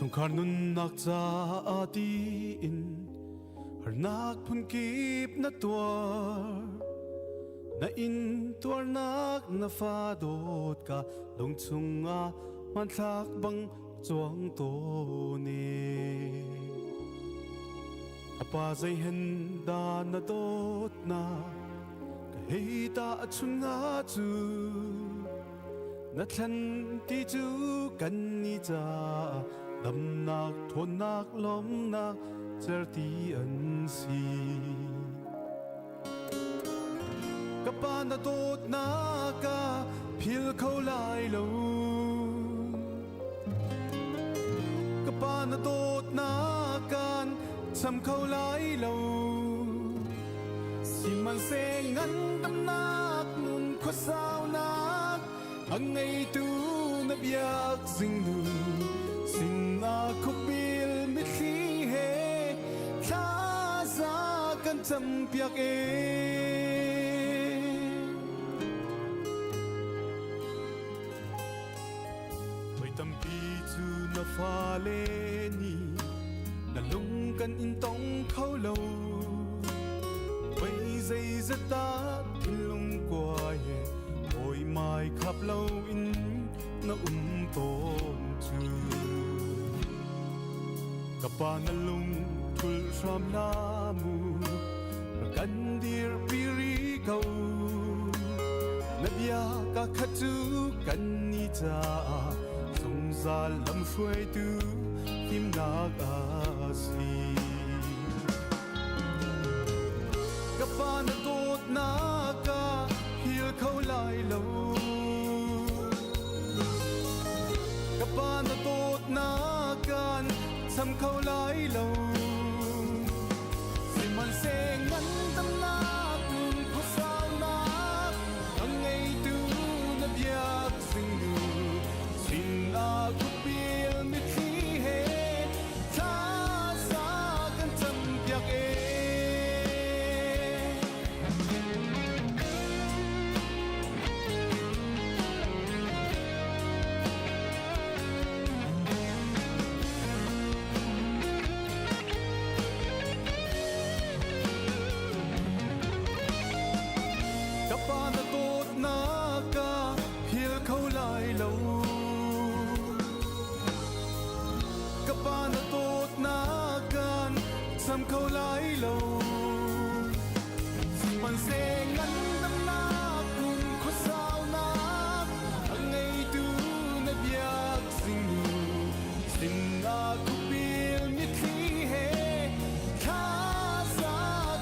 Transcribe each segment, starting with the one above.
Chungkhar nunnak caah tiin harnak phunkip na tuar. Na in tuarnak na fa dawt ka lung chungah hmanthlak bang cuang tawn e. A pa zei hen da na dawtnak ka hei ta a chunga cu na thlen ti cu kan ni ca damnak thawnnak lawmnak certi an si. Ka pa na dawtnak ka phil kho lai lo. Ka pa na dawtnak kan cham kho lai lo. Sihmanhseh ngandamnak nun khuasaunak a ngeitu na biak zingnu sinah khuabil mithli he thlaza kan campiak e. Voi tampi cu na fale nih na lung kan in tong kho lo. Voi zeizat dah thinlung kuai he hawi mai khap lo in na um tawn cu. Ka pa na lung thul hram la mu rak kan dirpi rih ko. Na bia ka khat cu kan ni caah zungzal lamhruaitu fimnak a si. Ka pa na dawtnak ka hil kho lai lo. Ka pa na dawtnak kan cham kho lai lo. Sihmanhseh ngandamnak nun khuasaunak a ngeitu na biak singnu sinah khuapil mitthli he thlaza kan campiak e. Ka pa na dawtnak ka phil kho lai lo. Ka pa na dawtnak kan cham kho lai lo. Sihmanhseh ngandamnak kun khuasaunak a ngeitu na biak singnu sinah khupil mitthli he thlaza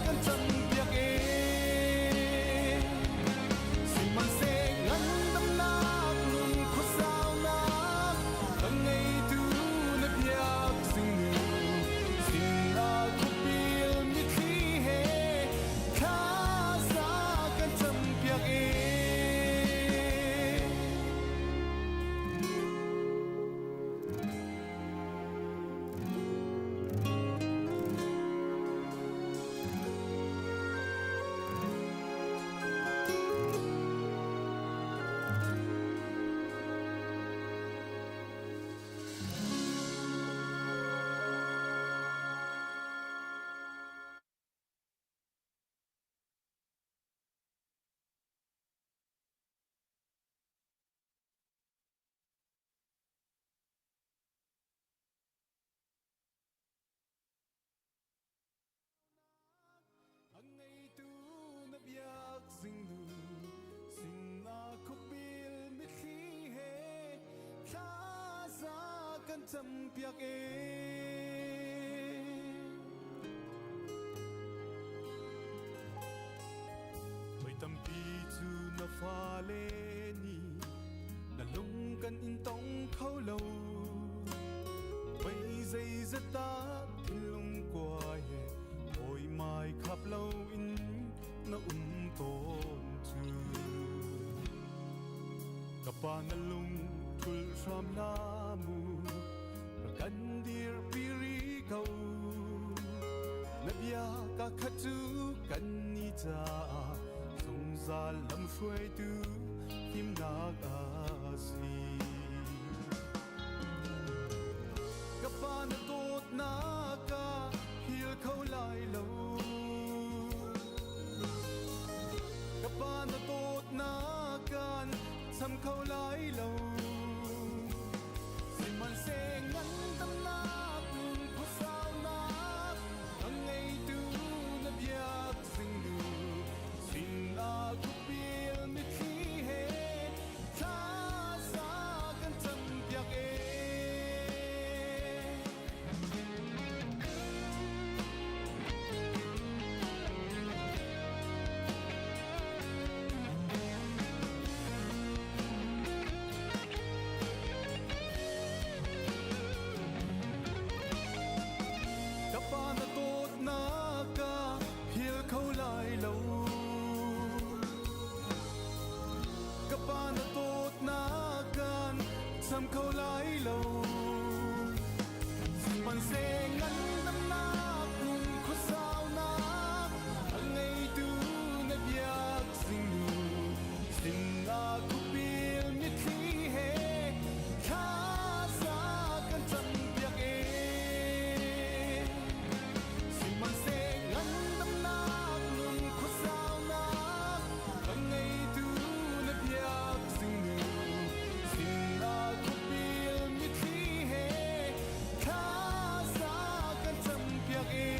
kan campiak e. Sihmanhseh ngandamnak nun khuasaunak a ngeitu na biak singnu sinah khupil mitthli he thlaza kan campiak e. A ngeitu na biak zingnu sinah khuabil mithli he thlaza kan campiak e. Voi tampi cu na fale nih na lung kan in tong kho lo. Voi zeizat dah thinlung kuai he hawi mai khap lo in na um tawn cu. Ka pa na lung thul hram la mu rak kan dirpi rih ko. Na bia ka khat cu kan ni caah zungzal lamhruaitu fimnak a si. Ka kho lai lo. Sihmanhseh ngandamnak nun khuasaunak a ngeitu na biak zingnu sinah khupil mitthli he thlaza kan campiak e. Sihmanhseh ngandamnak nun khuasaunak a ngeitu na biak zingnu sinah khupil mitthli he thlaza kan campiak e.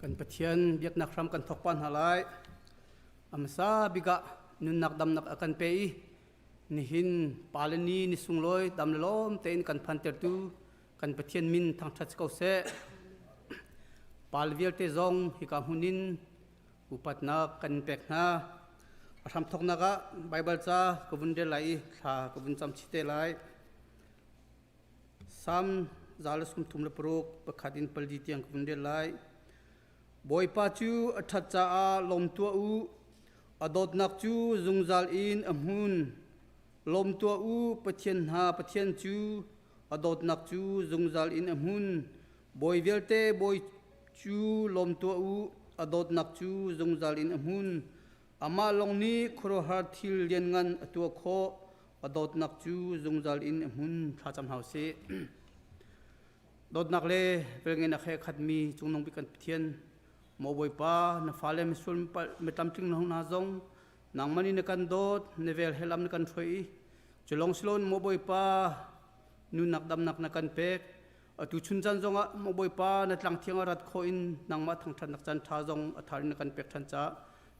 Kan Pathian biaknak hram kan thawk pa hna lai. A hmasa bik ah nunnak damnak a kan pe i nihin pale ni ni sunglawi dam le lawm tein kan phantertu kan Pathian min thangṭhat ko seh. Pal vialte zong hika hmun in upatnak kan pek hna. A hramthawknak ah Baibal ca ka vun rel lai i thla ka vun cam chih te lai. Salm 136 pakhat in pali tiang ka vun rel lai. Bawipa cu a ṭhat caah lawm tuah u, a dawtnak cu zungzal in a hmun. Lawm tuah u, Pathian hna Pathian cu a dawtnak cu zungzal in a hmun. Bawi vialte Bawi cu lawm tuah u, a dawtnak cu zungzal in a hmun. Amah lawng nih khuaruahhar thil lianngan a tuah khawh, a dawtnak cu zungzal in a hmun. Thlacam hna u sih. Dawtnak le velngeihnak he khatmi Cungnung Bik kan Pathian, maw Bawipa, na fale misual mitlamtling hna zong nangmah nih na kan dawt, na vel he lam na kan hruai i cu lawng si loin maw Bawipa, nunnak damnak na kan pek. Atu chun caan zongah maw Bawipa, na tlang thiang ah rat khawh in nangmah thangṭhatnak caan ṭha zong a thar in na kan pek ṭhan caah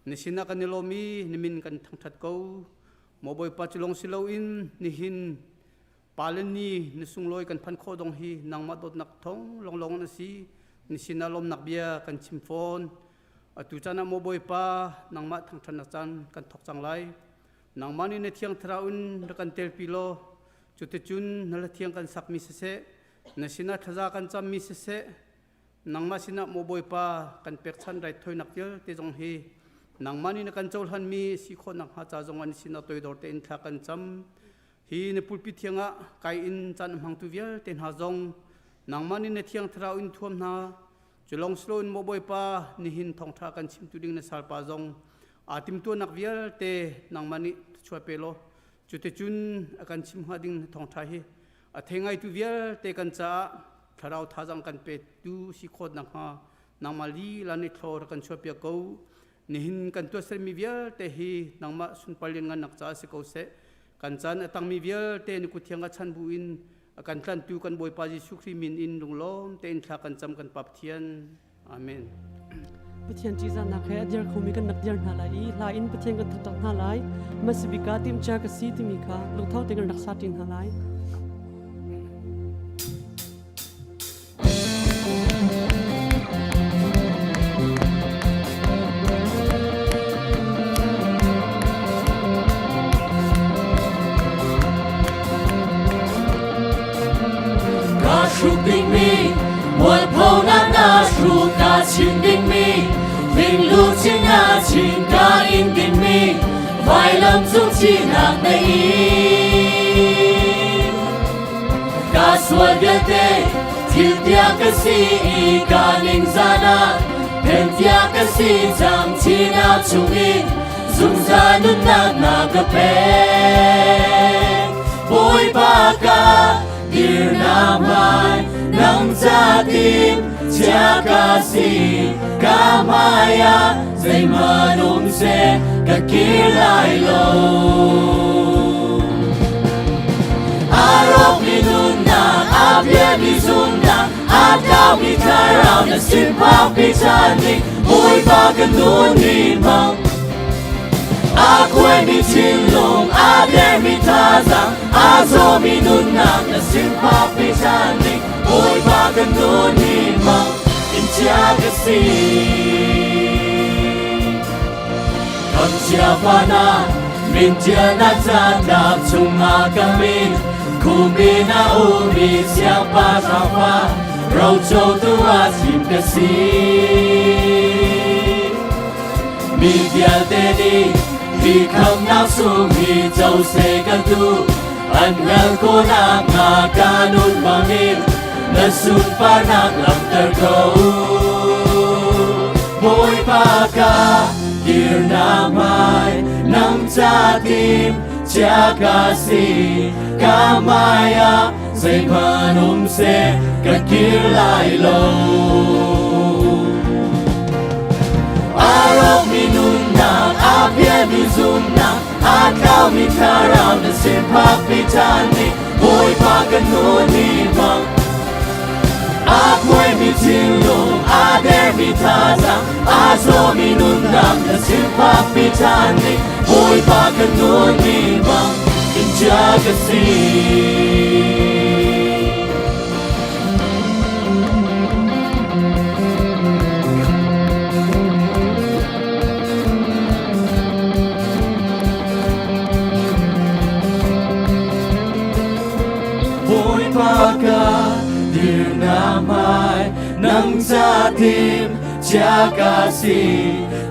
na sinah kan i lawm i na min kan thangṭhat ko. Maw Bawipa, cu lawng si loin nihin Pale ni na sunglawi kan phan khawh dong hi nangmah dawtnak thawng lawnglawng na si. Ni sinah lawmnak bia kan chim fawn. Atu caan ah maw Bawipa, nangmah thangṭhatnak caan kan thawk cang lai. Nangmah nih na thiang thlarau in rak kan telpi law, cuticun na hla thiang kan sakmi siseh, na sinah thlaza kan cammi siseh, nangmah sinah maw Bawipa kan pekchanh raithawinak vialte zong hi nangmah nih na kan cohlanmi si khawh nakhnga ca zong ah na sinah toidor tein thla kan cam. Hi na pulpit thiang ah kai in caan a hmangtu vialte hna zong nangmah nih na thiang thlarau in thuam hna. Cu lawng si loin maw Bawipa, nihin thawngṭha kan chimtu ding na salpa zong aa timtuahnak vialte nangmah nih thluachuah pe law cuticun a kan chim hnga ding na thawngṭha hi a thei ngaitu vialte kan caah thlarau thazaang kan petu si khawh nakhnga nangmah lila nih thlaw rak kan chuahpiak ko. Nihin kan tuahsermi vialte hi nangmah sunpar lianngannak caah si ko seh. Kan caan a tangmi vialte na kut thiang ah chan bu in a kan tlantu kan Bawipa Jesuh Khrih min in lunglawm tein thla kan cam kan Pa Pathian. Amen. Pathian ṭihzahnak he a dir khomi kan rak dir hna lai i hla in Pathian kan thangṭhat hna lai. Masibika timhcia ka si timi kha lungtho tein kan rak sa ṭi hna lai. Ka hruk dingmi mualphonak na hruk ka chim dingmi Thinglu chin na chin ka in dingmi vailam cung thihnak na in Ka sual vialte thil tia ka si i ka ningzan ah then tia ka si cang thihnak chungin zungzal nunnak na ka pek. Bawipa ka dirnak hmai nang ca tim chia ka si ka hmai ah zeihmanh um seh ka kir lai lo. A rawkmi nunnak, a pialmi zumhnak, a tlaumi thlarau na sin phakpi ṭhan ding, Bawipa ka nun ni hmang. A kuaimi thinlung, a dermi thazaang, a zawmi nunnak na sin phakpi ṭhan ding Bawipa kan nun hi mang in chia ka si. Kam chia fa na min ṭial na catlap chungah ka min khumi na umi siangpahrang fa rocotu ah thim ka si. Mi vialte nih hi khamnak sung hi co seh kan duh an hngalh khawhnak hnga ka nun bangin na sunparnak langhter ko. Bawipa ka dirnak hmai nang ca tim chia ka si ka hmai ah zeihmanh um seh ka kir lai lo. A rawkmi nunnak, a pialmi zumnak, a tlaumi thlarau na sin phakpi ṭhan ding Bawipa kan nun hi hmang. A khuaimi thinlung, a dermi thazaang, a zawmi nunnak na sin phakpi ṭhan ding Bawipa kan nun hi hmang. In chia ka si. Bawipa ka dirnak hmai nang ca tim chia ka si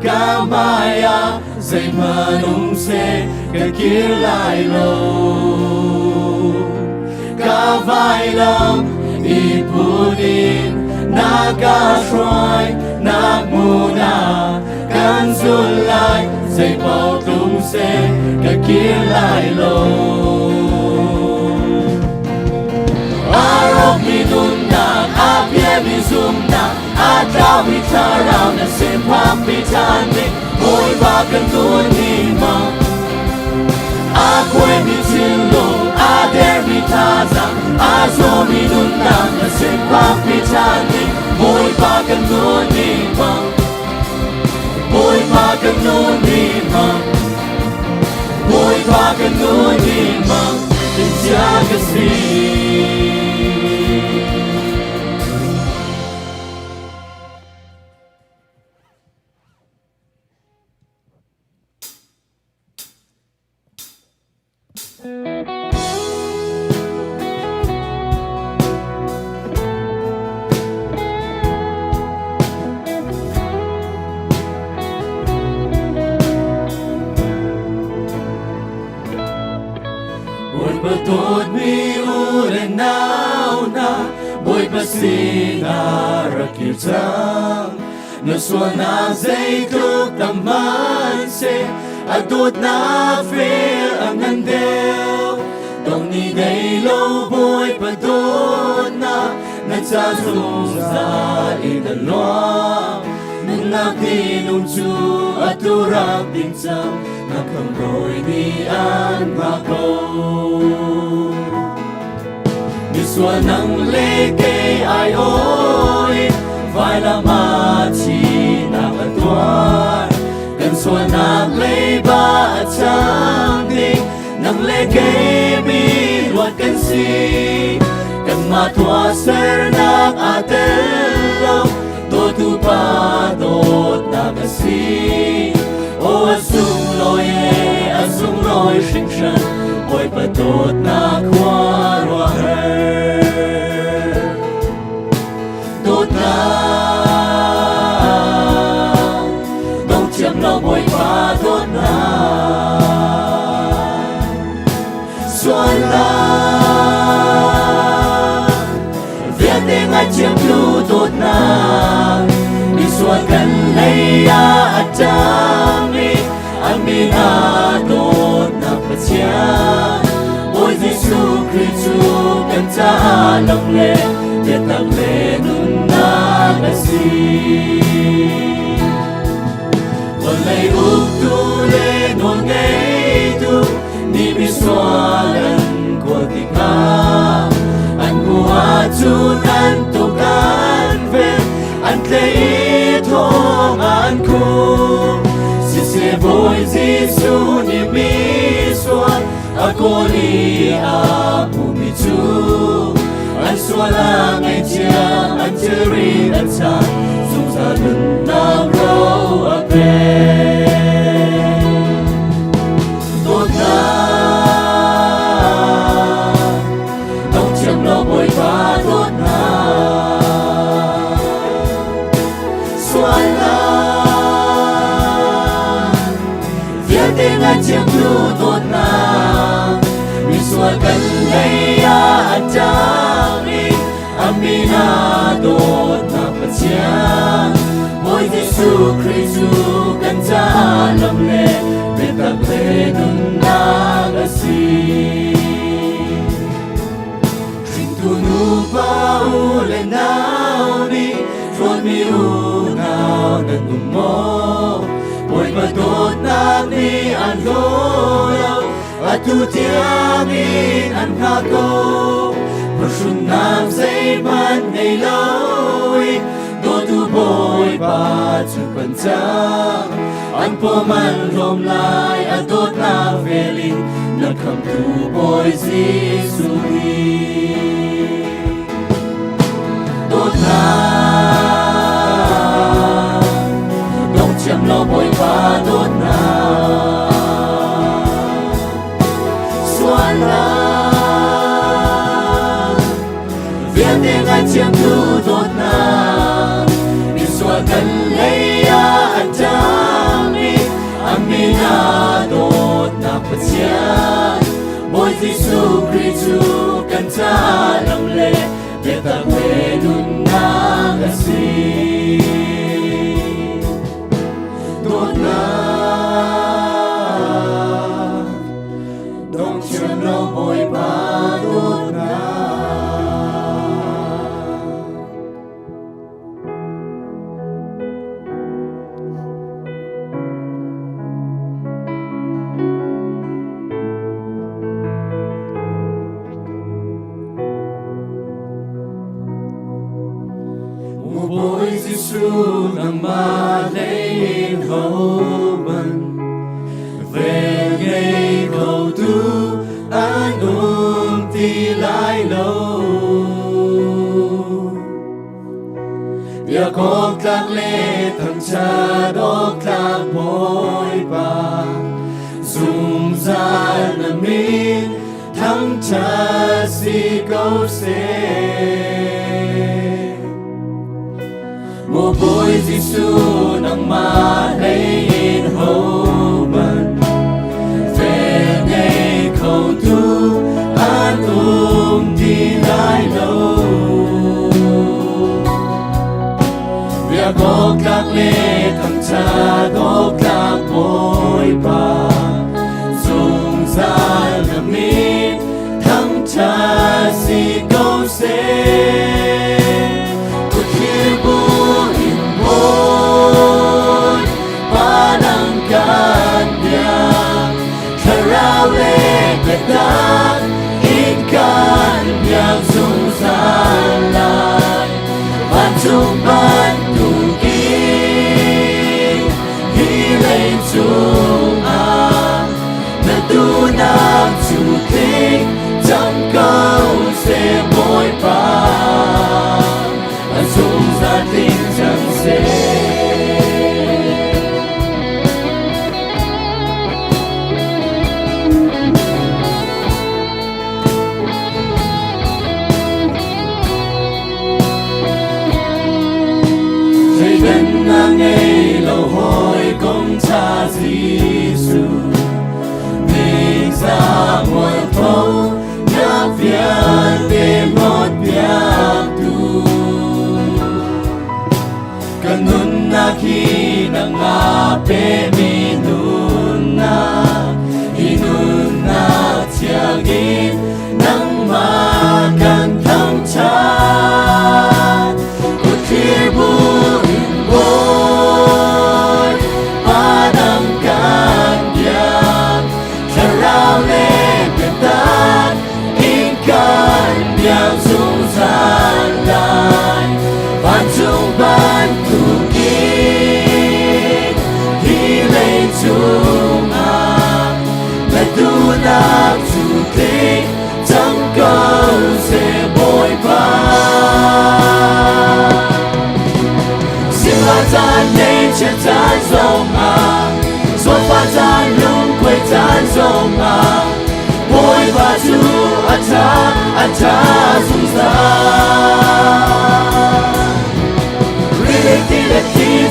ka hmai ah zeihmanh um seh ka kir lai lo. Ka vailam i phun in na ka hruai nak hmun ah kan zul lai zeipaoh tlung seh ka kir lai lo. A rawkmi nunnak, a pialmi zumhnak, a tlaumi thlarau na sin phakpi ṭhan ding Bawipa kan nun hi hmang. A khuaimi thinlung, a dermi thazaang, a zawmi nunnak na sin phakpi ṭhan ding Bawipa kan nun hi hmang. Bawipa kan nun hi hmang. Bawipa kan nun hi hmang. In chia ka si. Bawipa dawtmi u le nau hna, Bawipa sinah rak kir cang. Na sualnak zeitluk tam hmanhseh, a dawtnak fel a ngan deuh. Dong ni nei lo Bawipa dawtnak, na ca zungzal in a luang. Nunnak tinung cu atu rak ding cang, na khambawi nih an hngah ko. Misual nang le kei ai oi, vailam ah thihnak a tuar. Kan sualnak leiba a chang ding, nang le kei mi luat kan si. Kanmah tuahsernak aa tel lo, dawtu pa dawtnak a si. Aw a sunglawi e, a sunglawi hringhran, Bawipa dawtnak khuaruahhar. Dawtnak, dong thiam lo Bawipa dawtnak. Sualnak, vialte ngaithiam tu dawtnak. Misual kan lei ah a ṭang i a min ah dawtnak Pathian. Bawi Jesuh Khrih cu kan caah lam le biatak le nunnak a si. Vawlei uktu le nawlngeitu nih misual an kawl tikah an hmuh ahcun an tuk an ven an tlei i thong an khum. Siseh Bawi Jesuh Jesuh nih mi sual a kawl i a hmumi cu an sual a ngaihchia an thilri an chan zungzal nunnak ro a pek. Dawtnak dong thiam lo Bawipa dawtnak sualnak vialte ngaithiamtu dawtnak misual kan lei ah a ṭang i a min ah dawtnak Pathian Bawi Jesuh Khrih cu kan caah lam le biatak le nunnak a si. Hringtu nupa u le nau nih hrawtmi unau nan um maw? Bawipa dawtnak nih an hlaw lo, atu tiangin an hngah ko. Phuhrunnak zeihmanh ngei loin dawtu Bawipa cu kan cang. An pawm an hlawm lai a dawtnak vel in na khamtu Bawi Jesuh nih. Dawtnak dong thiam lo Bawipa dawtnak sualnak vialte ngaithiamtu dawtnak misual kan lei ah a ṭang i a min ah dawtnak Pathian Bawi Jesuh Khrih cu kan caah lam le biatak le nunnak a si. Dawtnak dong thiam lo Bawipa dawtnak. Maw Bawi Jesuh nangmah hlei in hohmanh vel ngei kho tu an um ti lai lo. Biak awk tlak le thangṭhat awk tlak Bawipa zungzal na min thangṭhat si ko seh. Maw Bawi Jesuh nangmah hlei in hohmanh vel ngei kho tu an um ti lai lo. Biak awk tlak le thangṭhat awk tlak Bawipa zungzal na min thangṭhat si ko seh. Kutthlir bu in Bawi pa nang kan biak thlarau le biatak in kan biak zungzal lai. Vancung bantukin hi leicung ah na duhnak cu tling cang ko seh Bawipa a zungzal tling cang seh.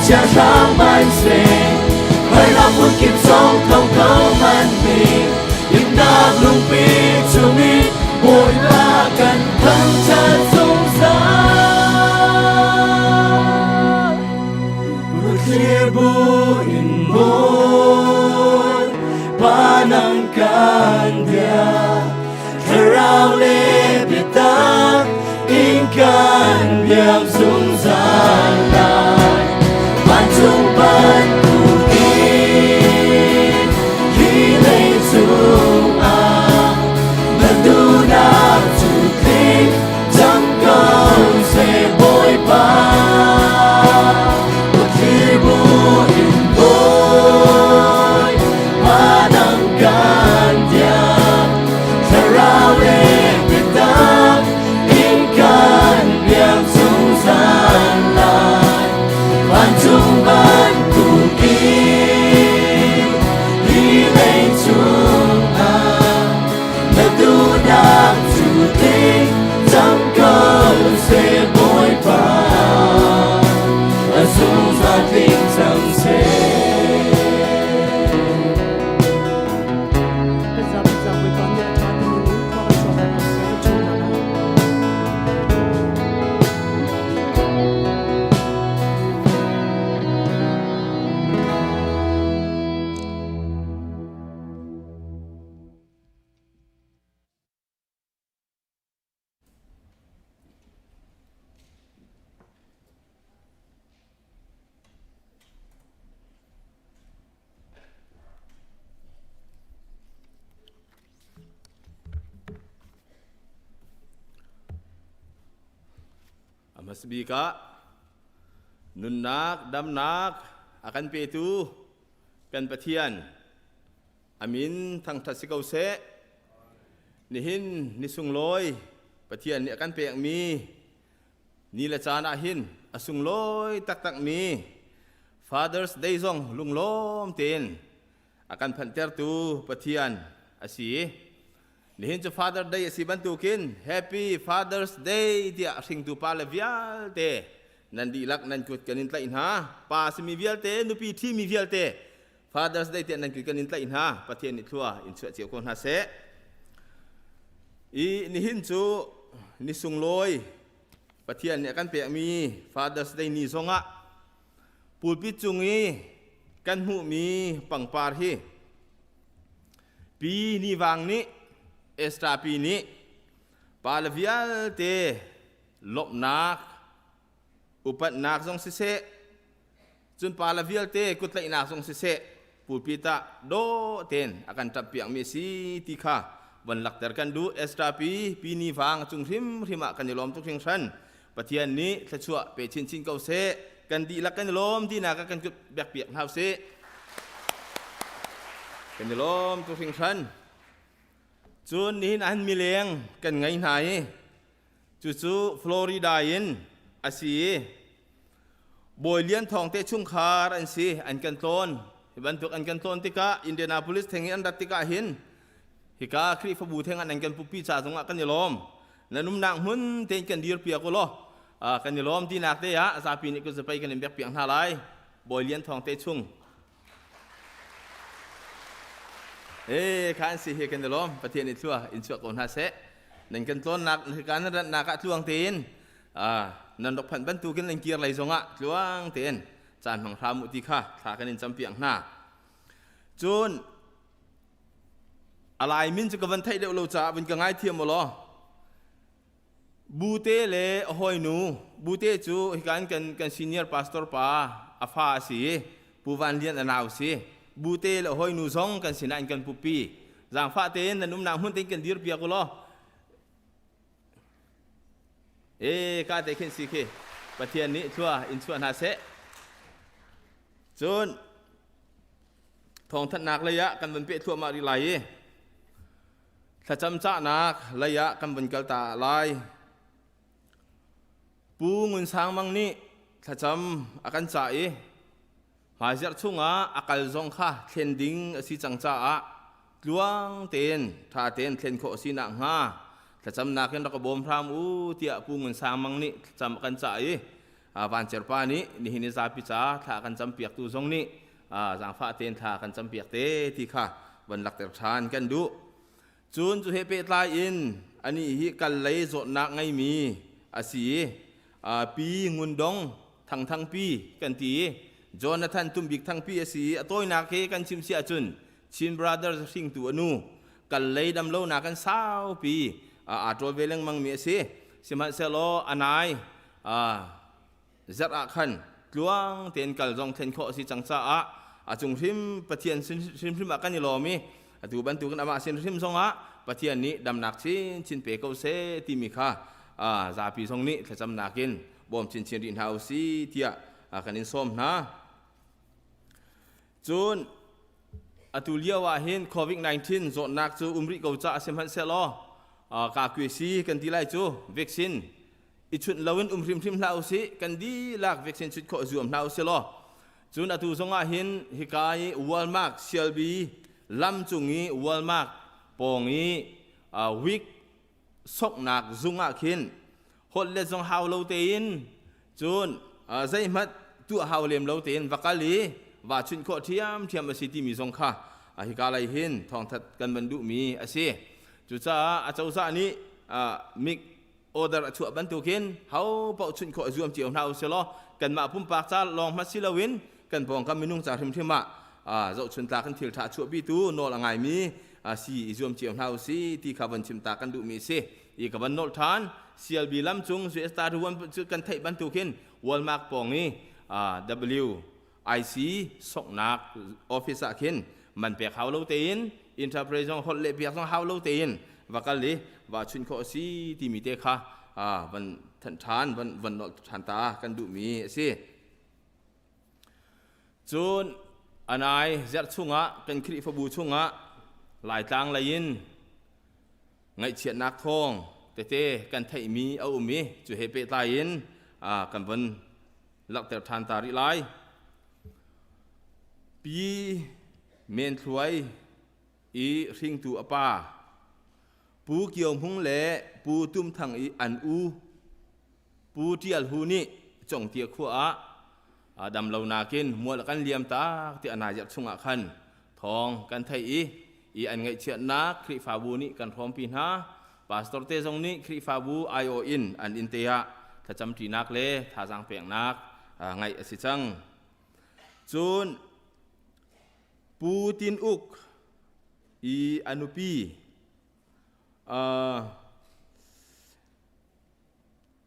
chia hrang man se Harnak hmun kip zong thong ko man mi Himnak lungpi chungin Bawipa kan thangṭhat zungzal. Thlir bu in mawi pa nang kan bia Thlarau le biatak in kan biak zungzal lai. Vancung bantukin hi leicung ah na duhnak cu tling cang ko seh Bawipa. Thlir bu in Bawipa nang kan biak Thlarau le biatak in kan biak zungzal lai. Vancung bantukin hi leicung ah na duhnak cu tling cang ko seh Bawipa. A zungzal tling cang seh. Kan zapi ca Bawipa nih a ṭha timi nih khua kan chuah ko seh kan chung hna lai. A hmasa bik ah nunnak damnak a kan petu kan Pathian a min thangṭhat si ko seh. Nihin ni sunglawi Pathian nih a kan pekmi ni le caan ah hin a sunglawi taktakmi Father's Day zong lunglawm tein a kan phanhtertu Pathian a si. Nihin cu Father Day a si bantukin Happy Father's Day tiah hringtu pa le vialte nan dihlak nan kut kan in tlaih hna. Pa simi vialte, nupi ṭhimi vialte Father's Day tiah nan kut kan in tlaih hna. Pathian nih thlua in chuah cio ko hna seh. I nihin cu ni sunglawi Pathian nih a kan pekmi Father's Day ni zongah pulpit cung i kan hmuhmi pangpar hi Pi Ni Vang nih Esther pi nih pa le vialte lawmhnak upatnak zong siseh Cun pa le vialte kuttlaihnak zong siseh pulpit ah dawh tein a kan ṭap piakmi a si ti kha von lakter kan duh. Esther pi pi ni vang cung hrimhrim ah kan i lawm tuk hringhran. Pathian nih thluachuah pe chinchin ko seh. Kan dihlak kan i lawm tinak ah kan kut bek piak hna usih. Kan i lawm tuk hringhran. Cun nihin ah hin mileng kan ngei hna i cucu Florida in a si i Bawi Lian Thawng te chungkhar an si, an kan tlawn. Hi bantuk an kan tlawn tikah Indianapolis theng i an rat tikah hin hika Khrihfabu theng an kan pupi ca zongah kan i lawm. Nan umnak hmun tein kan dir piak u law kan i lawm tinak te ah zapi nih kut kan in bek piak hna lai. Bawi Lian Thawng te chung. Eh, kha an si hi kan i lawm. Pathian i thlua in chuah ko hna seh. Nan kan tlawnnak hika nan ratnak ah tluang tein nan rak phanh bantukin nan kir lei zongah tluang tein caan hmang hram u ti kha thla kan in campiak hna. Cun a lai min cu ka van theih deuh lo caah vun ka ngaithiam u law Bute le a hawinu Bute cu hika in kan kan senior pastor pa a fa a si i Pu Van Lian a nau si. Bute le a hawinu zong kan sinah in kan pupi. Zaangfah tein nan umnak hmun tein kan dir piak u law E ka te khin si khi Pathian nih thlua in chuah hna seh. Cun thawngthanhnak lei ah kan van peh thluahmah rih lai i thlacam cahnak lei ah kan van kal ta lai. Pu Ngun Sang Mang nih thlacam a kan cah i Hmaizarh chungah a kal zong kha thlen ding a si cang caah tluang tein ṭha tein thlen khawh a si nakhnga thlacamnak in rak ka bawm hram u tiah Pu Ngun Sang Mang nih thlacam a kan cah i Van Cer pa nih nihin i zapi ca thla kan campiaktu zong nih zaangfah tein thla kan campiak te ti kha van lakter ṭhan kan duh. Cun cu he pehtlai in anih hi kal lei zawtnak ngeimi a si i Pi Ngun Dong Thang Thang Pi kan ti i Jonathan Tumbik Thang Pi a si i a tawinak hi kan chim si ahcun Chin Brothers hringtu a nu kal lei damlonak kan saupi aa ṭawl ve lengmang mi a si. Sihmanhsehlaw a nai zarh ah khan tluang tein kal zong thlen khawh a si cang caah a cung hrim Pathian hrimhrim ah kan i lawm i atu bantukin amah sin hrim zongah Pathian nih damnak chinchin pe ko seh timi kha zapi zong nih thlacamnak in bawm chinchin rih hna u si tiah kan in sawm hna. Cun atu lio ah hin COVID-19 zawtnak cu um rih ko caah sihmanhsehlaw kakuasi kan ti lai cu vaccine i chunh loin um hrimhrim hlah usih, kan dihlak vaccine chunh khawh zuam hna usih law. Cun atu zong ah hin hika i Walmart Shelby lam cung i Walmart pawng i week soknak zung ah khin holh let zong hau lo tein, cun zeihmanh tuah hau lem lo tein va kal i va chunh khawh ṭhiamṭhiam a si timi zong kha hika lei hin thawngthat kan van duhmi a si. Cucaah acozah nih mic order a chuah bantukin ho paoh chunh khawh zuam cio hna usih law, kanmah pumpak ca lawng hmanh si loin kan pawngkam minung ca hrimhrim ah zohchun tlak in thil ṭha chuahpitu nawl a ngaimi si i zuam cio hna usih ti kha von chim ta kan duhmi a si. I ka van nolh ṭhan, CLB lam cung US 31 cu kan theih bantukin Walmart pawng i WIC soknak office ah khin man pek hau lo tein, interpret zong holh leh piak zong hau lo tein va kal i va chunh khawh a si timi te kha van thanh ṭhan, van van nolh ṭhan ta kan duhmi a si. Cun anai zerh chungah kan Khrihfabu chungah Laitlang lei in ngaihchiatnak thawng tete kan theihmi a um i cu he pehtlai in kan von langhter ṭhan ta rih lai. Pi Men Thluai i hringtu a pa Pu Kio Hmung le Pu Tum Thang i an u Pu Ṭial Hu nih Congtia khua ah damlonak in mual a kan liam tak ti a naiziak chungah khan thawng kan theih i an ngaihchiatnak Khrihfabu nih kan hrawmpi hna. Pastor te zong nih Khrihfabu aiawh in an inn te ah thlacamṭinak le thazaang peknak ngaih a si cang. Cun Pu Tin Uk i a nupi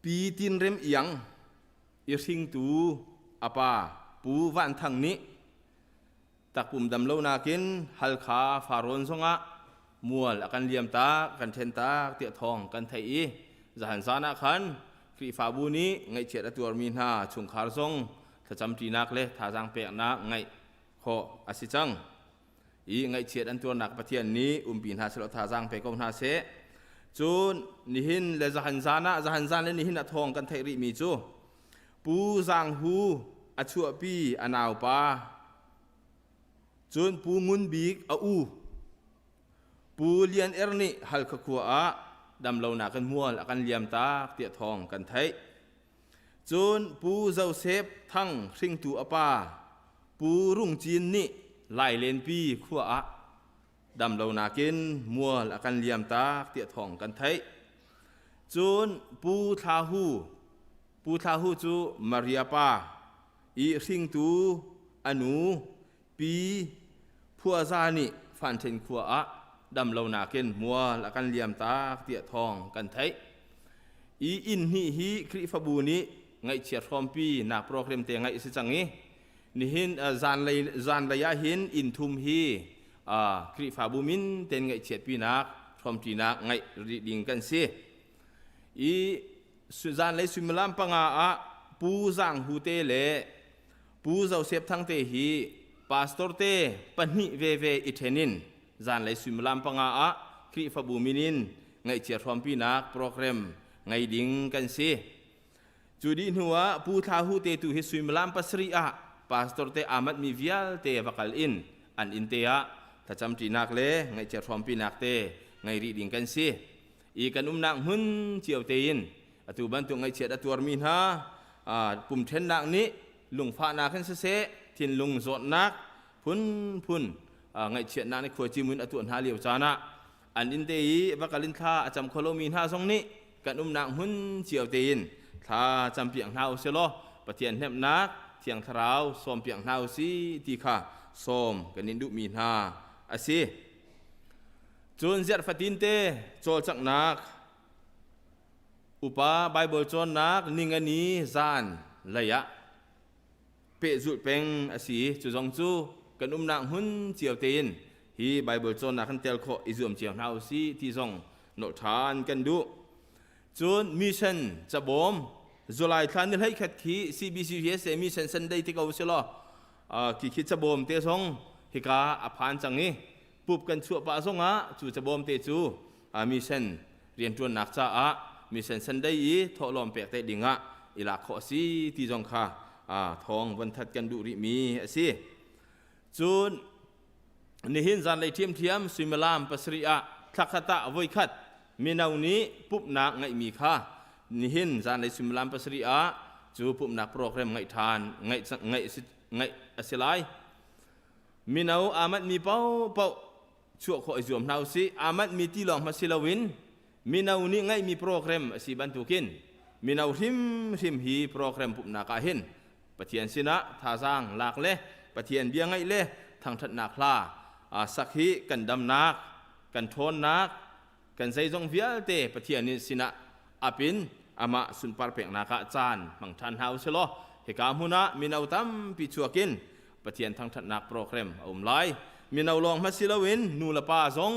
Pi Tin Rem Iang i hringtu a pa Pu Van Thang nih takpum dam lo nakin Halkha Farrawn zongah mual a kan liam tak, kan ṭhen tak tiah thawng kan theih i zahan zan ah khan Khrihfabu nih ngaihchiat a tuarmi hna chungkhar zong thlacamṭinak le thazaang peknak ngaih khawh a si cang. I ngaihchiat an tuarnak Pathian nih umpi hna selaw thazaang pe ko hna seh. Cun nihin le zahan zan ah, zahan zan le nihin ah thawng kan theih rihmi cu Pu Zang Hu a chuahpi a naupa, cun Pu Ngun Bik a u Pu Lian Er nih Halkha khua ah damlonak in mual a kan liam tak tiah thawng kan theih. Cun Pu Joseph Thang hringtu a pa Pu Rung Cin nih Lailenpi khua ah damlonak in mual a kan liam tak tiah thawng kan theih. Cun Pu Thla Hu, Pu Thla Hu cu Maria pa i hringtu a nu Pi Phuaza nih Fanṭhen khua ah damlonak in mual a kan liam tak tiah thawng kan theih. I inn hnih hi Khrihfabu nih ngaihchiat hrawmpi nak program te ngaih a si cang i nihin zanlei zanlei ah hin inn thum hi Khrihfabu min ten ngaihchiatpinak hrawmṭinak ngaih rih ding kan si. I zanlei suimilam 5 ah Pu Zang Hu te le Pu Joseph Thang te hi pastor te pahnih veve i ṭhen in zanlei suimilam 5 ah Khrihfabu min in ngaihchia hrawmpinak program ngei ding kan si. Cu dih hnu ah Pu Thla Hu te tu hi suimilam 7 ah pastor te aa matmi vialte va kal in an inn te ah thlacamṭinak le ngaihchia hrawmpinak te ngei rih ding kan si. I kan umnak hmun cio tein atu bantuk ngaihchiat a tuarmi hna. Pum ṭhennak nih lungfahnak in siseh, thinlung zawtnak phunphun ngaihchiatnak nih khuaci mun a tuah hna lio caan ah an inn te i va kal in thla a cam kho lomi hna zong nih kan umnak hmun cio tein thla campiak hna u sih law Pathian hnemhnak Thiang Thlarau sawmpiak hna u sih ti kha sawm kan in duhmi hna a si. Cun ziarh fatin te cawlcanghnak upa Baibal cawnnak ningani zan lei ah pehzulh peng a si i cu zong cu kan umnak hmun cio tein hi Baibal cawnnak kan tel khawh i zuam cio hna u sih ti zong nolh ṭhan kan duh. Cun mission cabawm July thla ni 11 khi CBCUSA mission Sunday ti ko si law khi khi cabawm te zong hika a phan cang i pup kan chuah pah zongah cu cabawm te cu mission rianṭuannak caah mission Sunday i thawhlawm pek te dingah i lak khawh a si ti zong kha thawng von that kan duh rihmi a si. Cun nihin zanlei ṭhiamṭhiam suimilam 7 ah thlakhat ah voikhat mino nih pumhnak ngeihmi kha nihin zanlei suimilam 7 ah cu pumhnak program ngeih ṭhan ngeih ngeih ngeih a si lai. Mino aa manhmi paohpaoh chuah khawh i zuam hna usih. Aa manhmi ti lawng hmanh si loin mino nih ngeihmi program a si bantukin mino hrimhrim hi program pumhnak ah hin Pathian sinah thazaang lak le Pathian bia ngaih le thangṭhatnak hla sak hi kan damnak, kan ṭhawnnak, kan zeizong vialte Pathian nih sinah apin amah sunpar peknak ah caan hmang ṭhan hna usih law hika hmun ah mino tampi chuak in Pathian thangṭhatnak program a um lai. Mino lawng hmanh si loin nu le pa zong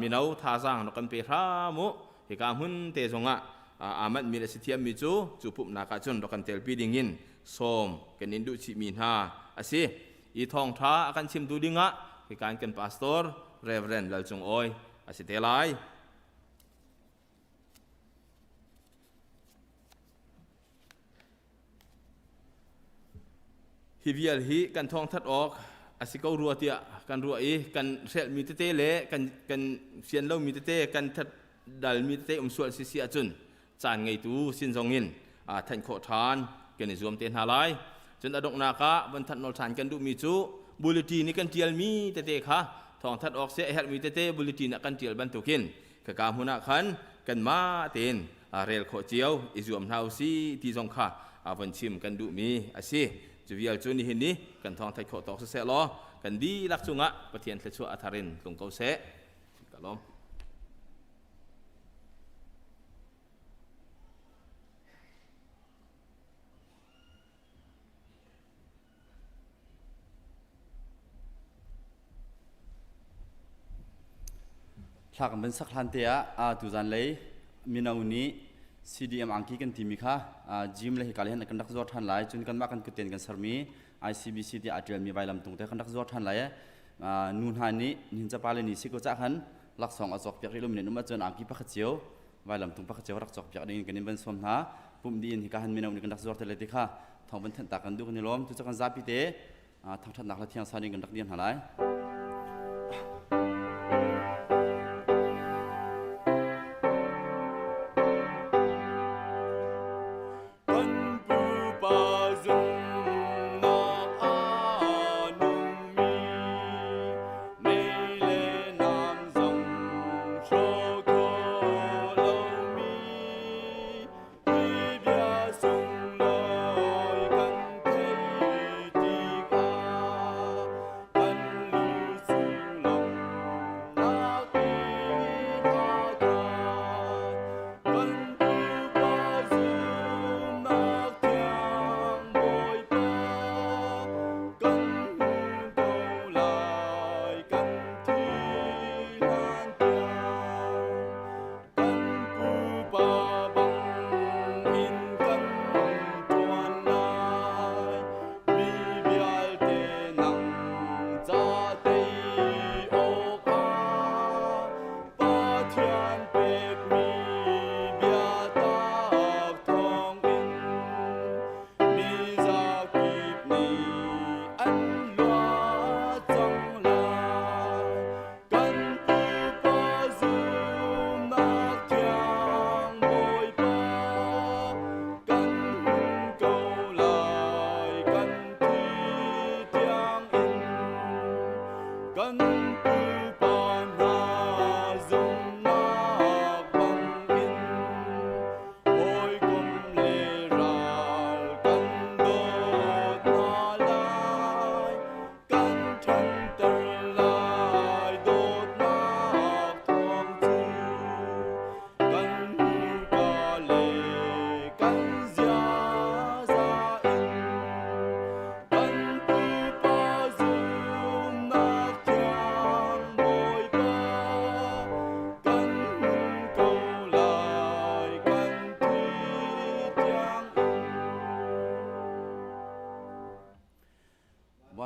mino thazaang rak kan pe hram u. Hika hmun te zongah aa manhmi le si thiammi cu cu pumhnak ah cun rak kan telpi dingin sawm kan in duh chihmi hna a si. I thawngṭha a kan chimtu dingah hika in kan pastor Reverend Lal Cung Awi a si te lai. Hi vial hi kan thawngthat awk a si ko rua tiah kan ruah i kan hrelhmi tete le kan kan fian lomi tete kan that dalmi tete um sual si si ahcun caan ngeitu sin zong in thanh khawh ṭhan kan i zuam te hna lai. Cun a donghnak ah von thanh nawl ṭhan kan duhmi cu bulletin i kan ṭialmi tete kha thawngthat awk seh a herhmi tete bulletin ah kan ṭial bantukin khaka hmun ah khan kanmah tein rel khawh cio i zuam hna u si ti zong kha von chim kan duhmi a si. Cu vial cu nihin ni kan thawng theih khawh tawk siseh law kan dihlak cungah Pathian thluachuah a thar in tlung ko seh. Ka lawm. Thla kan van sak hlan te ah tuzan lei mino nih CDM angki kan timi kha gym le hika le hin kan rak zuar ṭhan lai. Cun kanmah kan kuten kan sermi ICBC tiah aa ṭialmi vailam tung te kan rak zuar ṭhan lai. Nu hna nih nihin capa le ni si ko cah khan laksawng a cawk piak rih lomi nan um ahcun angki pakhat cio vailam tung pakhat cio rak cawk piak ding in kan in van sawm hna. Pumh dih in hika han mino nih kan rak zuar te lai ti kha thawng van thanh ta kan duh kan i lawm. Cucu kan zapi te thangṭhatnak le thiang san in kan rak dir hna lai. Kan pupa zumnak a nungmi mei le nam zong hrawh khawh lomi hi bia sunglawi kan theih tikah kan lu.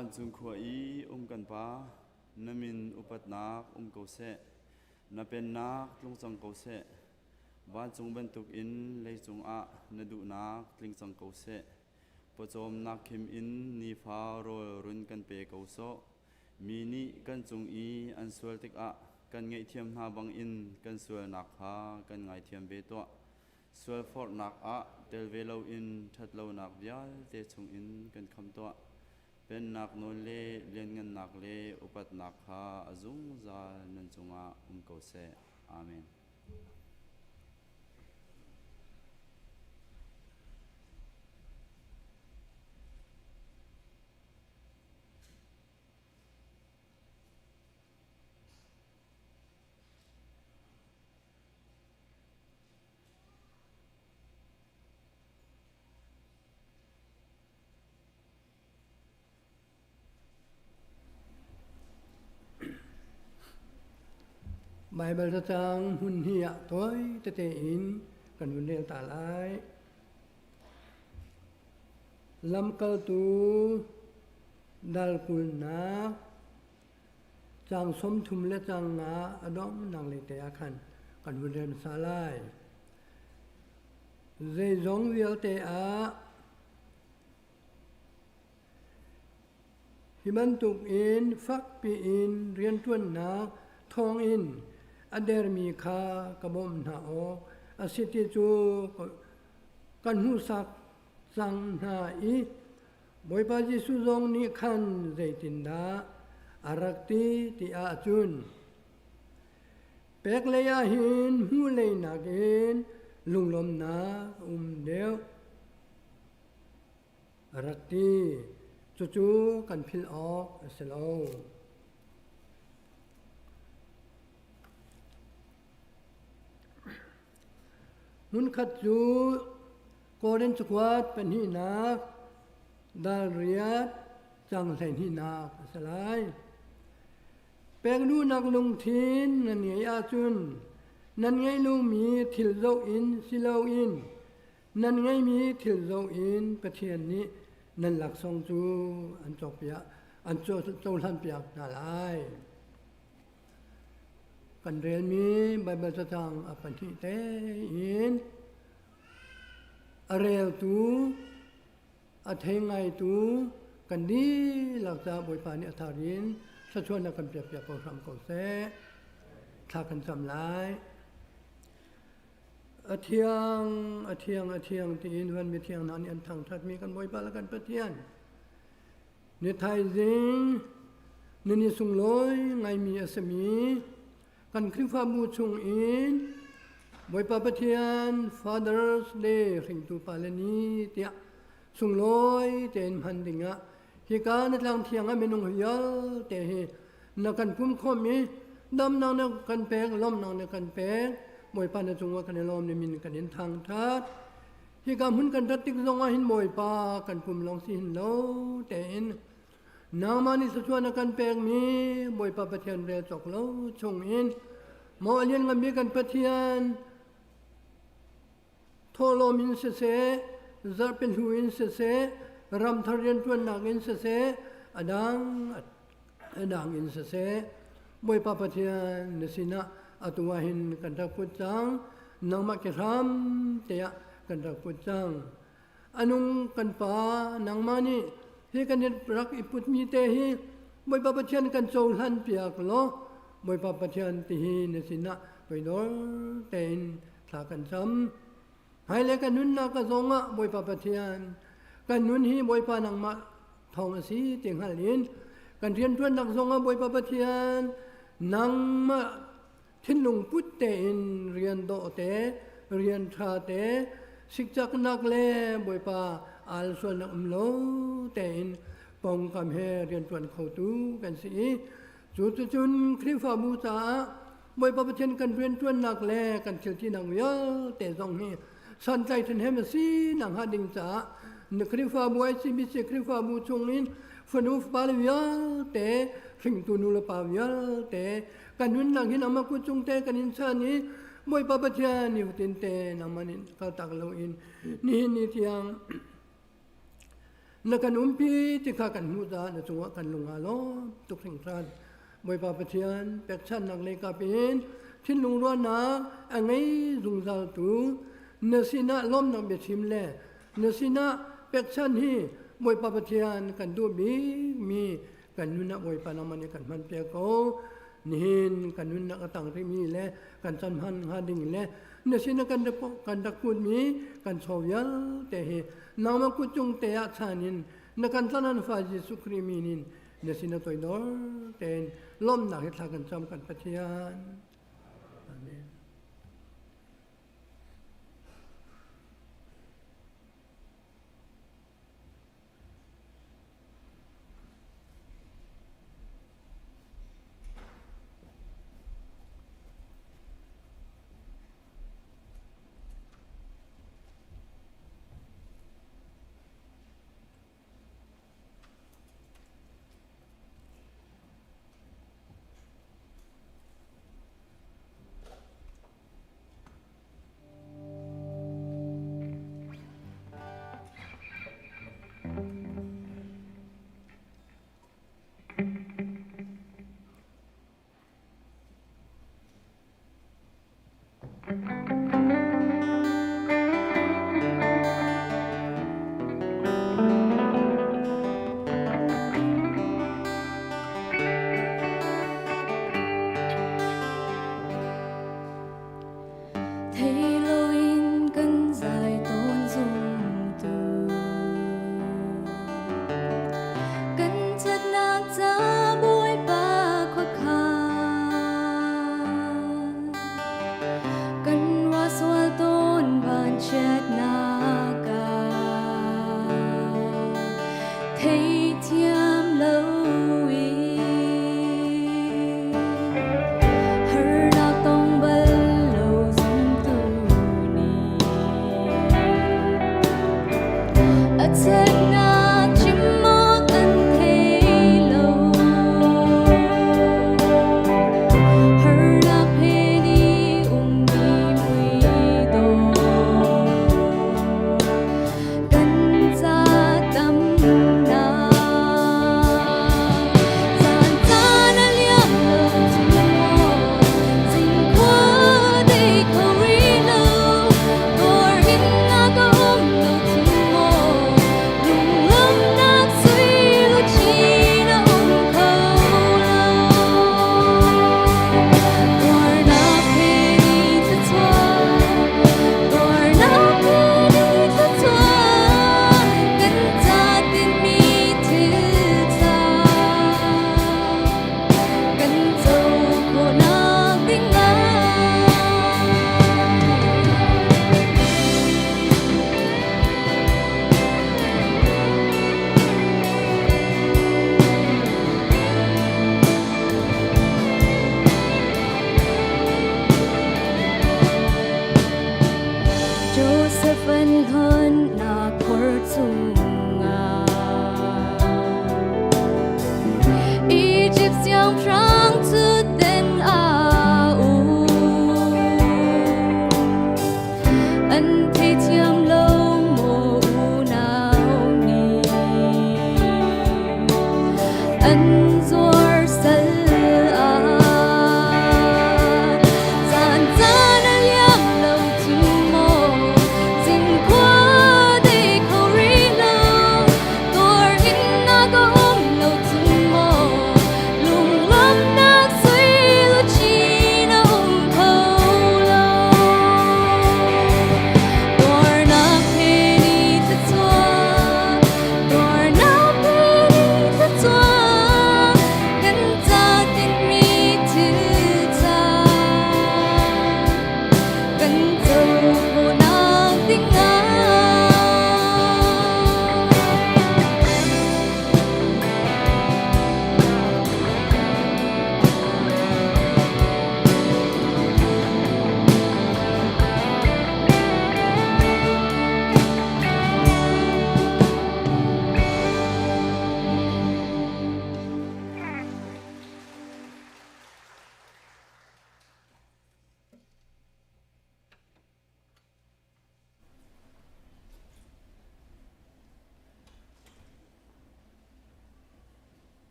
Vancung khua i um kan Pa, na min upatnak um ko seh. Na pennak tlung cang ko seh. Vancung bantukin leicung ah na duhnak tling cang ko seh. Pawcawmnak khim in nifa rawl run kan pe ko sawh. Mi nih kan cung i an sual tikah kan ngaihthiam hna bangin kan sualnak kha kan ngaithiam ve tuah. Sualforhnak ah tel ve loin ṭhatlonak vialte chungin kan khamh tuah. Pennak nawl le lianngannak le upatnak kha a zungzal nan cungah um ko seh. Amen. Baibal cacang hmun hi ah tawi tete in kan vun rel ta lai. Lamkaltu dal kulnak Caang 30 le caang nga a donghnak lei te ah khan kan hun rel hmasa lai. Zeizong vialte ah hi bantuk in fakpi in rianṭuannak thawngin a dermi kha ka bawmh hna awk a si ti cu kan hmuhsak cang hna i Bawipa Jesuh zong nih khan zeitindah a rak ti ti ahcun pek lei ah hin hmuh lei nakin lunglawmhnak a um deuh a rak ti. Cucu kan philh awk a si lo. Hmunkhat cu Korin cakuat pahnihnak dal riat cang 12nak a si lai. Pek duhnak lungthin nan ngeih ahcun nan ngeih lomi thil zoh in si loin nan ngeihmi thil zoh in Pathian nih nan laksawng cu an cawkpiak an cohlanpiak hna lai. Kan relmi Baibal cacang a pahnih tein a reltu, a thei ngaitu kan dihlak caah Bawipa nih a thar in thluachuahnak kan pekpiak ko hram ko seh. Thla kan cam lai. A thiang, a thiang, a thiang tiin van mithiang hna nih an thangṭhatmi kan Bawipa le kan Pathian. Ni thaizing, ni ni sunglawi ngaimi a simi kan Khrihfabu chung in Bawipa Pathian Father's Day hringtu pale ni tiah sunglawi tein hman dingah hika na tlang thiang ah minung vialte hi na kan pum khawm i damnak na kan pek lawmnak na kan pek Bawipa na cungah kan i lawm ni min kan in thangthat Hika hmun kan rat tik zongah hin Bawipa kan pum lawng si hin lo tein nangmah nih thluachuah na kan pekmi Bawipa Pathian rel cawk lo chungin maw a liannganmi kan Pathian thawhlawm in siseh zarhpi hnu in siseh ramthar rianṭuannak in siseh a dang a dang in siseh Bawipa Pathian na sinah atu ah hin kan rak put cang nangmah ke hram te ah kan rak put cang anung kan pa nangmah nih hi kan rak i putmi te hi Bawipa Pathian kan cohlan piak law Bawipa Pathian ti hi na sinah toidor tein thla kan cam hmailei kan nunnak ka zongah Bawipa Pathian kan nun hi Bawipa nangmah thawng a si ti hngal in kan rianṭuannak zongah Bawipa Pathian nangmah thinlung put tein rian dawh te rian ṭha te sikcaknak le Bawipa al sualnak um lo tein pongkam he rianṭuan khotu kan si i cu cucun Khrihfabu caah Bawipa Pathian kan rianṭuannak le kan thil tinak vialte zong hi santlai ṭhenhem a si nakhnga ding caah na Khrihfabu ICBC Khrihfabu chungin fanu fapa le vialte hringtu nu le pa vialte kan nunnak hin amah kut cung te kan in chan i Bawipa Pathian ni fatin te nangmah nih kaltak loin nihin ni tiang. Na kan umpi ti kha kan hmuh caah na cungah kan lung aa lawm tuk hringhran. Bawipa Pathian pekchanhnak lei kap in thinlung ruahnak a ngei zungzaltu na sinah lawmnak biachim le na sinah pekchanh hi Bawipa Pathian kan duh bikmi kan nun ah Bawipa nangmah nih kan hman piak ko. Nihin kan nunnak a tang rihmi le kan chan hman hnga ding le na sinah kan rak kan rak putmi kan chaw vialte hi nangmah kut cung te ah chan in na kan tlanan fa Jesuh Khrih min in na sinah toidor tein lawmhnak he thla kan cam kan Pathian. Amen. Thei loin kan zai tawn zumtu kan ṭhatnak ca Bawipa khuakhan kan ruah sual tawn vanchiatnak ah theithiam loin harnak tong bal lo zumtu nih a ṭhatnak chim awk an thei lo harnak he ni ummi mui dawh kan ca tamnak caan caan a liam lo cu maw zingkhua dei kho rih lo dawr in na ka um lo cu maw lunglawmhnak sui luchin a um kho lo Dawrnak he ni thluachuah Dawrnak he ni thluachuah kan ca tinmi thil ṭha kan co khawhnak ding ah. Joseph an hlonnak khor chungah Egypt siangpahrang cu den a um. An theithiam lo maw unau nih an zuar sal ah caan caan a liam lo cu maw cinkhua dei kho rih lo tuar in na ka um lo cu maw lunglawmhnak sui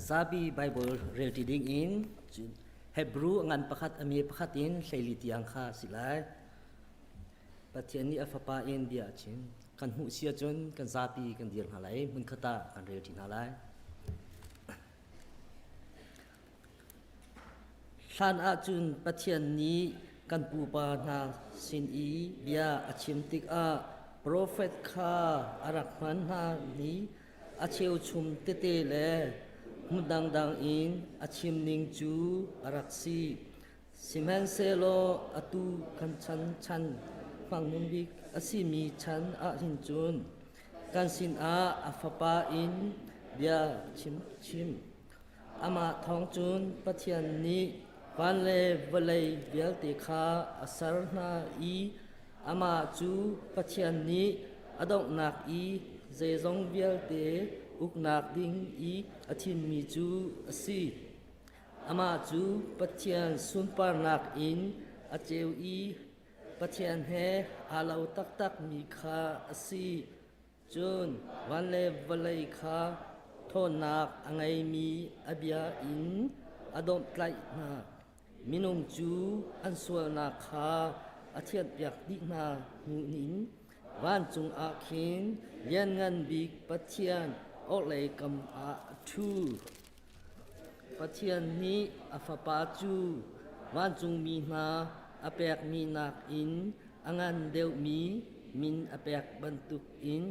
Zapi Bible relṭi ding in Hebrew ngan pakhat a mi pakhat in hleili tiang kha si lai. Pathian nih a fapa in bia a chim. Kan hmuh si ahcun kan zapi kan dir hna lai, hmunkhat ah kan relṭi hna lai. Hlan ahcun Pathian nih kan pupa hna sin i bia a chim tikah profet kha a rak hman hna i a cheuchum tete le hmun dangdang in a chim ning cu a rak si. Sihmanhsehlaw atu kan chan chan hmangnung bik a simi chan ah hin cun kan sinah a Fapa in bia chim chim. Amah thawng cun Pathian nih van le vawlei vialte kha a ser hna i amah cu Pathian nih a donghnak i zeizong vialte uknak ding i a thimmi cu a si. Amah cu Pathian sunparnak in a ceu i Pathian he aa lo taktakmi kha a si. Cun van le vawlei kha ṭhawnnak a ngeimi a bia in a domhtlaih hna. Minung cu an sualnak kha a thianhpiak dih hna hnu in vancung ah khin Lianngan Bik Pathian orhlei kam ah a ṭhu. Pathian nih a Fapa cu vancungmi hna a pekmi nakin a ngan deuhmi min a pek bantukin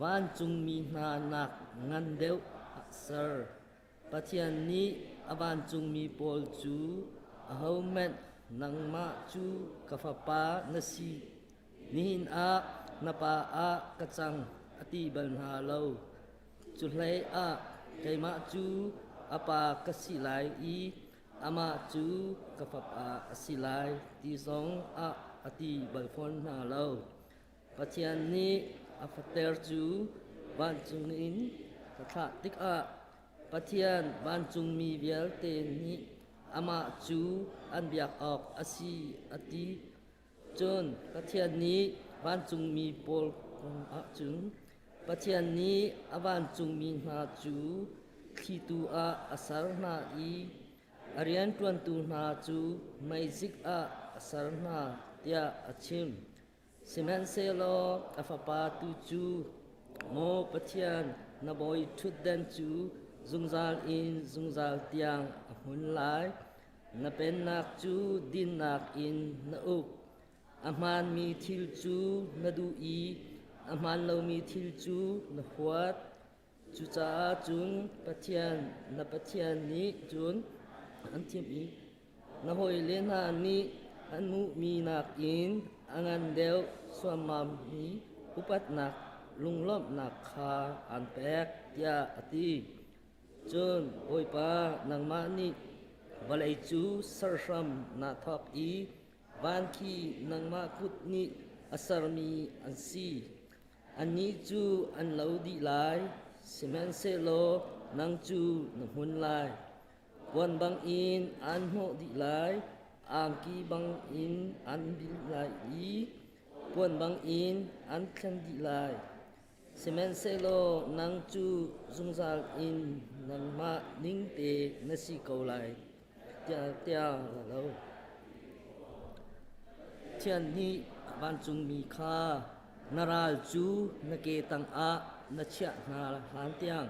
vancungmi hna nak ngan deuh a ser. Pathian nih a vancungmi pawl cu ahohmanh nangmah cu ka fapa na si, nihin ah na pa ah ka cang a ti bal hna lo. Cu hleiah keimah cu a pa ka si lai i amah cu ka fapa a si lai ti zong ah a ti bal fawn hna lo. Pathian nih a fater cu vancung in ka thlah tikah Pathian vancungmi vialte nih amah cu an biak awk a si a ti. Cun Pathian nih vancungmi pawl kong ahcun Pathian nih a vancungmi hna cu thlitu ah a ser hna i a rianṭuantu hna cu meizik ah a ser hna tiah a chim. Sihmanhsehlaw a fapa tu cu, Maw Pathian, na bawi ṭhutdan cu zungzal in zungzal tiang a hmun lai. Na pennak cu dinnak in na uk. A hmaanmi thil cu na duh i a hmaan lomi thil cu na huat. Cucaah cun Pathian, na Pathian nih cun an thim i na hawile hna nih an hmuhmi nakin a ngan deuh suammammi upatnak lunglawmhnak kha aan pek, tiah a ti. Cun Bawipa, nangmah nih vawlei cu serhram naa thawk i Van khi nangmah kut nih a sermi an si. Annih cu an lo dih lai, sihmanhsehlaw nang cu na hmun lai. Puan bangin aan hnawh dih lai, angki bangin an bil lai i puan bangin an thlen dih lai. Sihmanhsehlaw nang cu zungzal in nangmah ningte na si ko lai, tiah lo. Pathian nih vancungmi kha na ral cu na ke tangah na chiah hna hlantiang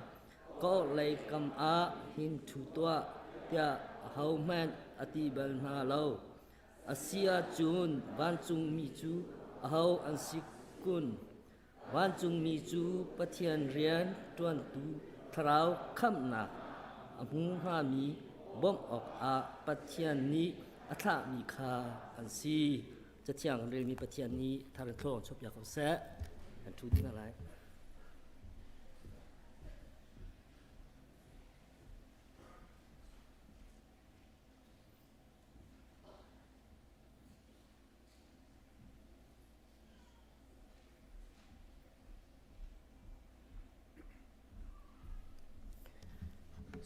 ka orhlei kam ah hin ṭhu tuah, tiah ahohmanh a ti bal hna lo. A si ahcun vancungmi cu aho an si kun? Vancungmi cu Pathian rian ṭuantu thlarau khamhnak a hmu hngami bawmh awkah Pathian nih a thlahmi kha an si. Cathiang kan relmi Pathian nih thar in thlawng chuahpiak ko seh. Kan ṭhu ding lai.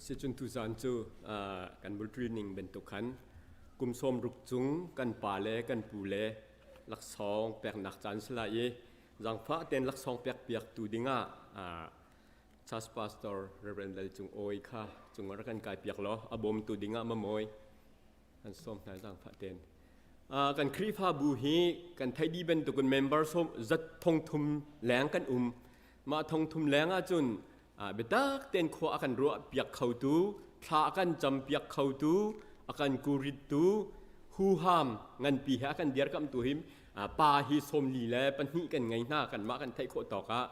Sicun tuzaan cu kan bulṭil ning bantuk khan kum 60 cung kan pa le kan pu le laksawng peknak caan si lai i zaangfah tein laksawng pek piaktu dingah. Church Pastor Reverend Lal Cung Awi kha cung rak kan kai piak law a bawmtu dingah mamawi an sawm hna zaangfah ten. Kan Khrihfabu hi kan theih dih bantukin member som zat thong thum leng kan um. Mah thong thum leng ahcun biatak ten khua a kan ruah piak khotu, thla a kan cam piak khotu, a kan kurittu, huham nganpi he a kan dirkamtu hi pa hi 42 kan ngei hna kanmah kan theih khawh tawk ah.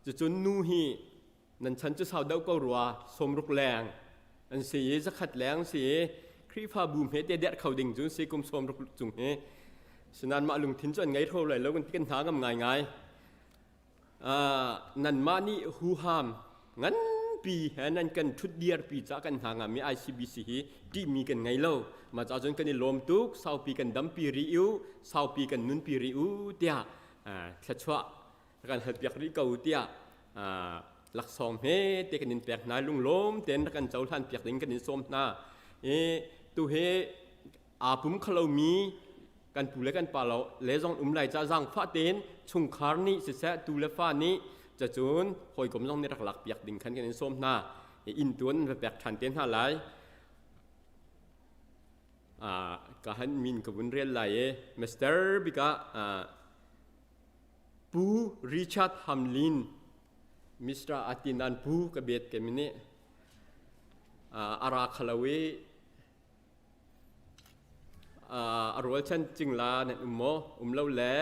Cucun nu hi nan chan cu sau deuh ko rua 60 leng an si i 100 leng si i Khrihfabu hmete derh kho ding cu si kum 60 cung hi sinan mah lungthin cu an ngei hro lai lo kan ti kan hna ngam ngaingai. Nanmah nih huham nganpi he nan kan ṭhutdir pi ca kan hna ngami ICBC hi ṭihmi kan ngei lo. Mah ca cun kan i lawm tuk, saupi kan dampi rih u, saupi kan nunpi rih u tiah thluachuah kan halpiak rih ko tiah laksawng he te kan in pek hna lunglawm tein rak kan cohlan piak ding kan in sawm hna. I tu hi aa pum khalomi kan pu le kan pa lo le zong um lai ca zaangfah tein chungkhar nih siseh tu le fa nih cacun hawikom zong nih rak lak piak ding khan kan in sawm hna. Inn tuan va pek ṭhan te hna lai. Ka han min ka vun rel lai i Mr. Bika Pu Richard Hamlin Mr. Atinan Pu ka bet ke mini ara khalo i A rualchan cingla nan um maw? Um lo le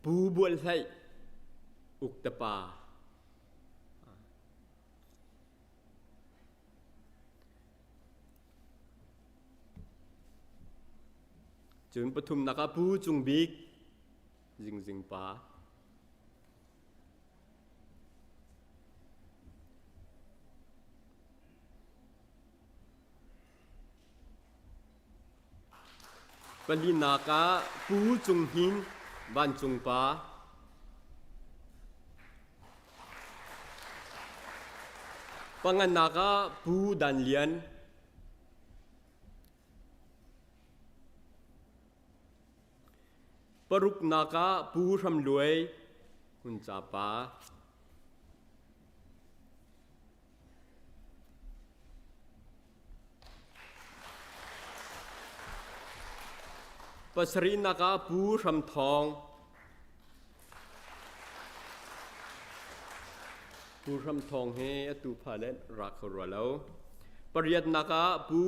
Pu Bual Hlei uk te pa. Cun pathumnak ah Pu Cung Bik Zingzing pa. Palinak ah Pu Cung Hnin Vancung pa. Panganak ah Pu Dan Lian. Paruknak ah Pu Hram Luai Hmunca pa. Pasarihnak ah Pu Hram Thawng. Pu Hram Thawng hi atu pha le ra kho rua lo. Pariatnak ah Pu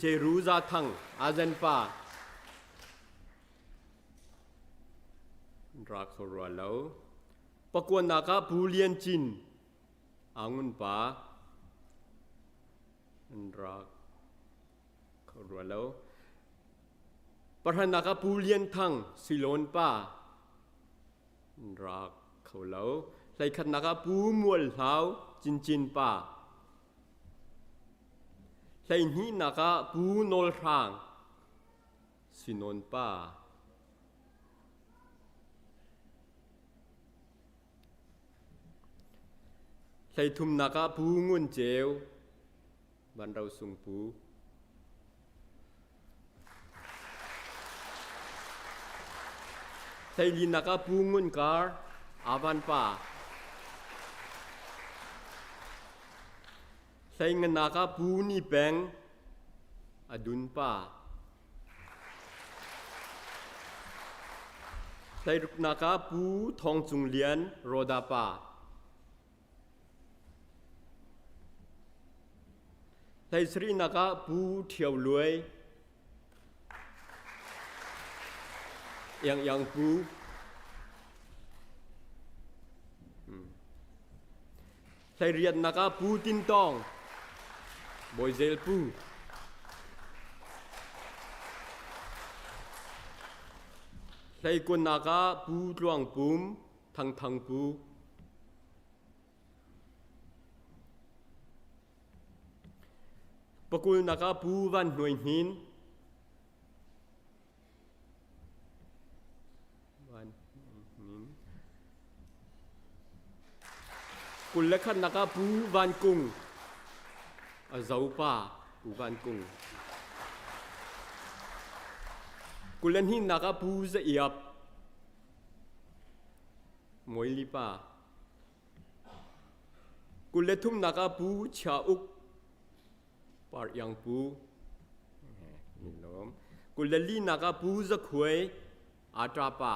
Jeru Za Thang Azen pa. Ra kho rua lo. Pakuanak ah Pu Lian Cin Angun pa. Ra kho rua lo. Pahranak ah Pu Lian Thang Silon pa. Ra kho lo. Hleikhatnak ah Pu Mual Hlau Cincin pa. Hleihnihnak ah Pu Nawl Hrang Sinawn pa. Hleithumnak ah Pu Ngun Ceu Vanro Sung Pu. Hleilinak ah Pu Ngun Kar Avan pa. Hleinganak ah Pu Ni Peng Adun pa. Hleiruknak ah Pu Thawng Cung Lian Roda pa. Hleisarihnak ah Pu Ṭhio Luai Iang Iang Pu. Hleiriatnak ah Pu Tin Tawng Bawi Zel Pu. Hleikuannak ah Pu Tluang Pum Thang Thang Pu. Pakulnak ah Pu Van Hnuai Hnin. Van Hnin. 21nak ah Pu Van Kung. A zopa Pu Van Kung. 22nak ah Pu Za Iap. Moili pa. 23 nak ah Pu Chia Uk Par Iang Pu. Lawm. 24 nak ah Pu Za Khuai Atra pa.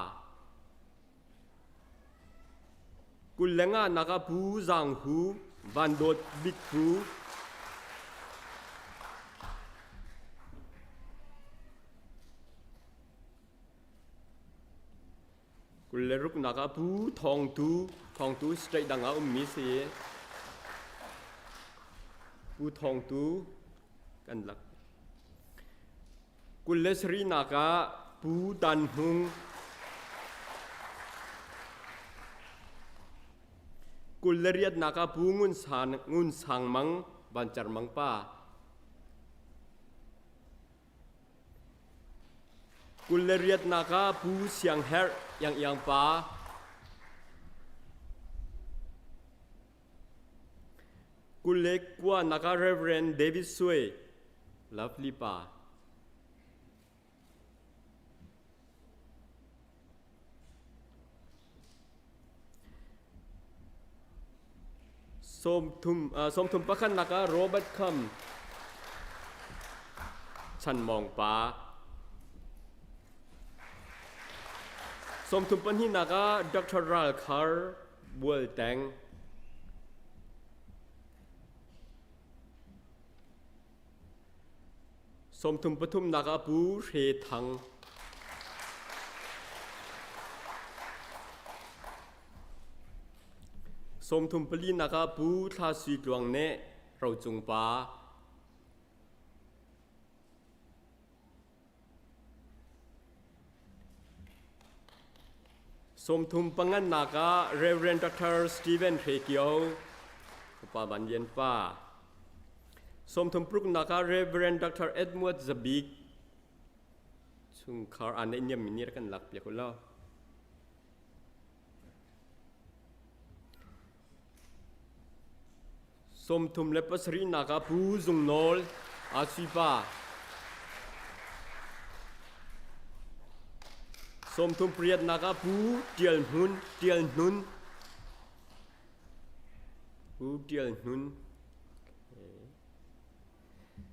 25 nak ah Pu Zang Hu Van Dawt Bik Pu. 26 nak ah Pu Thawng Tu Thawng Tu state dang ah ummi si. Pu Thawng Tu kan lak. 27 nak ah Pu Dan Hmung 28 nak ah Pu Ngun San Ngun Sang Mang Vancar Mang pa. 28 nak ah Pu Siang Herh Iang Iang pa. 29 nak ah Reverend David Sui Lovely pa. 31 nak ah Robert Kham Chan Mawng pa. 32 nak ah Dr. Ral Khar Bual Teng. 33 nak ah Pu Hre Thang. 34 nak ah Pu Thla Sui Tluang Neh Rocung pa. 35 nak ah Reverend Dr. Stephen Hre Kio, Upa Van Lian pa. 36 nak ah Reverend Dr. Edmund Zabik chungkhar an niam mi nih kan lak piak ulaw. 37 nak ah Pu Zung Nawl Asui pa. 38 nak ah Pu Tial Hmun Tial Hnun Pu Tial Hnun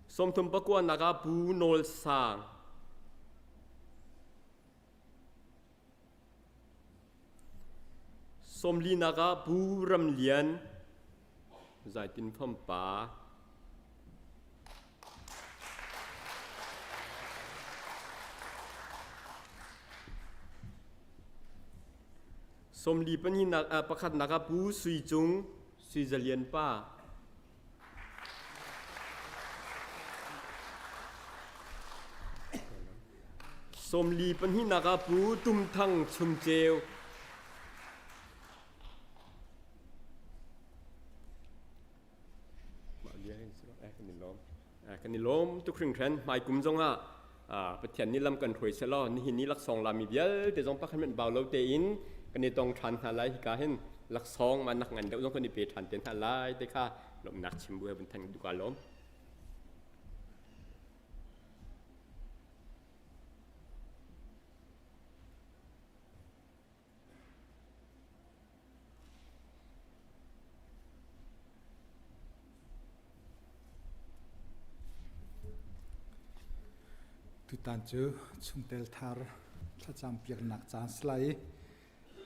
39 nak ah Pu Nawl Sang. 40 nak ah Pu Ram Lian Zaitin Fam pa. 42 nak ah pakhat nak ah Pu Sui Cung Sui Za Lian pa. 42 nak ah Pu Tum Thang Chum Ceu. Kan i lawm tuk hringhran. Hmaikum zongah Pathian nih lam kan hruai selaw nihin ni laksawng lami vialte zong pakhat hmanh bau lo tein kan i tong ṭhan hna lai. Hika hin laksawng ma nak ngan deuh zong kan i pe ṭhan te hna lai te kha lawmhnak chim bu he vun than duh ka lawm. Tutan cu chungtel thar thlacam piaknak caan si lai i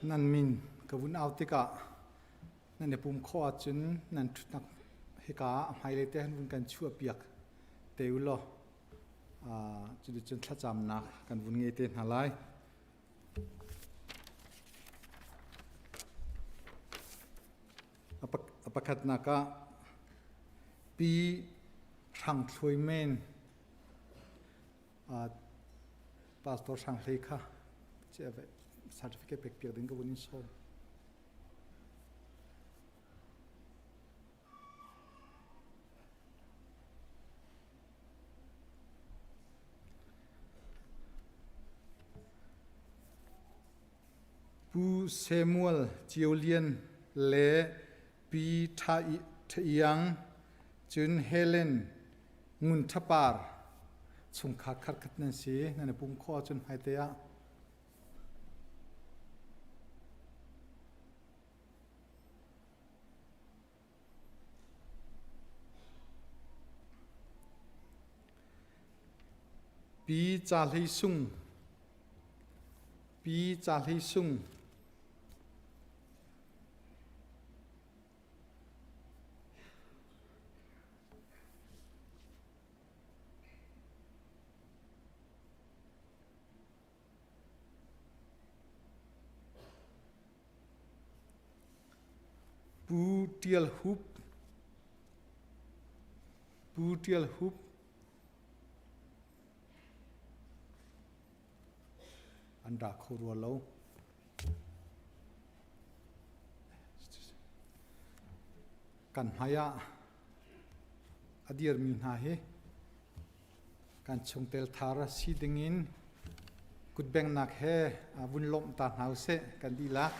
nan min ka vun au tikah nan i pum khawh ahcun nan ṭhutnak hika ah a hmailei te han vun kan chuah piak te u law cuticun thlacamnak kan vun ngei te hna lai. A pakhatnak ah Pi Hrang Thluai Men Pastor Hrang Hlei kha certificate pek piak ding ka vun in sawm. Pu Samuel Cio Lian le Pi Tha Iang, cun Helen Ngun Tha Par chungkhar khatkhat nan si. Nan i pum khawh ahcun hmaite ah. Pi Ca Hlei Sung Pi Ca Hlei Sung Pu Ṭial Hup Pu Ṭial Hup An ra kho rua lo. Kan hmai ah a dirmi hna hi kan chungtel thar si dingin kutbengnak he vun lawmh ta hna usih kan dihlak.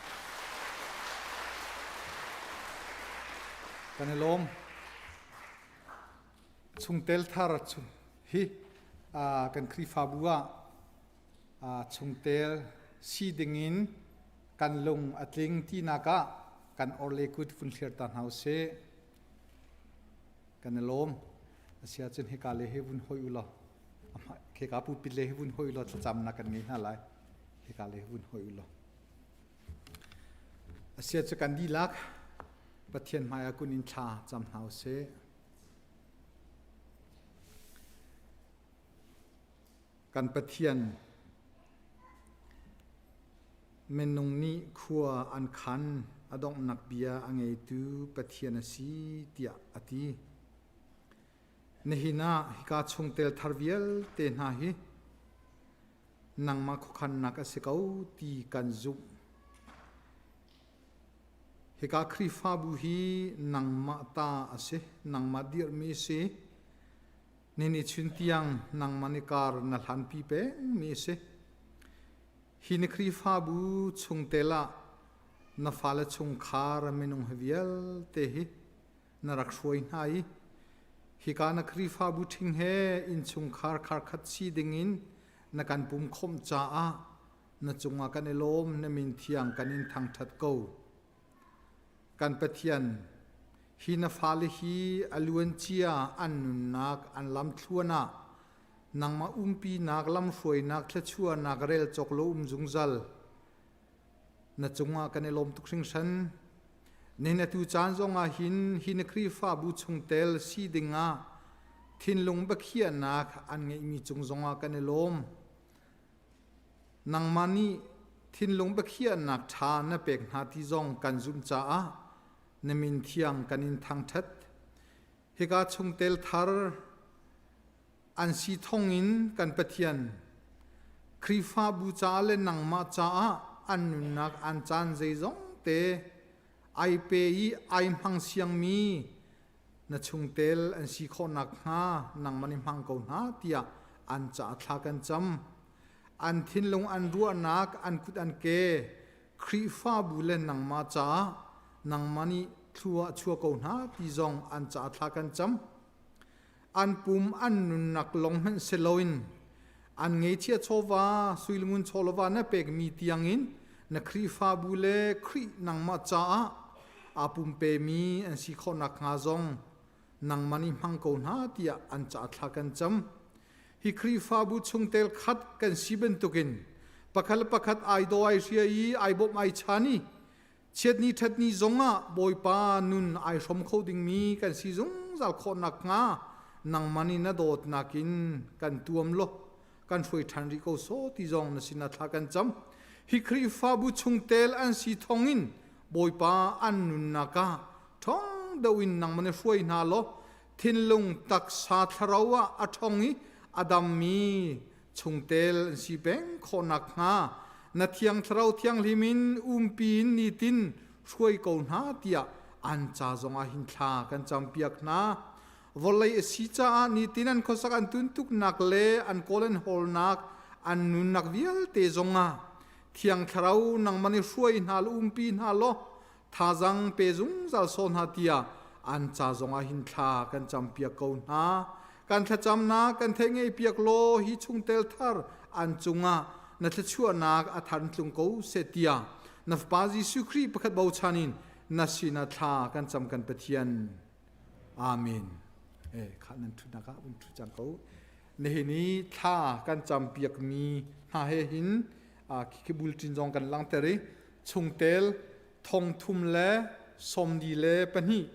Kan i lawm. Chungtel thar hi kan Khrihfabu ah chungtel si dingin kan lung a tling tinak ah kan orle kut vun thlir ta hna usih. Kan i lawm. Asiahcun hika le hi vun hoi u law kheka pulpit le hi vun hoi u law thlacamnak kan ngei hna lai. Hika le hi vun hoi u law. Asiah cu kan dihlak Pathian hmai ah kun in thla cam hna usih. Kan Pathian minung nih khua an khan a donghnak bia a ngeitu Pathian a si tiah a ti. Nihin ah hika chungtel thar vialte hna hi nangmah khuakhannak a si ko ti kan zumh. Hika Khrihfabu hi nangmah ta a si, nangmah dirhmi a si. Nini chun tiang nangmah nih kar na hlanpi pengmi a si. Hi ni Khrihfabu chungtel ah na fale chungkhar minung hi vialte hi na rak hruai hna i hika na Khrihfabu ṭhing he innchungkhar kharkhat si dingin na kan pumkhawmh caah na cungah kan i lawm, na min thiang kan in thangṭhat ko. Kan Pathian, hi na fale hi a luancia an nunnak an lamthluan ah nangmah umpinak lamhruainak thluachuahnak rel cawk lo um zungzal. Na cungah kan i lawm tuk hringhran. Nihin atu caan zongah hin hi na Khrihfabu chungtel si dingah thinlung biakhiahnak an ngeihmi cung zongah kan i lawm. Nangmah nih thinlung biakhiahnak ṭha na pek hna ti zong kan zumh caah na min thiang kan in thangṭhat. Hika chungtel thar an si thawngin kan Pathian Khrihfabu caah le nangmah caah an nunnak an caan zeizong te ai pe i ai hmang siangmi na chungtel an si khawh nakhnga nangmah nih hmang ko hna tiah an caah thla kan cam. An thinlung an ruahnak an kut an ke Khrihfabu le nangmah caah nangmah nih thlua chuah ko hna ti zong an caah thla kan cam. An pum an nunnak lawng hmanh si loin an ngeichia chawva suilngun chawlava na pekmi tiangin na Khrihfabu le Khrih nangmah caah aa pumpemi an si khawh nakhnga zong nangmah nih hmang ko hna tiah an caah thla kan cam. Hi Khrihfabu chungtel khat kan si bantukin pakhat le pakhat ai daw ai hria i ai bawmh ai chan i Chiatni ṭhatni zongah Bawipa nun ai hrom kho dingmi kan si zungzal khawh nakhnga nangmah nih na dawtnak in kan tuam law kan hruai ṭhan rih ko sawh ti zong na sinah thla kan cam. Hi Khrihfabu chungtel an si thawngin Bawipa an nunnak ah ṭhawng deuh in nangmah nih hruai hna law thinlung taksa thlarau ah a ṭhawng i a dammi chungtel an si peng khawh nakhnga na thiang thlarau thianghlim in umpi in nitin hruai ko hna tiah an ca zongah hin thla kan campiak hna. Vawlei a si caah nitin an khuasak an tuntuknak le an kawl an hawlnak an nunnak vialte zongah thiang thlarau nangmah nih hruai hna le umpi hna law thazang pe zungzal sawh hna tiah an ca zongah hin thla kan campiak ko hna. Kan thlacamnak kan theih ngeihpiak law hi chungtel thar an cungah na thluachuahnak a than tlung ko seh tiah na Fapa Jesuh Khrih pakhat bochan in na sinah thla kan cam kan Pathian. Amen. Eh, kha nan ṭhutnak ah vun ṭhu cang ko. Nihin i thla kan campiakmi hna he hin khi bulṭin zong kan langhter i chungtel 342,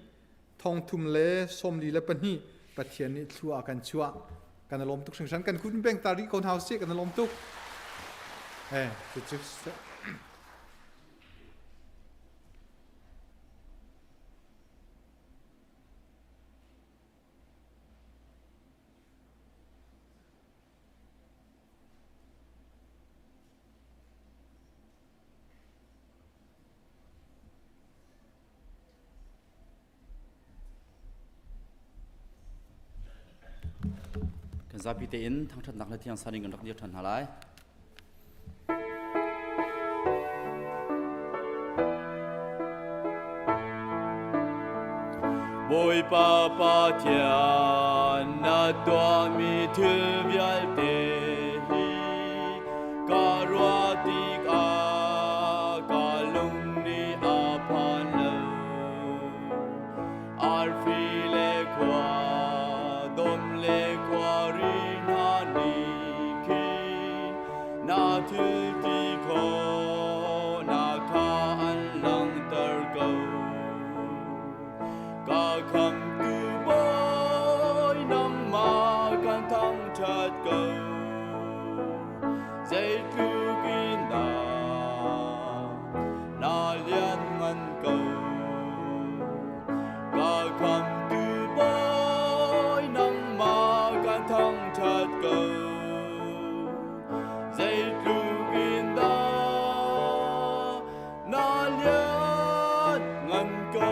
342 Pathian nih thlua a kan chuah. Kan i lawm tuk hringhran. Kan kun peng ta rih ko hna usih. Kan i lawm tuk. Eh, cu Kan zapi tein thangṭhatnak le thiang san in kan rak dir ṭhan hna lai. Bawipa Pathian na tuahmi thil vialte hi ka ruah tikah ka lung nih a phan lo. Arfi le khua, dom le khuari hna nih khin na thil ti khawhnak kha an langhter ko. Ka khamtu Bawi nangmah kan thangṭhat ko. Zeitluk in dah na lianngan ko. Ka khamtu Bawi nangmah kan thangṭhat ko. Zeitluk in dah na lianngan ko.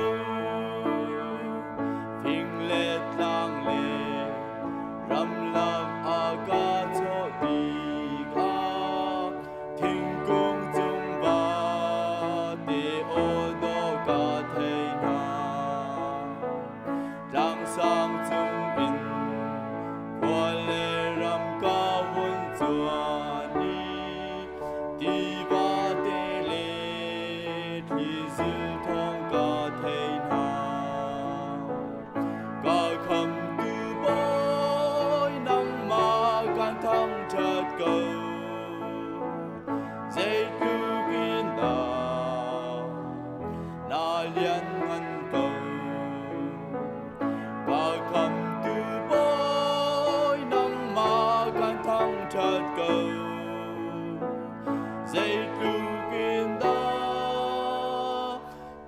Fing le tlang le ramlak a ka chawh tikah thingkung cung vate aw dawh ka thei hna. Tlangsang cung in khua le ram ka vun cuan i tiva te le thlizil thawng ka thei hna. Ka khamtu Bawi nangmah kan thangṭhat ko. Zeitluk in dah na lianngan ko. Ka khamtu Bawi nangmah kan thangṭhat ko. Zeitluk in dah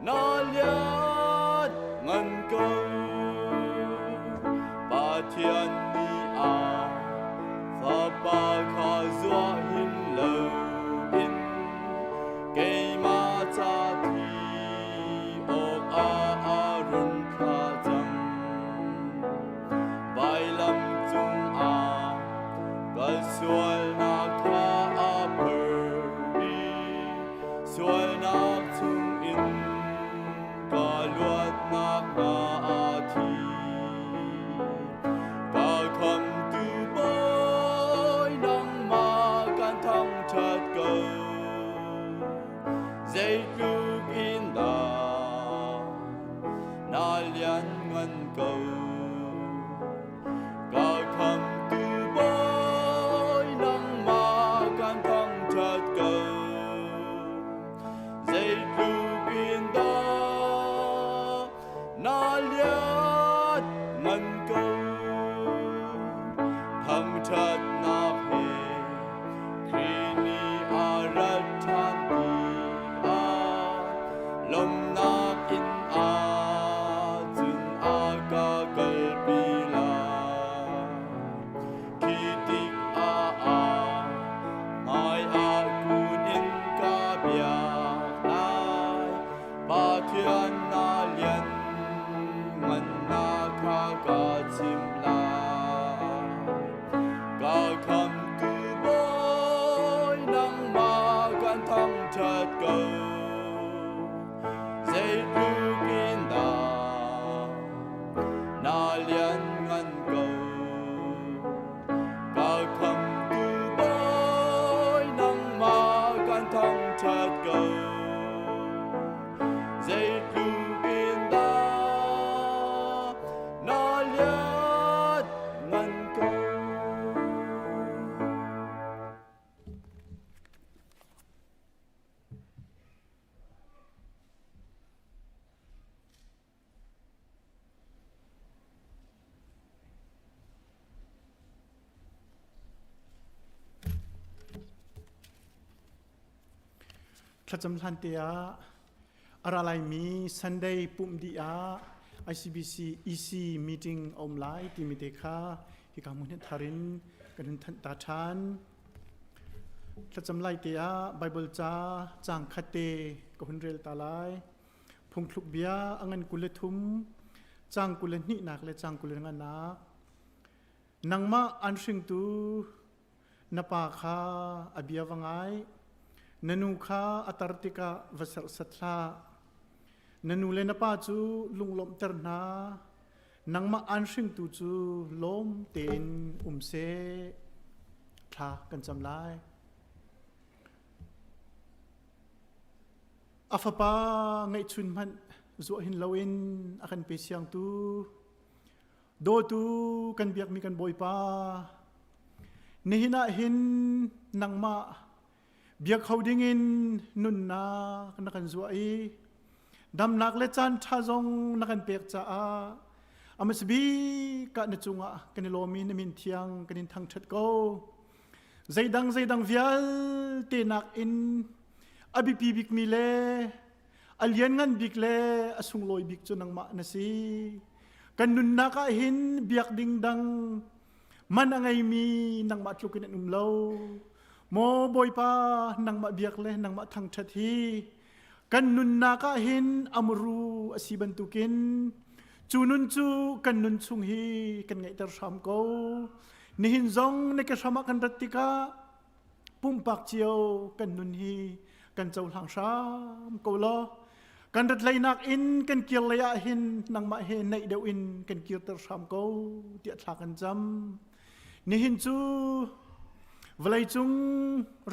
na lianngan ko. Pathian nih a Fapa kha zuah hin loin keimah ca thi awkah a run thlah cang. Vailam cungah ka sualnak kha a phur i sualnak chungin ka luatnak hnga a thi. Ka khamtu Bawi nangmah kan thangṭhat ko. Zeitluk in dah na lianngan ko. Ka khamtu Bawi nangmah kan thangṭhat ko. Zeitluk in dah na lianngan ko. Thangṭhatnak he Khrih nih a rat ṭhan tikah lawmhnak inn ah cun a ka kalpi lai. Khi tikah a hmaiah kun in ka biak lai. Pathian na lianngannak kha ka chim lai. Ka khamtu Bawi nangmah kan thangṭhat ko. Zeitluk in dah na lianngan ko. Ka khamtu Bawi nangmah kan thangṭhat ko. Zeitluk in dah na lianngan ko. Thlacam hlan te ah a ra laimi Sunday pumh dih ah ICBC EC meeting a um lai timi te kha hika hmun hin thar in kan hun thanh ta ṭhan. Thlacam lai te ah Bible ca caang khat te ka hun rel ta lai. Phungthluk bia a ngan 23 caang 22 nak le caang 25 nak. Nangmah an hringtu Na pa kha a bia va ngai. Na nu kha a tar tikah va serhsat hlah. Na nu le na pa cu lunglawmhter hna. Nangmah aan hringtu cu lawm tein um seh. Thla kan cam lai. A fapa ngeihchun hmanh zuah hin loin a kan pe siangtu Dawtu kan biakmi kan Bawipa, nihin ah hin nangmah biak kho dingin nunnak na kan zuah i damnak le caan ṭha zong na kan pek caah amasbik ah na cungah kan i lawm i na min thiang kan in thangṭhat ko. Zeidang zeidang vialte nakin a biapi bikmi le a lianngan bik le a sunglawi bik cu nangmah na si. Kan nunnak ah hin biak ding dang man a ngeimi nangmah tluk in an um lo. Maw Bawipa nangmah biak le nangmah thangṭhat hi kan nunnak ah hin amuru a si bantukin cu nun cu kan nun chung hi kan ngeihter hram ko. Nihin zong na ke hram ah kan rat tikah pumpak cio kan nun hi kan cohlang hram ko law kan rat leinak in kan kir lei ah hin nangmah he naih deuh in kan kirter hram ko tiah thla kan cam nihin cu vawleicung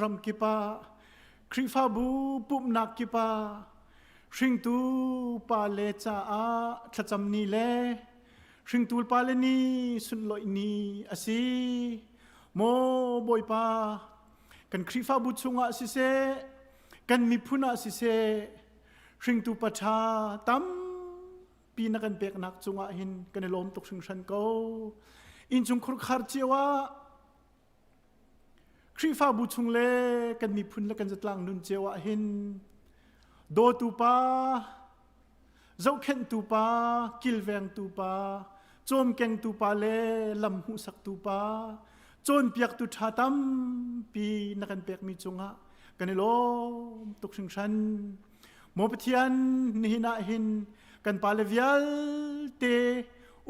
ram kip ah Khrihfabu pumhnak kip ah hringtu pa le caah thlacam ni le hringtu pa le ni sunlawih ni a si Maw Bawipa, kan Khrihfabu chungah siseh, kan miphun ah siseh, hringtu paṭha tampi na kan peknak cungah hin kan i lawm tuk hringhran ko. Innchung khurkhar cio ah Khrihfabu chung le kan miphun le kan zatlang nun cio ah hin dawtu pa zohkhenhtu pa, kilvengtu pa, cawmkengtu pa le lam hmuhsaktu pa, cawnpiaktu ṭha tampi na kan pekmi cungah kan i lawm tuk hringhran. Maw Pathian, nihin ah hin kan pale vialte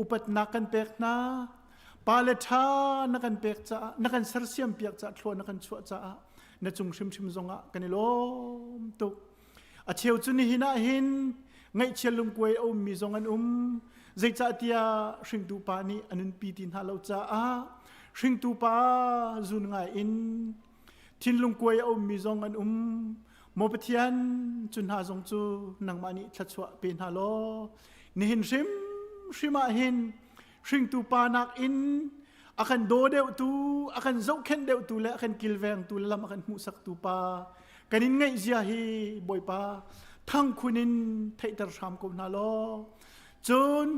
upatnak kan pek hna. Pale ṭha na kan pek caah, na kan sersiam piak caah, thlua na kan chuah caah na cung hrimhrim zongah kan i lawm tuk. A cheu cu nihin ah hin ngaihchia lungkuai a ummi zong an um. Zeicahtiah hringtu pa nih a nunpi ti hna lo caah hringtu pa zun ngai in thinlung kuai a ummi zong an um. Maw Pathian, cu hna zong cu nangmah nih thluachuah pe hna law nihin hrimhrim ah hin hringtu pa nakin a kan daw deuhtu, a kan zohkhenh deuhtu le a kan kilvengtu le lam a kan hmuhsaktu pa kan in ngaih zia hi Bawipa thangkhun in theihter hram ko hna law cun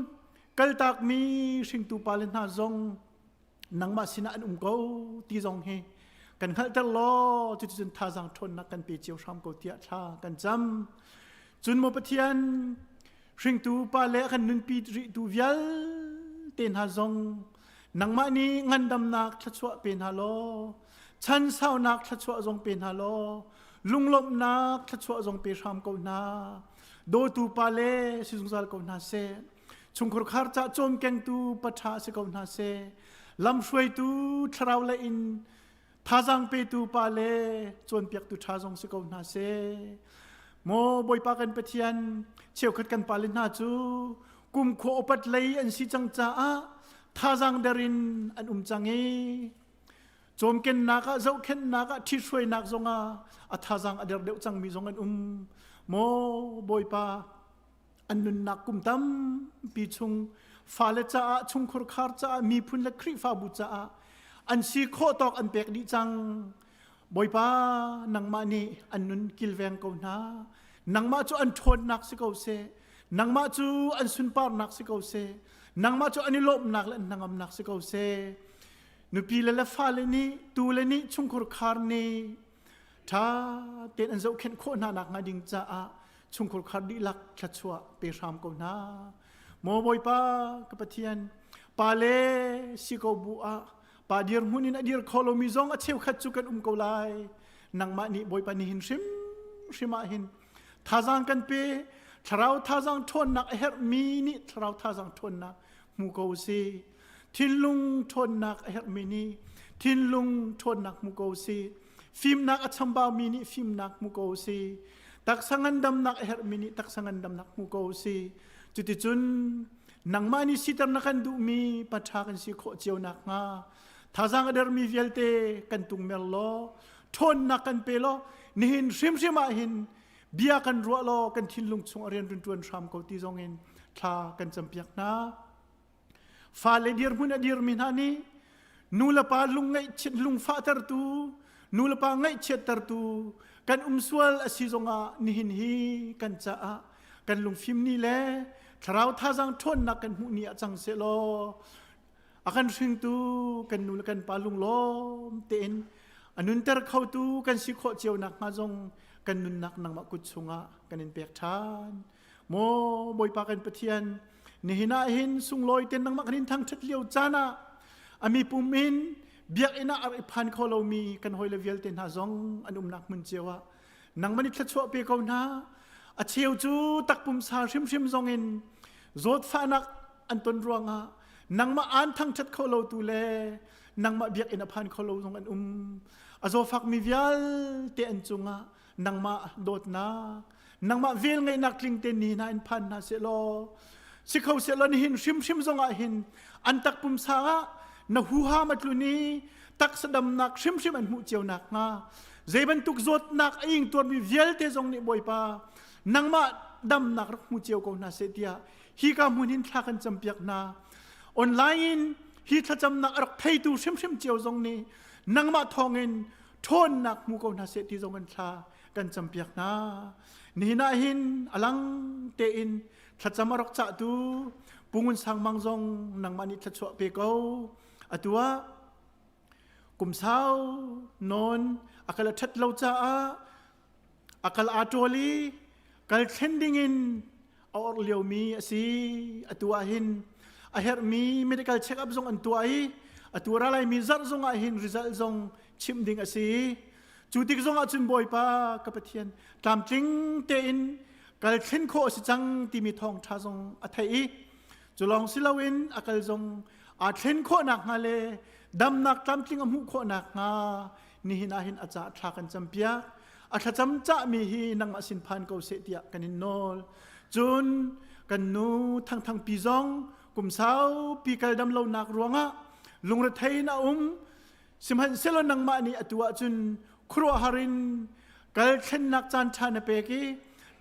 kaltakmi hringtu pa le hna zong nangmah sinah an um ko ti zong hi kan hngalhter law cuticun thazaang ṭhawnnak kan pe cio hram ko tiah thla kan cam cun maw Pathian hringtu pa le a kan nunpi rihtu vialte hna zong nangmah nih ngandamnak thluachuah pe hna law chan saunak thluachuah zong pe hna law lunglawmhnak thluachuah zong pe hram ko hna dawtu pa le si zungzal ko hna seh chungkhur khar ca cawmkengtu paṭha si ko hna seh lamhruaitu thlarau le in Thazaang petu pa le cawnpiaktu ṭha zong si ko hna seh. Maw Bawipa kan Pathian, cheukhat kan pale hna cu kumkhua upat lei an si cang caah thazaang der in an um cang i cawmkennak ah zohkhenhnak ah ṭhithruainak zongah a thazaang a der deuh cangmi zong an um. Maw Bawipa, an nunnak kum tampi chung fale caah chungkhur khar caah miphun le Khrihfabu caah an si khawh tawk an pek dih cang Bawipa nangmah nih an nun kilveng ko hna nangmah cu an ṭhawnnak si ko seh nangmah cu an sunparnak si ko seh nangmah cu an i lawmhnak le an hnangamnak si ko seh nupi le le fale nih tu le nih chungkhur khar nih. Ṭha tein an zohkhenh khawh hna nak hnga ding caah chungkhur khar dihlak thluachuah pe hram ko hna. Maw Bawipa ka Pathian, pa le si ko bu ah pa dirhmun in a dir kho lomi zong a cheukhat cu kan um ko lai. Nangmah nih Bawipa nihin hrimhrim ah hin Thazaang kan pe. Thlarau thazaang ṭhawnnak a herhmi nih thlarau thazaang ṭhawnnak hmu ko si. Thinlung ṭhawnnak a herhmi nih thinlung ṭhawnnak hmu ko si. Fimnak a chambaumi nih fimnak hmu ko si. Taksa ngandamnak a herhmi nih taksa ngandamnak hmu ko si. Cuticun nangmah nih siter na kan duhmi paṭha kan si khawh cio nakhnga thazaang a dermi vialte kan tungmer law ṭhawnnak kan pe law nihin hrimhrim ah hin bia kan ruah law kan thinlung chung a rian run ṭuan hram ko ti zong in thla kan campiak hna. Fale dirhmun a dirmi hna nih nu le pa lung ngaihchiat lungfahtertu nu le pa ngaihchiattertu kan um sual a si zongah nihin hi kan caah kan lungfim ni le thlarau thazaang ṭhawnnak kan hmuh ni ah cang seh law a kan hringtu kan nu le kan pa lunglawm tein a nunter khotu kan si khawh cio nakhnga zong kan nunnak nangmah kut chungah kan in pek ṭhan. Maw Bawipa kan Pathian, nihin ah hin sunglawi ten nangmah kan in thangṭhat lio caan ah a mipum in biakinn ah a rak i phan kho lomi kan hawile vialte hna zong an umnak hmun cio ah nangmah nih thluachuah pe ko hna. A cheu cu takpumsa hrimhrim zong in zawtfahnak an ton ruangah nangmah aan thangṭhat kho lo tu le nangmah biakinn a phan kho lo zong an um a zawfakmi vialte an cungah nangmah dawtnak nangmah velngeihnak tling te ni hna in phan hna seh law si kho seh law nihin hrimhrim zongah hin an takpumsa ah na huham a tlun i taksa damnak hrimhrim an hmuh cio nakhnga zei bantuk zawtnak a ing tuarmi vialte zong nih Bawipa nangmah damnak rak hmu cio ko hna seh tiah hika hmun hin thla kan campiak hna online in hi thlacamnak a rak theitu hrimhrim cio zong nih nangmah thawngin ṭhawnnak hmu ko hna seh ti zong kan thla kan campiak hna nihin ah hin alang tein thlacam a rak cahtu Pungun Sang Mang zong nangmah nih thluachuah pe ko atu ah kum sau nawn a kal a ṭhat lo caah a kal aa ṭawl i kal thlen dingin a orh liomi a si. Atu ah hin a herhmi medical check-up zong an tuah i atu ra laimi zarh zong ah hin result zong chimh ding a si. Cu tik zong ah cun Bawipa ka Pathian tlamtling tein kal thlen khawh a si cang timi thawngṭha zong a theih i cu lawng si loin a kal zong aa thlen khawh nakhnga le damnak tlamtling a hmuh khawh nakhnga nihin ah hin a ca thla kan campiak a thlacam cahmi hi nangmah sin phan ko seh tiah kan in nawl cun kan nu thangthang pi zong kum saupi kal dam lonak ruangah lungrethei in a um sihmanhsehlaw nangmah nih atu ahcun khuaruahhar in kal thlennak caan ṭha na pek i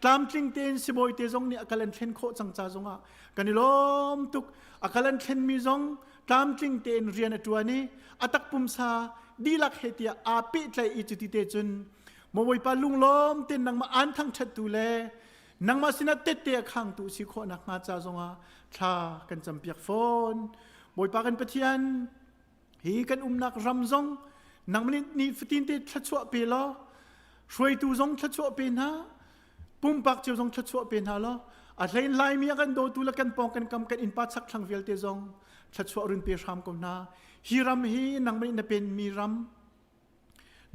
tlamtling tein sibawi te zong nih a kal an thlen khawh cang ca zongah kan i lawm tuk a kal an thlenmi zong tlamtling tein rian a ṭuan i a takpumsa dihlak he tiah aa pehtlaih i cuti te cun maw Bawipa lunglawm tein nangmah aan thangṭhattu le nangmah sinah tette a khangtu si khawh nakhnga ca zongah thla kan campiak fawn. Bawipa kan Pathian, hi kan umnak ram zong nangmah nih nifatin te thluachuah pe law hruaitu zong thluachuah pe hna pumpak cio zong thluachuah pe hna law a hlein laimi a kan dawtu le kan pawng kan kam kan innpa chakthlang vialte zong thluachuah run pe hram ko hna hi ram hi nangmah nih na penmi ram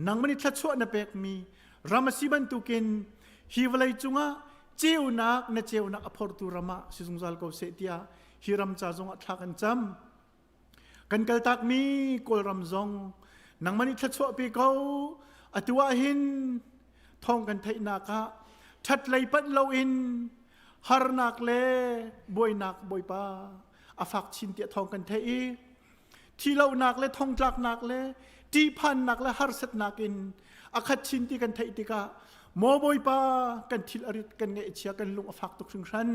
nangmah nih thluachuah na pekmi ram a si bantukin hi vawlei cungah ceunak na ceunak a phortu ram ah si zungzal ko seh tiah hi ram ca zongah thla kan cam Kan kaltakmi Kawlram zong nangmah nih thluachuah pe ko. Atu ah hin thawng kan theihnak ah ṭhatlei panh loin harnak le buainak Bawipa a fak chin tiah thawng kan theih i thilonak le thongtlaknak le ṭihphannak le harsatnak in a khat chin ti kan theih tikah maw Bawipa kan thil a rit kan ngaihchia kan lung a fak tuk hringhran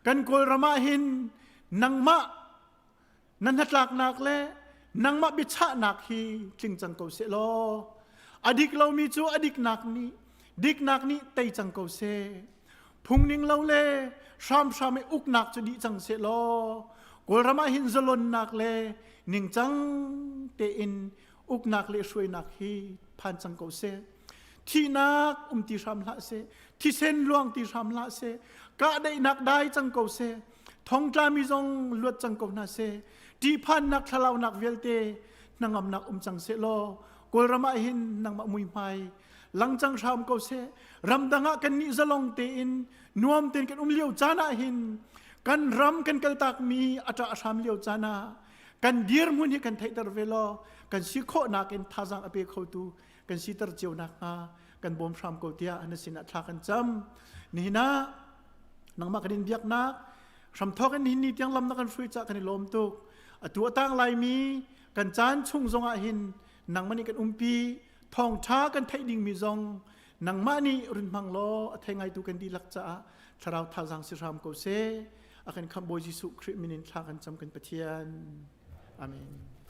kan Kawlram ah hin nangmah na hnatlaknak le nangmah biachahnak hi tling cang ko seh law a dik lomi cu a diknak nih diknak nih tei cang ko seh phungning lo le hramhram i uknak cu dih cang seh law kawlram ah hin zalonnak le ningcang tein uknak le hruainak hi phan cang ko seh. Thihnak um ti hram hlah seh. Thisen luang ti hram hlah seh. Kahdaihnak dai cang ko seh. Thongtlami zong luat cang ko hna seh. Ṭihphannak thlalaunak vialte hnangamnak um cang seh law Kawlram ah hin nangmah muihmai lang cang hram ko seh. Ramdang ah kan nih zalong tein nuam tein kan um lio caan ah hin kan ram kan kaltakmi a ṭah hram lio caan ah kan dirhmun hi kan theihter ve law kan si khawhnak in thazaang a pe khotu kan siter cio nakhnga kan bawm hram ko tiah na sinah thla kan cam. Nihin ah nangmah kan in biaknak hramthawk in nihin ni tiang lam na kan hruai cah kan i lawm tuk. Atu a tang laimi kan caan chung zongah hin nangmah nih kan umpi thawngṭha kan theih dingmi zong nangmah nih run hmang law a thei ngaitu kan dihlak caah thlarau thazaang si hram ko seh. A kan khamh Bawi Jesuh Khrih min in thla kan cam kan Pathian. Amen.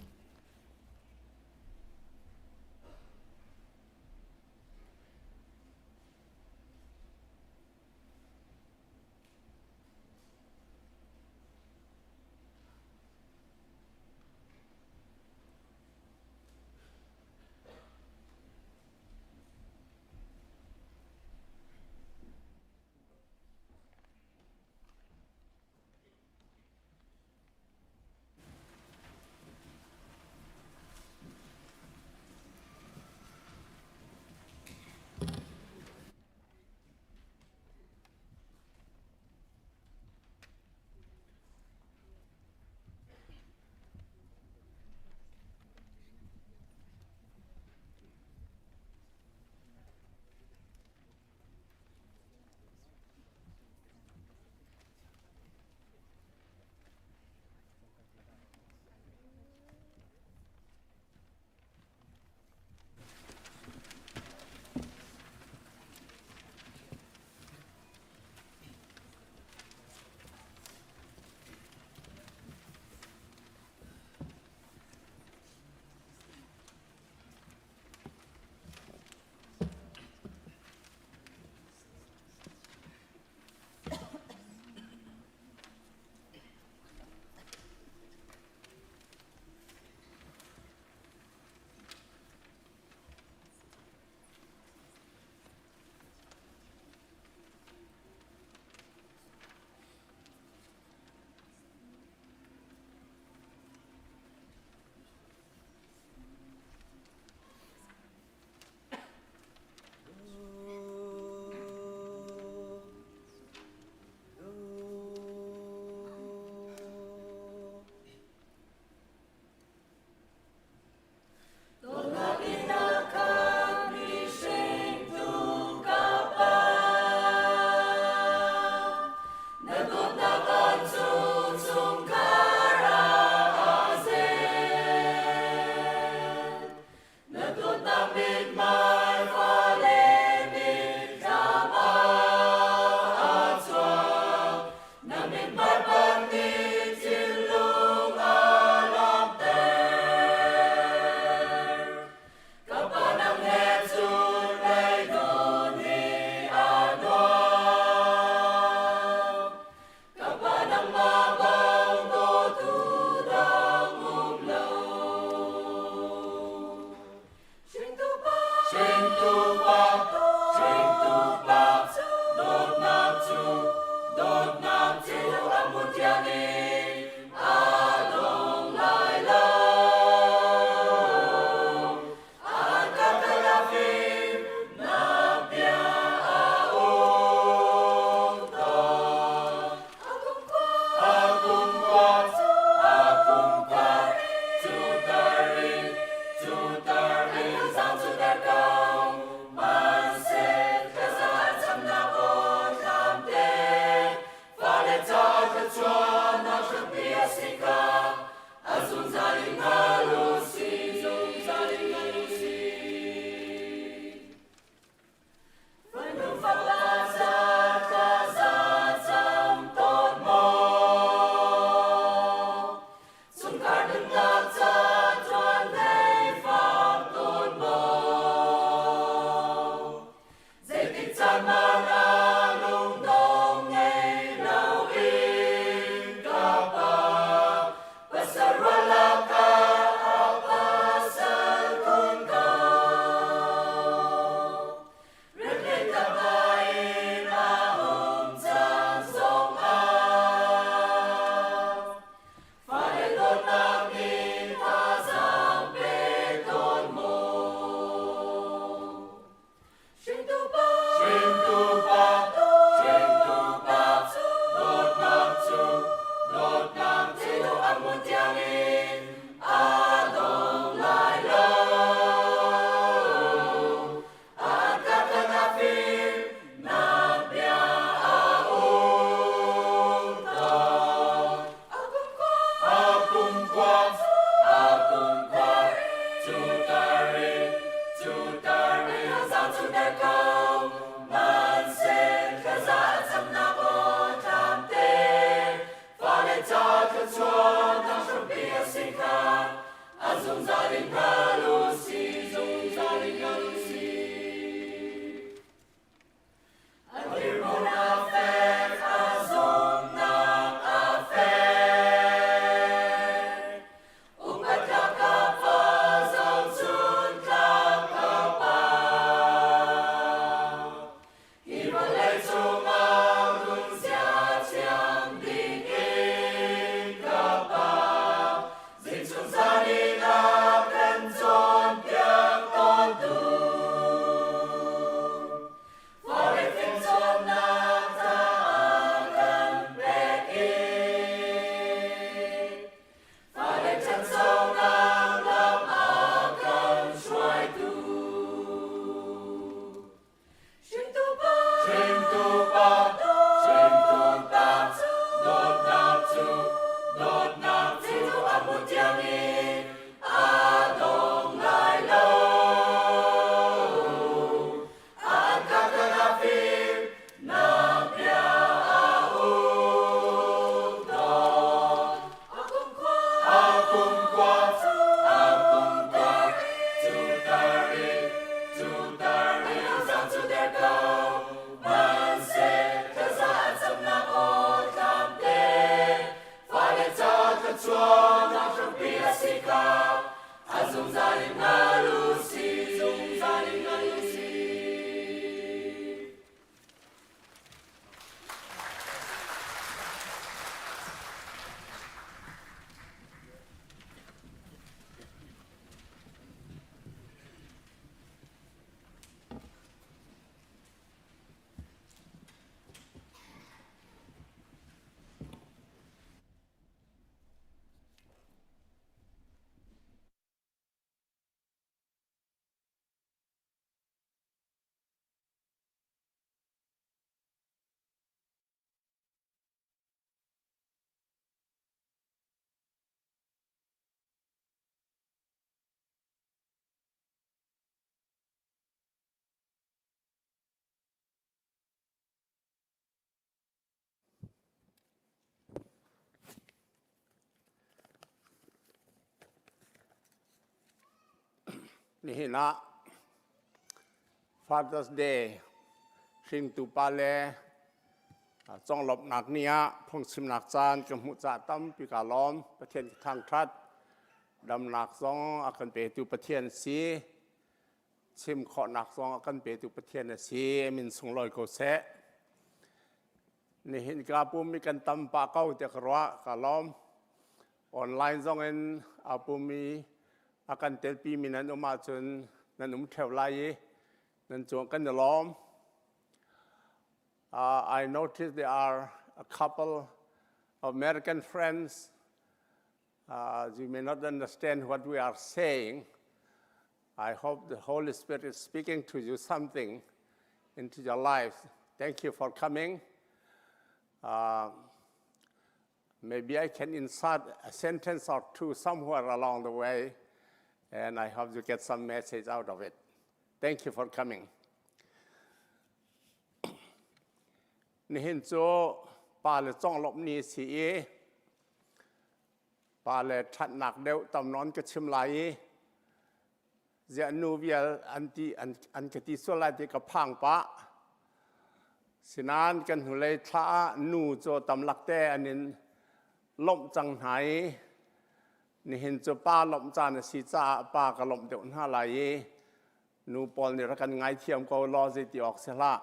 Nihin ah Father's Day hringtu pale conglawmhnak ni ah phungchimnak caan ka hmuh caah tampi kaa lawm. Pathian ka thangṭhat. Damnak zong a kan petu Pathian si. Chim khawhnak zong a kan petu Pathian a si. Min sunglawi ko seh. Nihin ka pum i kan tam pah ko tiah ka ruah. Ka lawm. Online zong in a pum i a kan telpi mi nan um ahcun nan um ṭheo lai i nan cung kan i lawm. I noticed there are a couple of American friends. You may not understand what we are saying. I hope the Holy Spirit is speaking to you something into your life. Thank you for coming. Maybe I can insert a sentence or two somewhere along the way, and I hope you get some message out of it. Thank you for coming. Nihin cu pa le conglawmh ni si i pa le ṭhatnak deuh tam nawn ka chim lai i ziah nu vial an ti an, an ka ti sual lai ti ka phang pah. Sinain kan hnulei thla ah nu cu tam lakte an in lawmh cang hna i nihin cu pa lawmh caan a si caah pa ka lawmh deuh hna lai i nu pawl nih rak kan ngaithiam ko law zei ti awk si hlah.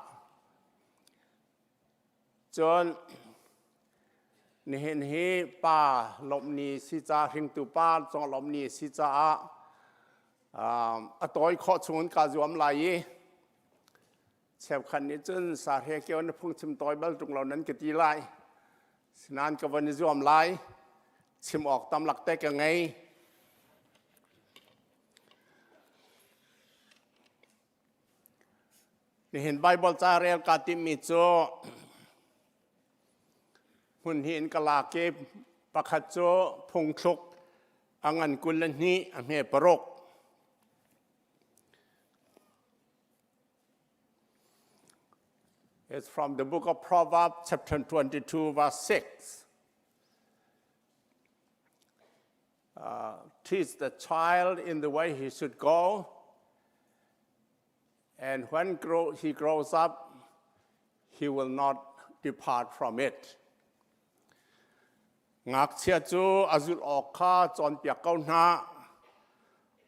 Cun nihin hi pa lawmh ni si ca hringtu pa cung lawmh ni si caah a tawi khawh chungin kaa zuam lai i cheukhat nih cun sahre kio na phungchim tawi bal ṭung lo nan ka ti lai. Sinain ka von i zuam lai. Chim awk tam lak te ka ngei. Nihin Baibal ca rel kaa timhmi cu hmun hi in ka lak i pakhat cu phungthluk a ngan 22 a hme paruk. It's from the book of Proverbs, chapter 22, verse 6. Teach the child in the way he should go, and when grow, he grows up, he will not depart from it. Ngakchia cu a zulh awk kha cawnpiak ko hna.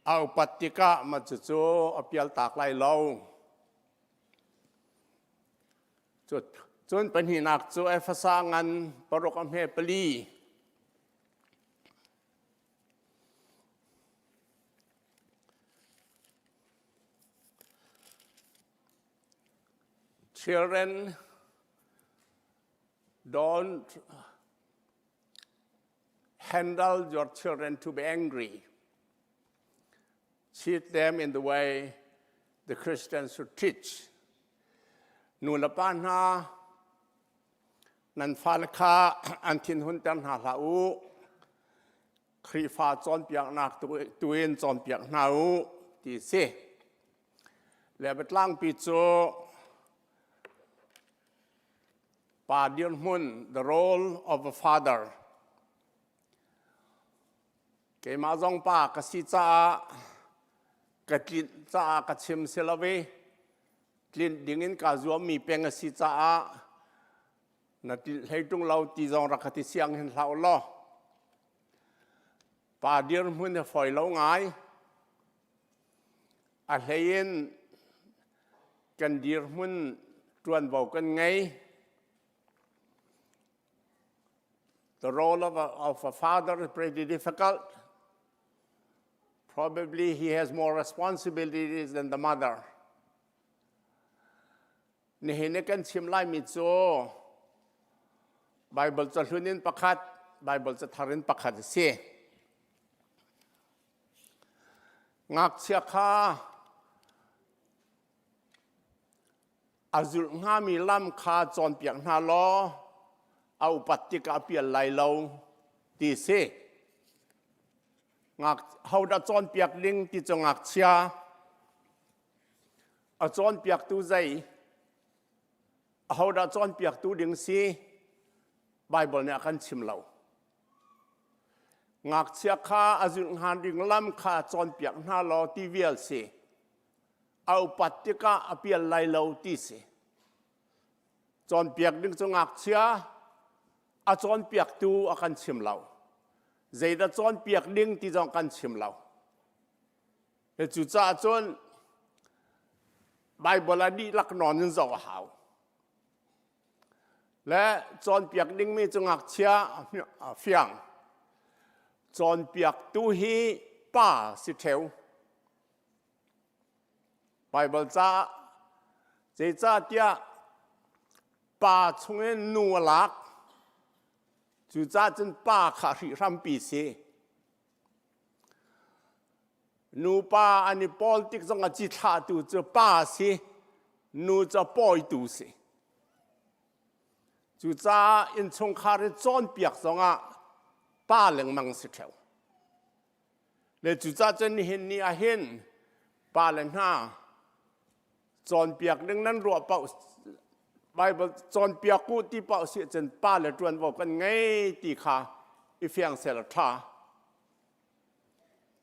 A upat tikah mah cucu a pialtak lai lo. Cun pahnihnak cu Efesa ngan paruk a hme pali. Children, don't handle your children to be angry. Teach them in the way the Christians should teach. Nu le pa hna nan fale kha an thinhunter hna hlah u. Khrihfa cawnpiaknak tuin cawnpiak hna u ti si. Le biatlangpi cu pa dirhmun the role of a father keimah zong pa ka si caah ka tlinh caah ka chim si lo i tlinh dingin kaa zuammi peng a si caah na tlinh hlei ṭung lo ti zong rak ka ti siang hin hlah u law pa dirhmun hi fawi lo ngai a hlei in kan dirhmun ṭuanvo kan ngei The role of a father is pretty difficult. Probably he has more responsibilities than the mother. Nihin kan chim laimi cu Bible cahlun in pakhat, Bible cathar in pakhat a si. Ngakchia kha A zulh hngami lam kha cawnpiak hna law a upat tikah a pial lai lo ti si. Ngak hodah cawnpiak ding ti cu ngakchia a cawnpiaktu zei ahodah cawnpiaktu ding si Bible nih a kan chim lo. Ngakchia kha a zulh hnga ding lam kha cawnpiak hna law ti vial si. A upat tikah a pial lai lo ti si. Cawnpiak ding cu ngakchia a cawnpiaktu a kan chim lo. Zeidah cawnpiak ding ti zong kan chim lo. Cucaah cun Baibal a dihlak nawn in zoh a hau. Le cawnpiak dingmi cu ngakchia fiang. Cawnpiaktu hi pa si ṭheu. Baibal caah zeicahtiah pa chungin nu a lak. Cucaah cun pa kha hrihhrampi si. Nupa an i pawl tik zong a cithlahtu cu pa si, nu cu a pawitu si. Cucaah innchungkhar i cawnpiak zongah pa lengmang si ṭheo. Le cucaah cun nihin ni ah hin pa le hna cawnpiak ding nan ruah paoh Bible cawnpiak u ti paoh si cun pa le ṭuanvo kan ngei ti kha i fiang sel a ṭha.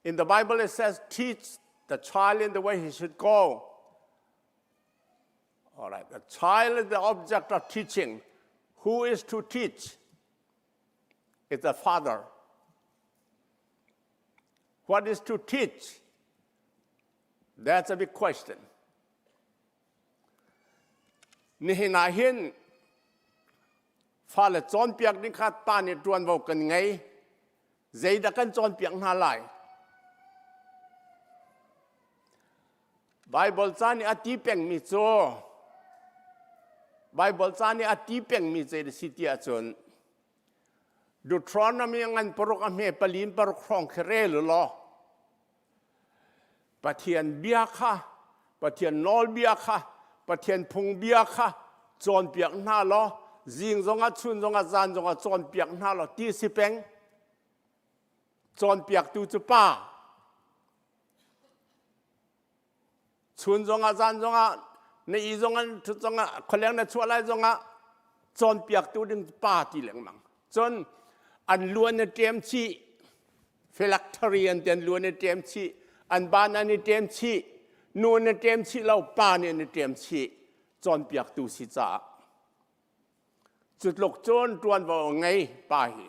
In the Bible it says teach the child in the way he should go. All right, the child is the object of teaching. Who is to teach? It's the father. What is to teach? That's a big question. Nihin ah hin fale cawnpiak ding kha pa nih ṭuanvo kan ngei. Zeidah kan cawnpiak hna lai? Baibal ca nih a ti pengmi cu Baibal ca nih a ti pengmi zei a si ti ahcun Deuteronomy ngan paruk a hme palin paruk hrawng khi rel u law Pathian bia kha Pathian nawlbia kha Pathian phungbia kha cawnpiak hna law zing zongah chun zongah zan zongah cawnpiak hna law ti si peng cawnpiaktu cu pa chun zongah zan zongah na i zongah thut zongah khualeng na chuah lai zongah cawnpiaktu ding pa ti lengmang cun an luan na ṭem chih phylactery an ti an luan na ṭem chih an ban an i ṭem chih nu na ṭem chih lo pa nih na ṭem chih cawnpiaktu si caah cu tluk cun ṭuanvo ngei pa hi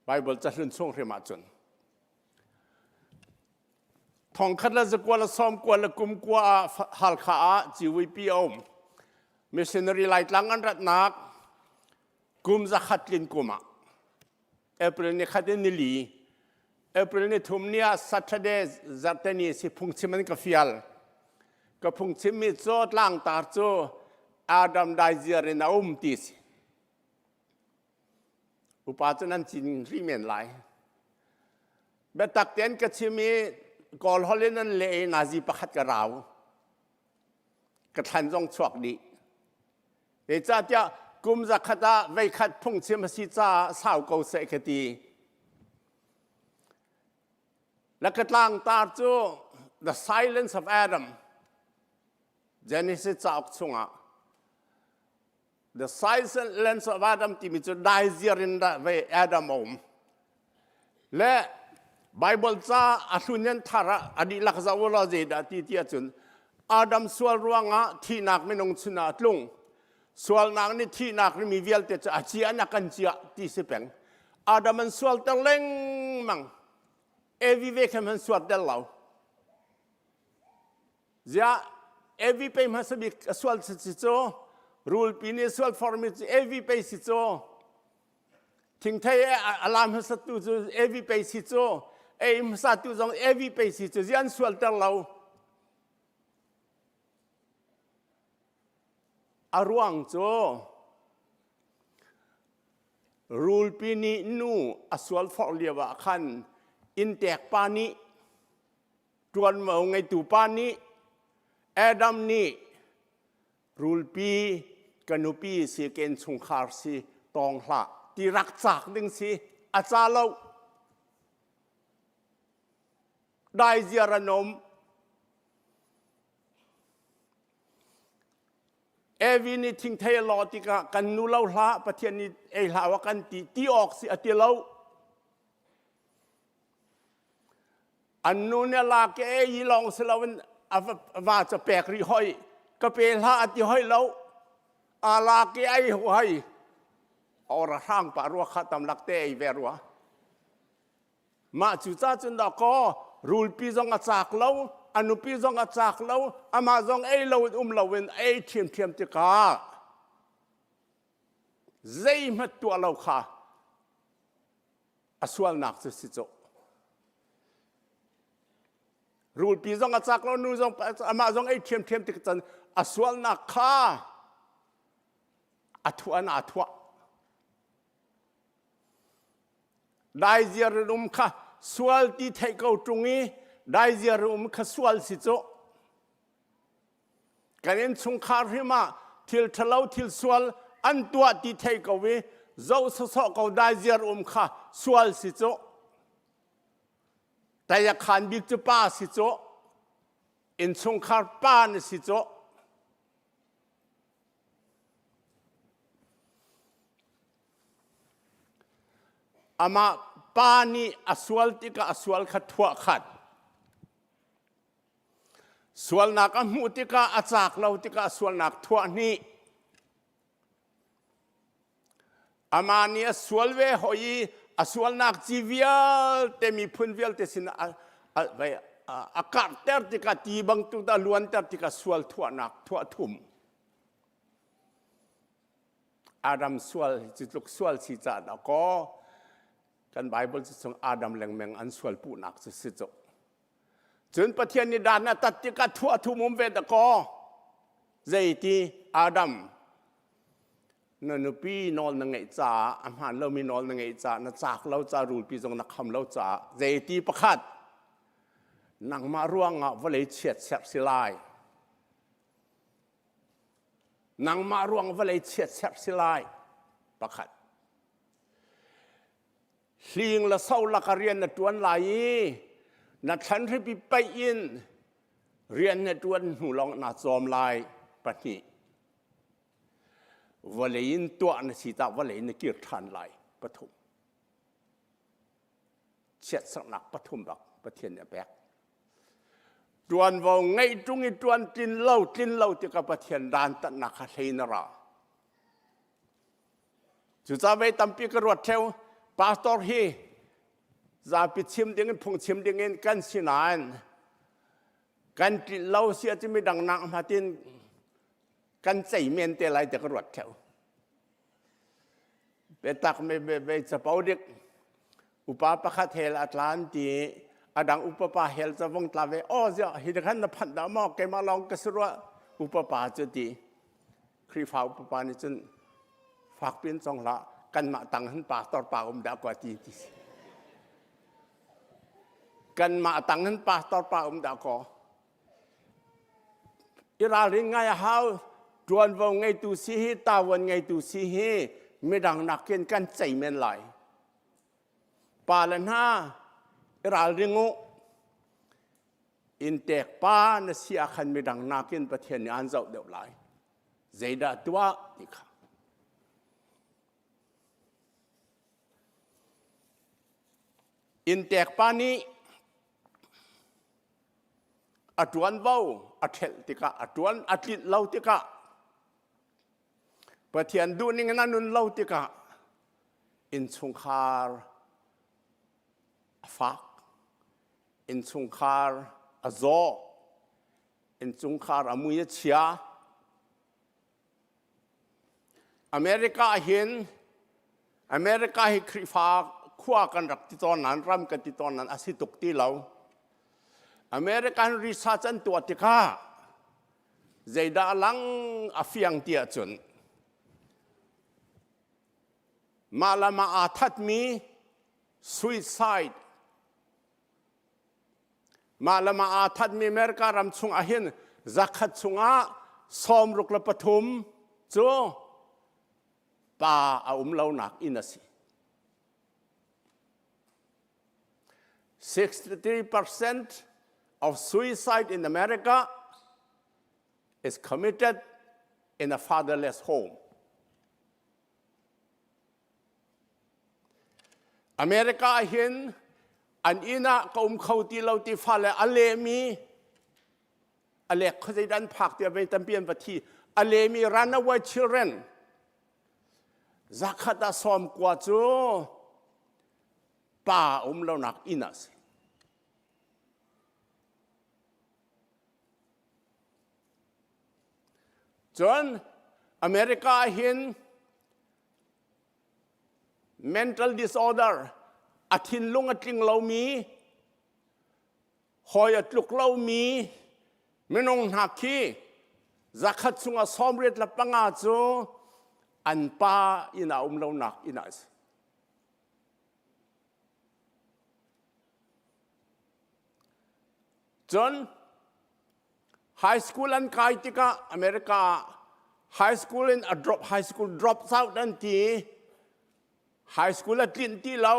Bible cahlun chung hrim ahcun Thongkhat le zakua le sawmkua le kumkua ah Halkha ah GVP a um. Missionary Laitlang an ratnak kum zakhat tlin kum ah April ni khat in nili April ni thum ni ah Saturday zarhteni si phungchim an ka fial. Ka phungchim mi cu tlangtar cu Adam Daiziar in a um ti si. Upa cu nan cin rih men lai. Biatak tein ka chim i Kawl holh in an leh i nazi pakhat ka rau. Ka thlan zong chuak dih. Zeicahtiah kum zakhat ah veikhat phungchim a si caah sau ko seh ka ti. Le ka tlangtar cu The Silence of Adam Genesis cauk chungah The silence of Adam timi cu daiziar in ve Adam a um. Le Bible ca a hlun in thar ah a dihlak zoh u law zeidah ti ti ahcun Adam sual ruangah thihnak minung chun ah a tlung. Sualnak nih thihnak nih mi vialte cu a cia in a kan ciah ti si peng. Adam an sualter lengmang. Evi ve khan an sualter lo. Ziah Evi pei hmasa bik a sual si cu rulpi nih sual formi cu Evi pei si cu thingthei a lam hmasatu cu Evi pei si cu ei hmasatu zong Evi pei si cu ziah an sualter lo a ruang cu rulpi nih nu a sual forh lio ah khan inntek pa nih Ṭuanvo ngeitu pa nih Adam nih rulpi ka nupi si ka innchungkhar si tawng hlah ti rak caak ding si a ca lo. Dai ziar an um. Evi nih thingthei a lawh tikah kan nu lo hlah Pathian nih ei hlah wa kan ti ti awk si a ti lo. An nu nih lak e yi lawng si loin a va ca pek rih hoi. Ka pe hlah a ti hoi lo. A lak i ai hoi. Ora hrang pa rua kha tam lak te ei ve rua. Mah cu ca cun dah kaw rulpi zong a cak lo, a nupi zong a cak lo, amah zong ei lo in um lo in ei ṭhiamṭhiam tikah zeihmanh tuah lo kha a sualnak cu si cu. Rulpi zong a cak lo, nu zong amah zong ei ṭhiamṭhiam tik cun a sualnak kha a thuah in aa thuah. Daiziar in um kha sual ti theih ko ṭung i daiziar in um kha sual si cu. Kan innchungkhar hrim ah thil ṭhalo thil sual an tuah ti theih ko i zoh sawsawh ko daiziar um kha sual si cu. Tai a khaan bik cu pa si cu. Innchungkhar pa na si cu. Amah pa nih a sual tikah a sual kha thuah khat. Sualnak a hmuh tikah a caak lo tikah sualnak thuah hnih. Amah nih a sual ve hoi i a sualnak ci vialte miphun vialte sin a, a, a karhter tikah ti bangtuk a luanter tikah sual thuahnak thuah thum. Adam sual hi cu tluk sual si ca dah kaw kan Bible cu chung Adam lengmeng an sual puhnak cu si cu. Cun Pathian nih dan a tat tikah thuah thum um ve dah kaw zeiti Adam na nupi nawl na ngeih caah a hmaan lomi nawl na ngeih caah na caak lo ca rulpi zong na kham lo caah zeiti pakhat nangmah ruangah vawlei chiat serh si lai Nangmah ruang vawlei chiatserh si lai. Pakhat. Hling le so laka rian na ṭuan lai i na thlanhripi paih in rian na ṭuan hnu lawng naa cawm lai. Pahnih. Vawlei in tuah na si tah vawlei na kir ṭhan lai. Pathum. Chiatserhnak pathum bak Pathian nih a pek. Ṭuanvo ngeih ṭung i ṭuan tlin lo tlin lo tikah Pathian dantatnak kha hlei na ra. Cucaah vei tampi ka ruat ṭheo. Pastor hi zapi chim dingin phungchim dingin kan si nain kan tlinh lo si ahcun midang nak hmatin kan cei men te lai ti ka ruat ṭheo. Biatak me be capo dik upa pakhat hel a tlan ti a dang upa pa hel ca vong tla ve oh zia hi khan na phanh dah maw keimah lawng ka si rua upa pa cu ti Khrihfa upa pa nih cun fak pin cong hlah kanmah tang hin pastor pa um dah kwa ti ti si kanmah tang hin pastor pa um dah kaw I ralrin ngai a hau. Ṭuanvo ngeitu si hi, tavuan ngeitu si hi midang nakin kan cei men lai. Pa le hna, i ralring u. Inntek pa na si ah khan midang nakin Pathian nih aan zoh deuh lai. Zeidah tuah ti kha. Inntek pa nih a ṭuanvo a ṭhelh tikah a ṭuan a tlinh lo tikah Pathian duhning in a nun lo tikah innchungkhar a fak innchungkhar a zaw innchungkhar a mui a chia America ah hin America hi Khrihfa khua kan rak ti tawn nain ram kan ti tawn nain a si tuk ti lo. American research an tuah tikah zeidah lang a fiang ti ahcun mah le mah aa thatmi suicide Mah le mah aa thatmi America ram chung ahhin zakhat chungah 63 cu pa a um lonak inn a si. 63% of suicide in America is committed in a fatherless home. America hin. An inn ah ka um kho ti lo ti fale a lemi a lek khuazei dah an phak tiah vei tampi an va thi. A lemi runaway children zakhat ah 90 cu pa um lonak inn ah si. Cun America ah hin mental disorder a thinlung a tling lomi hawi a tluk lomi minung hna khi zakhat chungah 85 cu an pa inn ah um lonak inn ah a si. Cun high school an kai tikah America ah high school in a drop high school drops out an ti high school a tlinh ti lo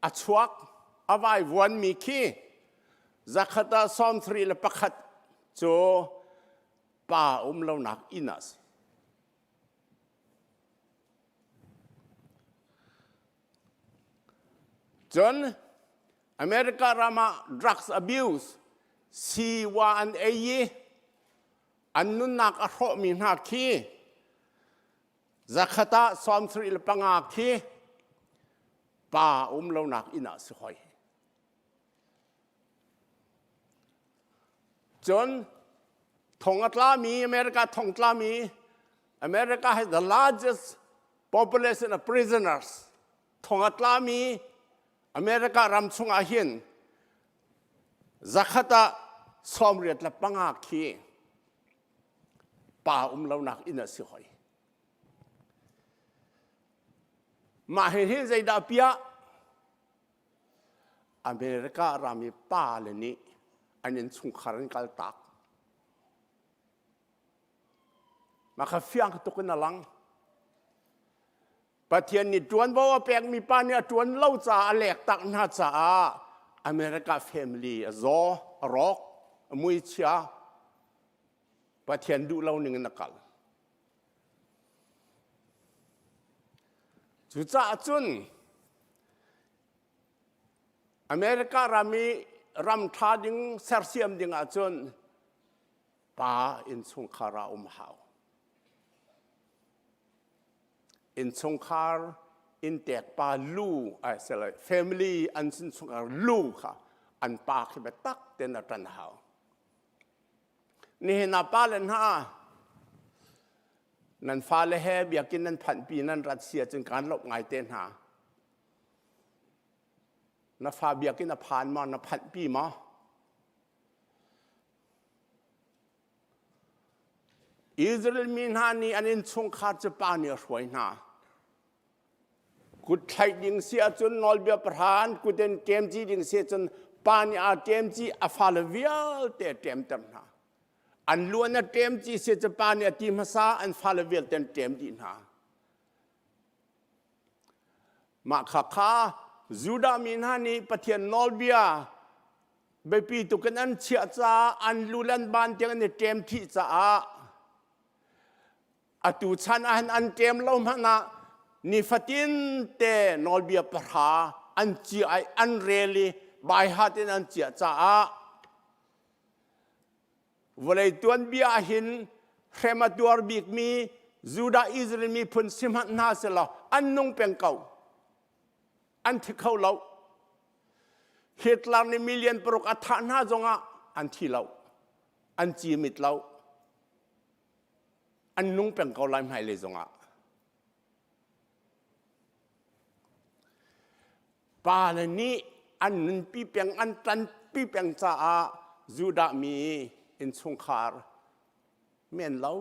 a chuak a vaivuan mi khi zakhat ah 31 cu pa um lonak inn ah si. Cun America ram ah drugs abuse siwa an ei i an nunnak a hrawhmi hna khi zakhat ah 75 khi pa um lonak inn ah si hoi. Cun thong a tlami America thong tlami America has the largest population of prisoners thong a tlami America ram chungah hin zakhat ah 85 khi pa um lonak inn a si hoi. Mah hi hin zeidah piah? America ram i pa le nih an innchungkhar an kal tak. Mah kha fiang tuk in a lang. Pathian nih ṭuanvo a pekmi pa nih a ṭuan lo caah a lek tak hna caah America family a zaw, a rawk, a muichia. Pathian duh lo ning in a kal. Cucaah cun America ram i ram ṭha ding sersiam ding ahcun pa innchungkhar ah um hau. Innchungkhar inntek pa lu ai sele family an innchungkhar lu kha an pa khi biatak ten a ṭan hau. Nihin ah pa le hna nan fale he biakinn nan phanhpi nan rat si ahcun kaan lawmh ngai te hna. Na fa biakinn a phan maw na phanhpi maw? Israel mi hna nih an innchungkhar cu pa nih a hruai hna. Kut thlaih ding si ahcun nawlbia pahra kut in ṭemci ding si ahcun pa nih aa ṭemci a fale vialte a ṭemter hna. An lu an a ṭemci si ahcun pa nih a ti hmasa an fale vialte an ṭem dih hna. Mah kha kha Judah mi hna nih Pathian nawlbia biapi tuk in an chiah caah an lu le an ban tiang an i ṭem thih caah atu chan ah hin an ṭem lo hmanh ah nifatin te nawlbia pahra an cia i an rel i baihat in an ciah caah vawlei tuanbia ah hin hrem a tuar bikmi Judah Israel miphun si hmanh hna selaw an nung peng ko an thi kho lo Hitler nih million paruk a thah hna zongah an thi lo an ci mit lo an nung peng ko lai hmailei zongah pa le nih an nunpi peng an ṭanpi peng caah Judah mi innchungkhar men lo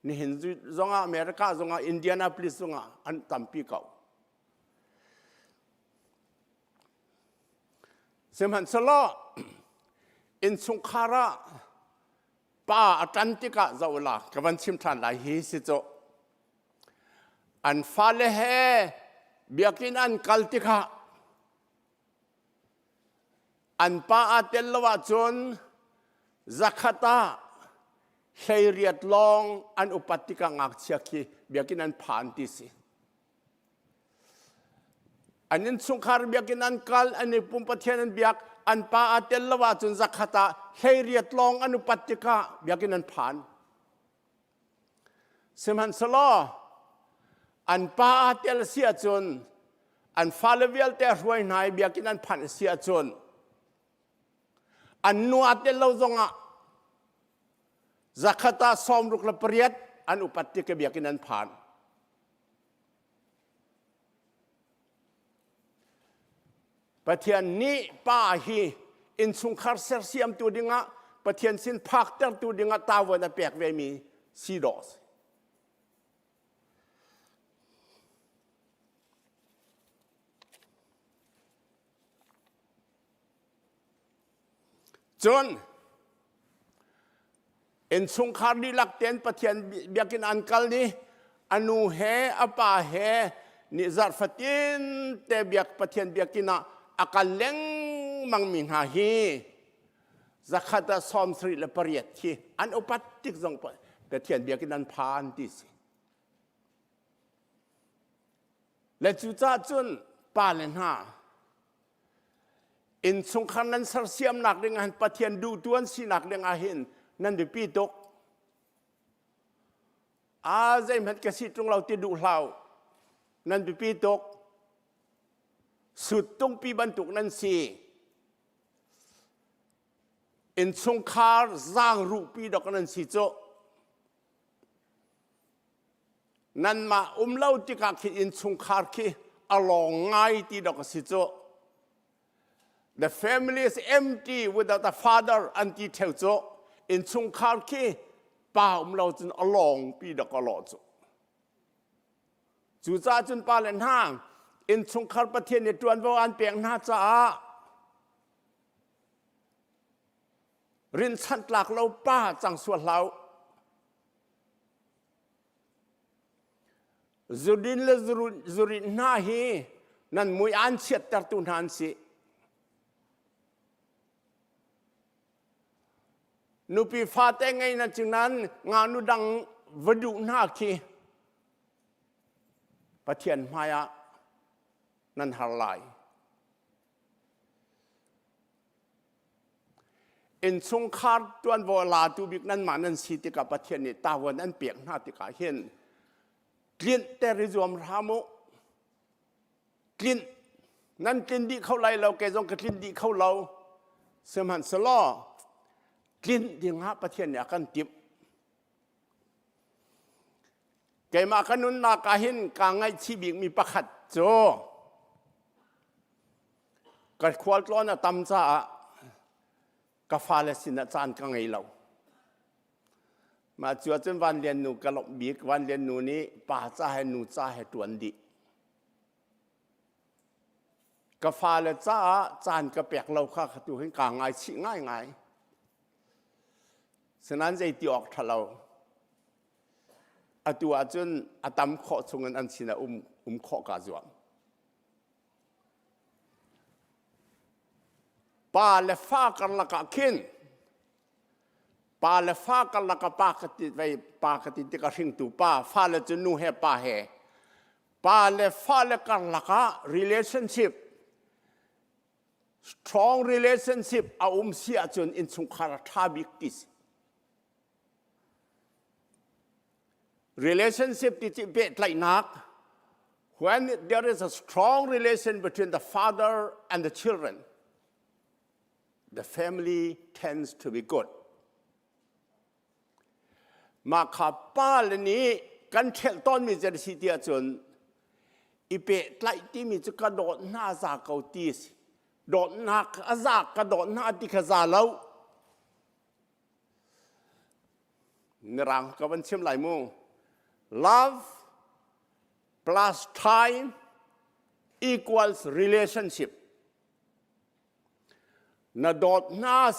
nihin zongah America zongah Indianapolis zongah an tampi ko Sihmanhsehlaw innchungkhar ah pa a ṭan tikah zoh la ka van chim ṭhan lai hi si cu an fale he biakinn an kal tikah an pa aa tel lo ahcun zakhat ah 18 lawng an upat tikah ngakchia khi biakinn an phan ti si. An innchungkhar biakinn an kal, an i pum Pathian an biak, an pa aa tel lo ahcun zakhat ah 18 lawng an upat tikah biakinn an phan. Sihmanhsehlaw an pa aa tel si ahcun an fale vialte a hruai hna i biakinn an phanh si ahcun an nu aa tel lo zongah zakhat ah 68 an upat tik i biakinn an phan. Pathian nih pa hi innchungkhar sersiamtu dingah Pathian sin phaktertu dingah tavuan a pek vemi si dawh si. Cun innchungkhar dihlak tein Pathian biakinn an kal i a nu he a pa he nih zarh fatin te biak Pathian biakinn ah a kal lengmang mi hna hi zakhat ah 78 hi an upat tik zong Pathian biakinn an phan ti si. Le cucaah cun pa le hna Innchungkhar nan sersiamnak ding ah Pathian duhtu an sinak ding ah hin nan biapi tuk. A zeihmanh ka si ṭung lo ti duh hlah Nan biapi tuk. Sut tungpi bantuk nan si. Innchungkhar zaangruhpi dok nan si cu. Nanmah um lo tikah khi innchungkhar khi a lawng ngai ti dok a si cu. The family is empty without a father an ti theo cu. Innchungkhar khi pa um lo cun a lawng pi dok a lawh cu. Cucaah cun pa le hna innchungkhar Pathian nih ṭuanvo an pek hna caah rinchanh tlak lo pa cang sual hlah Zudin le zurit hna hi nan mui aan chiattertu hna an si. Nupi fate ngei na cu nan ngaknu dang va duh hna khi Pathian hmai ah nan har lai. Innchungkhar tuanvo latu bik nanmah nan si tikah Pathian nih tavuan an pek hna tikah hin tlinhter i zuam hram u. Tlinh nan tlin dih kho lai lo, kei zong ka tlin dih kho lo. Sihmanhsehlaw tlinh dingah Pathian nih a kan timh. Keimah ka nunnak ah hin kaa ngaihchih bikmi pakhat cu ka khualtlawn a tam caah ka fale sinah caan ka ngei lo. Mah cu ahcun Van Lian nu ka lawmh bik. Van Lian nu nih pa ca he nu ca he ṭuan dih. Ka fale caah caan ka pek lo kha ka tu hin kaa ngaichih ngaingai. Sinain zei ti awk ṭha lo. Atu ahcun a tam khawh chungin an sinah um, um khawh kaa zuam. Pa le fa karlak ah khin pa le fa karlak ah pa ka ti vei pa ka ti tikah hringtu pa fale cu nu he pa he pa le fale karlak ah relationship strong relationship a um si ahcun innchungkhar a ṭha bik ti si. Relationship ti ci pehtlaihnak when there is a strong relation between the father and the children the family tends to be good. Mah kha pa le nih kan ṭhelh tawnmi cu a si ti ahcun i pehtlaih timi cu ka dawt hna za ko ti a si. Dawtnak a za ka dawt hna ti kha za lo. Mirang ka van chim lai mu. Love plus time equals relationship. Na dawt hna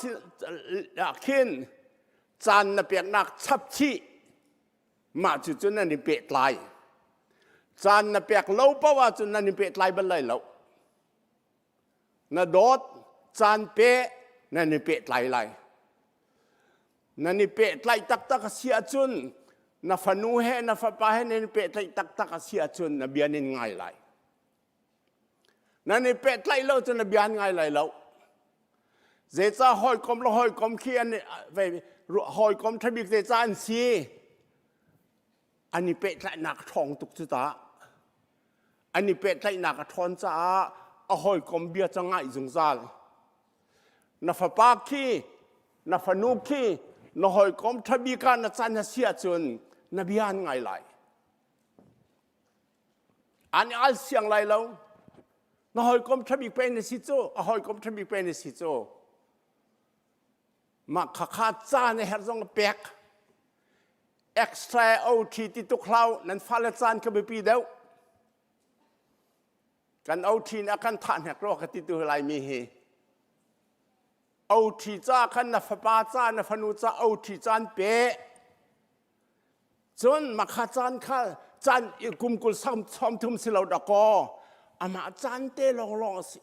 ah khin caan na peknak chap chih mah cucu nan i pehtlai. Caan na pek lo paoh ahcun nan i pehtlai bal lai lo. Na dawt caan pe nan i pehtlai lai. Nan i pehtlaih taktak a si ahcun na fanu he na fapa he nan i pehtlaih taktak a si ahcun na bia nin ngai lai. Nan i pehtlaih lo cun na bia an ngai lai lo. Zeicah hawikom le hawikom khi an hawikom ṭhabik zeicah an si? An i pehtlaihnak a ṭhawng tuk cu ta. An i pehtlaihnak a ṭhawn caah a hawikom bia cu ngaih zungzal. Na fapa khi, na fanu khi, na hawikom ṭhabik ah na can a si ahcun na bia an ngai lai. An i al siang lai lo. Na hawikom ṭhabik pei na si cu, a hawikom ṭhabik pei na si cu. Mah khakha ca na herh zong pek. Extra OT ti tuk hlau, nan fale caan kha biapi deuh. Kan OT nih a kan thah hnek rua ka ti tu Laimi hi. OT ca khan na fapa ca, na fanu ca OT caan pe. Cun makha caan kha caan kum kul sawm thum si lo dakaw amah caan te lawnglawng a si.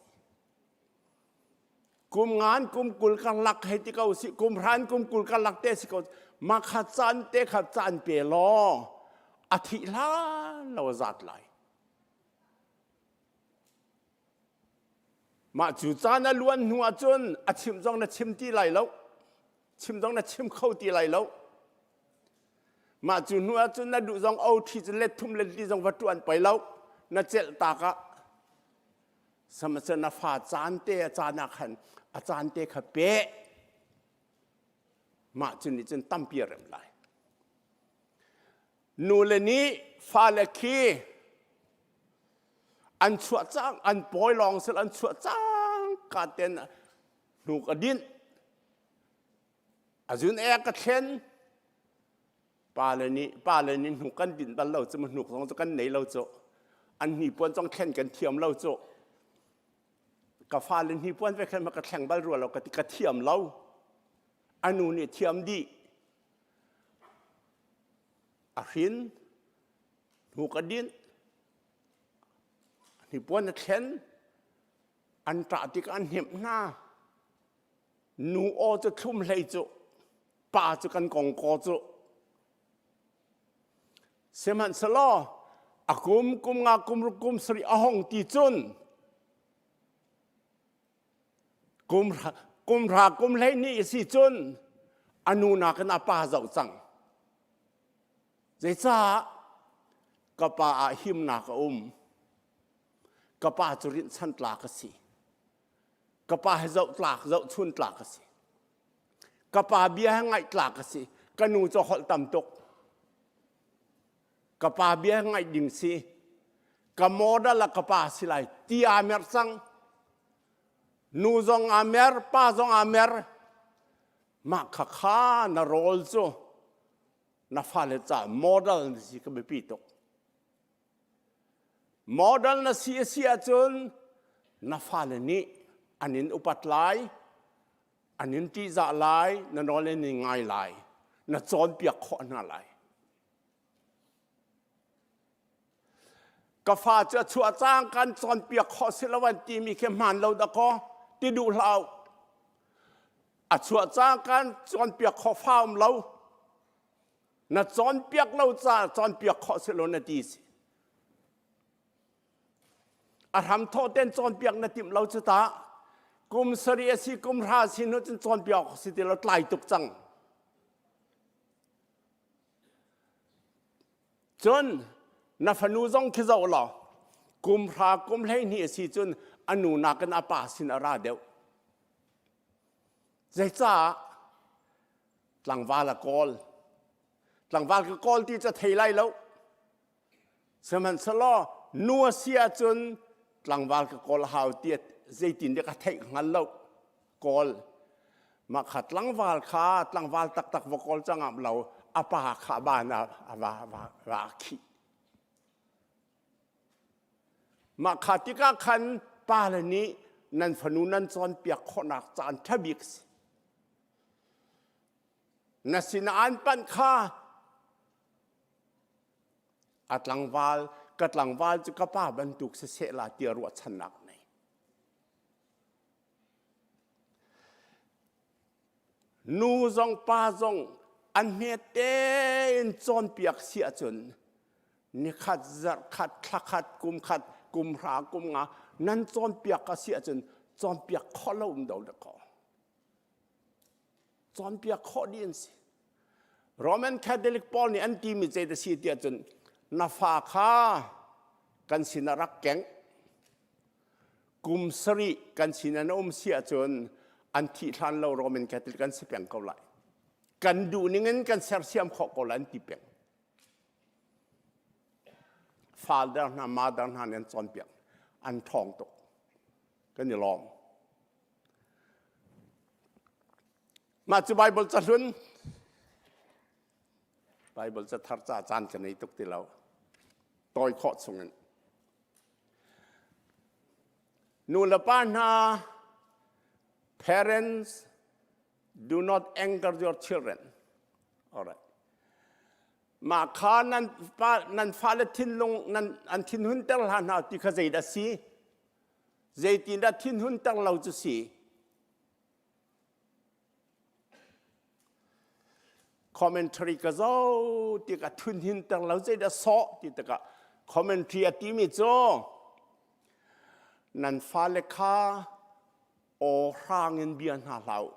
Kum ngan kum 20 karlak hei ti ko si kum hran kum 20 karlak te si ko makha caan te kha caan pe law a thih hlan lo a zat lai. Mah cu caan a luan hnu ahcun a chim zong na chim ti lai lo. Chim zong na chim kho ti lai lo. Mah cu hnu ahcun na duh zong OT cu let thum let li zong va ṭuan pei lo. Na celh tak ah sihmanhsehlaw na fa caan te a caan ah khan a caan te kha pe. Mah cu nih cun tampi a rem lai. Nule nih fale khi an chuah cang an pawi lawng sel an chuah cang ka ten hnuk a dinh a zun ek a thlen pale nih pale nih hnuk kan dinh bal lo cu hnuk zong cu kan nei lo cu an hnipuan zong thlen kan thiam lo cu ka fale hnipuan ve khan ma ka thleng bal rua lo ka ti ka thiam lo anu nih thiam dih a hrin hnuk a dinh hnipuan a thlen an ṭah tikah an hnemh hna nu aw cu thlum hlei cu pa cu kan kong kaw cu sihmanhsehlaw a kum kum nga kum ruk kum sarih a hong ti cun Kum hra kum 12 si cun a nu nakin a pa zoh cang. Zeicah ka pa ah himnak a um. Ka pa cu rinhchan tlak a si. Ka pa hi zoh tlak, zohchun tlak a si. Ka pa bia hi ngaih tlak a si. Ka nu cu holh tam tuk. Ka pa bia ngaih ding si. Ka model ah ka pa si lai ti aa mer cang. Nu zong aa mer, pa zong aa mer. Mah kha kha na rawl cu na fale ca model na si ka biapi tuk. Model na si a si ahcun na fale nih an in upat lai, an in ṭihzah lai, na nawl in in ngai lai, na cawnpiak khawh hna lai. Ka fa cu a chuah cang kan cawnpiak khawh si lo an timi khi hmaan lo dakaw ti duh hlah A chuah cang kan cawnpiak khawh fa um lo. Na cawnpiak lo caah cawnpiak khawh si lo na ti si. A hram thawh ten cawnpiak na timh lo cu ta. Kum sarih a si kum hra si hnu cun cawnpiak si ti lo tlai tuk cang. Cun na fanu zong khi zoh law kum hra kum 12 a si cun a nu nakin a pa sin a ra deuh. Zeicah tlangval a kawl? Tlangval ka kawl ti cu thei lai lo. Sihmanhsehlaw nu a si ahcun tlangval ka kawl a hau ti zeitin dek a theih hngal lo. Kawl. Mah kha tlangval kha tlangval taktak va kawl cangam lo a pa kha ban ah a va va va khih. Mah kha tikah khan pale nih nan fanu nan cawnpiak khawhnak caan ṭha bik si. Na sinah an panh kha a tlangval ka tlangval cu ka pa bantuk siseh la tiah ruahchannak nei. Nu zong pa zong an hme tein cawnpiak si ahcun nikhat, zarhkhat, thlakhat, kumkhat, kumhra, kumnga. Nan cawnpiak a si ahcun cawnpiak khawh lo um do dah kaw. Cawnpiak khawh dih an si. Roman Catholic pawl nih an timi zei da si tiah cun na fa kha kan sin ah rak keng. Kum sarih kan sin an um si ahcun an thih hlan lo Roman Catholic an si peng ko lai. Kan duh ning in kan sersiam khawh ko lai an ti peng. Father hna, mother hna nih an cawnpiak. An ṭhawng tuk. Kan i lawm. Mah cu Bible cahlun Bible cathar ca caan ka nei tuk ti lo. Tawi khawh chungin. Nu le pa hna parents do not anger your children. All right. Mah kha nan pa nan fale thinlung nan an thinhunter hlah hna ti kha zeidah si? Zeitindah thinhunter lo cu si? Commentary ka zo ti ka thunhinter lo zeidah sawh ti tikah commentary a timi cu nan fale kha aw hrang in bia hna hlah u.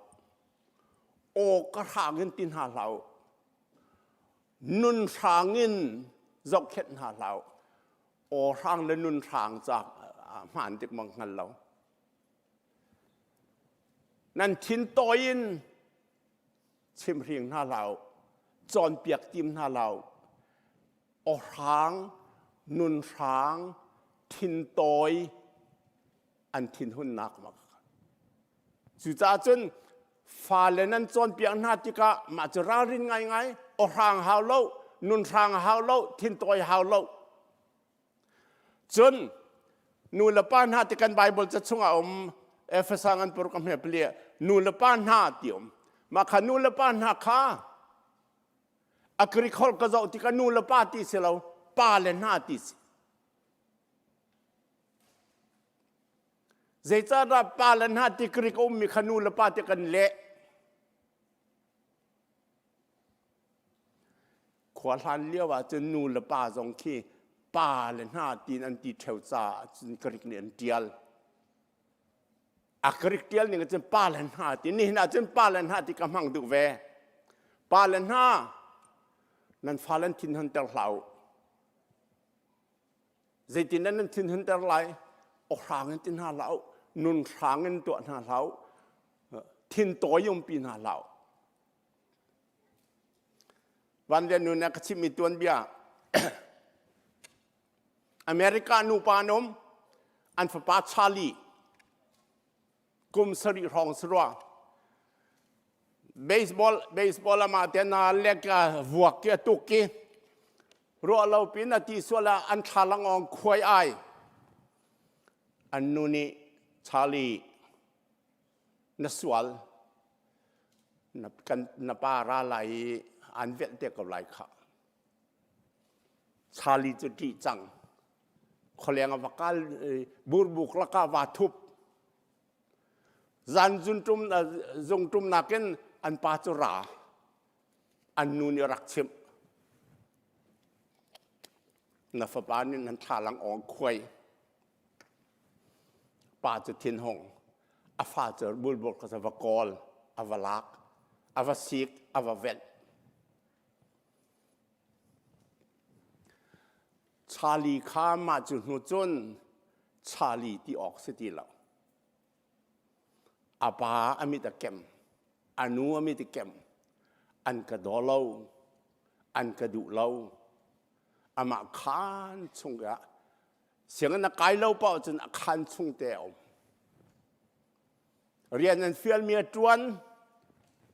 Aw ka hrang in ti hna hlah u. Nun hrang in zohkhenh hna hlah u. Aw hrang le nun hrang ca hmaan tik mang hngal lo. Nan thin tawi in chimhring hna hlah u. Cawnpiak tim hna hlah u. Aw hrang, nun hrang, thin tawi an thinhunnak mak. Cucaah cun fale nan cawnpiak hna tikah mah cu ralrin ngaingai, aw hrang hau lo, nun hrang hau lo, thintawi hau lo. Cun nu le pa hna ti kan Bible ca chungah um Efesa ngan pur ka hme pali nu le pa hna ti um. Mah kha nu le pa hna kha a Greek holh ka zoh tikah nu le pa ti si lo, pa le hna ti si. Zeicahdah pa le hna ti Greek a ummi kha nu le pa ti kan leh? Khua hlan lio ah cun nu le pa zong khi pa le hna tiin an ti ṭheo caah cun Greek nih an ṭial. A Greek ṭial ning cun pa le hna ti nihin ah cun pa le hna ti ka hmang duh ve. Pa le hna nan fale an thin hunter hlah u. Zeitin nan thin hunter lai? Awhrang in ti hna hlah u. Nun hrang in tuah hna hlah u. Thin tawi umpi hna hlah u. Vanlian nu nih a ka chimhmi tuanbia America nupa an um an fapa Charlie kum sarih hrawng si rua baseball baseball ama te na lek vuak ki a tuk ki ruah lo pin a ti sual ah an thlalang ong khuai ai an nu nih Charlie na sual na kan na pa ra lai i an velh te ko lai kha Charlie cu ṭih cang khualeng a va kal burbuk lakah va thup zan zun tum zung tum nakin an pa cu ra an nu nih rak chimh na fapa nih nan thlalang awng khuai Pa cu thinhung, a fa cu bulbul kha va kawl, a va lak, a va sik, a va velh. Charlie kha mah cu hnu cun Charlie ti awk si ti lo. A pa a mit a kem, a nu a mit a kem, an ka daw lo, an ka duh lo. Amah khaan chungah Sianginn a kai lo paoh cun a khaan chung te a um. Rian an fialmi a ṭuan,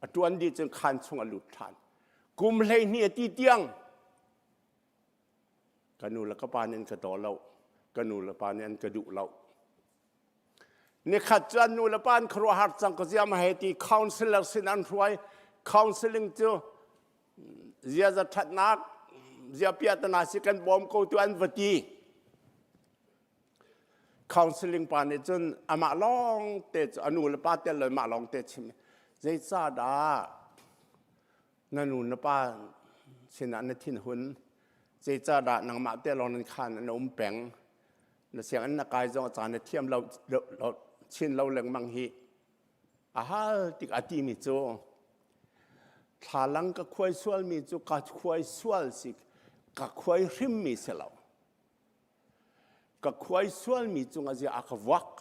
a ṭuan dih cun khaan chung a lut ṭhan. Kum 12 a ti tiang ka nu le ka pa nih an ka daw lo, ka nu le pa nih an ka duh lo. Nikhat cu an nu le pa an khuaruahhar cang ka ziam hei ti counselor sin an hruai. Counseling cu ziaza ṭhatnak ziapiahtana si kan bawm ko tu an va ti counseling pa nih cun amah lawng te cu a nu le pa tel lo mah lawng te chim zeicahdah na nu na pa sinah na thinhun zeicahdah nangmah te lawng nan khan an um peng? Na sianginn na kai zong a caan na thiam lo, lo chin lo lengmang hi. A hal tik a timi cu thlalang ka khuai sualmi cu ka khuai sual si ka khuai hrimmi si lo. Ka khuai sualmi cung a zia a ka vuak.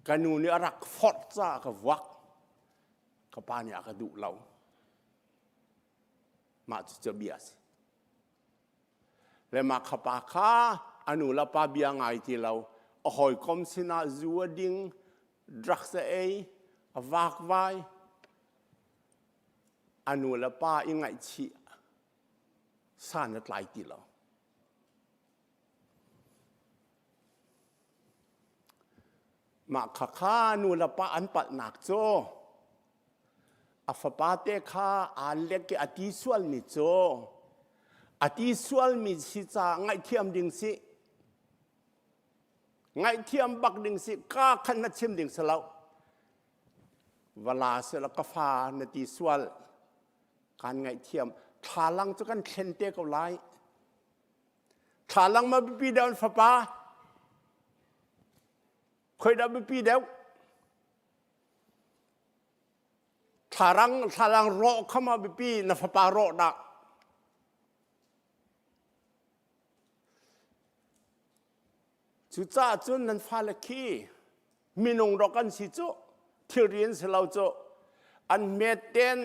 Ka nu nih a rak forh caah ka vuak. Ka pa nih a ka duh lo. Mah cucu bia a si. Le mah kha pa kha a nu le pa bia ngai ti lo. A hawikom sinah zu a ding, drugs a ei, a vakvai. A nu le pa i ngaihchih san a tlai ti lo. Mah khakha nu le pa an palhnak cu a fapa te kha aa lek i a ti sualmi cu a ti sualmi si caah ngaihthiam ding si. Ngaihthiam bak ding si ka khan na chim ding si lo. Vala sila ka fa na ti sual kan ngaihthiam thlalang cu kan thlen te ko lai. Thlalang ma biapi deuh an fapa? Khoi dah biapi deuh? Thlarang thlalang rawh kha ma biapi na fapa rawh dah? Cucaah cun nan fale khi minung rawk an si cu thilri an si lo cu an hmet ten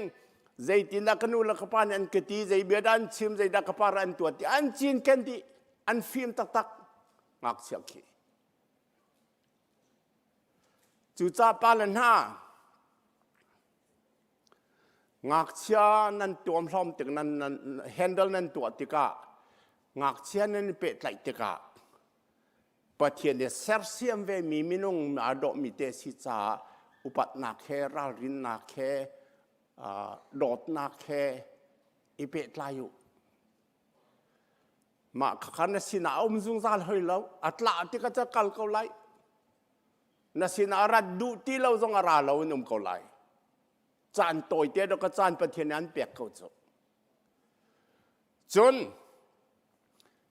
zeitindah ka nu le ka pa nih an ka ti zei bia dah an chim zeidah ka pa an tuah ti an cinken dih an fim taktak ngakchia khi cucaah pa le hna ngakchia nan tuamhlawm tik nan nan handle nan tuah tikah ngakchia nan i pehtlaih tikah Pathian nih sersiam ve mi minung aa dawhmi te si caah upatnak he ralrinnak he dawtnak he i pehtlai u. Mah khakha na sinah a um zungzal hoi lo. A tlah tikah ca kal ko lai. Na sinah a rat duh ti lo zong a ra lo in um ko lai. Caan tawite dok ka caan Pathian nih an pek ko cu. Cun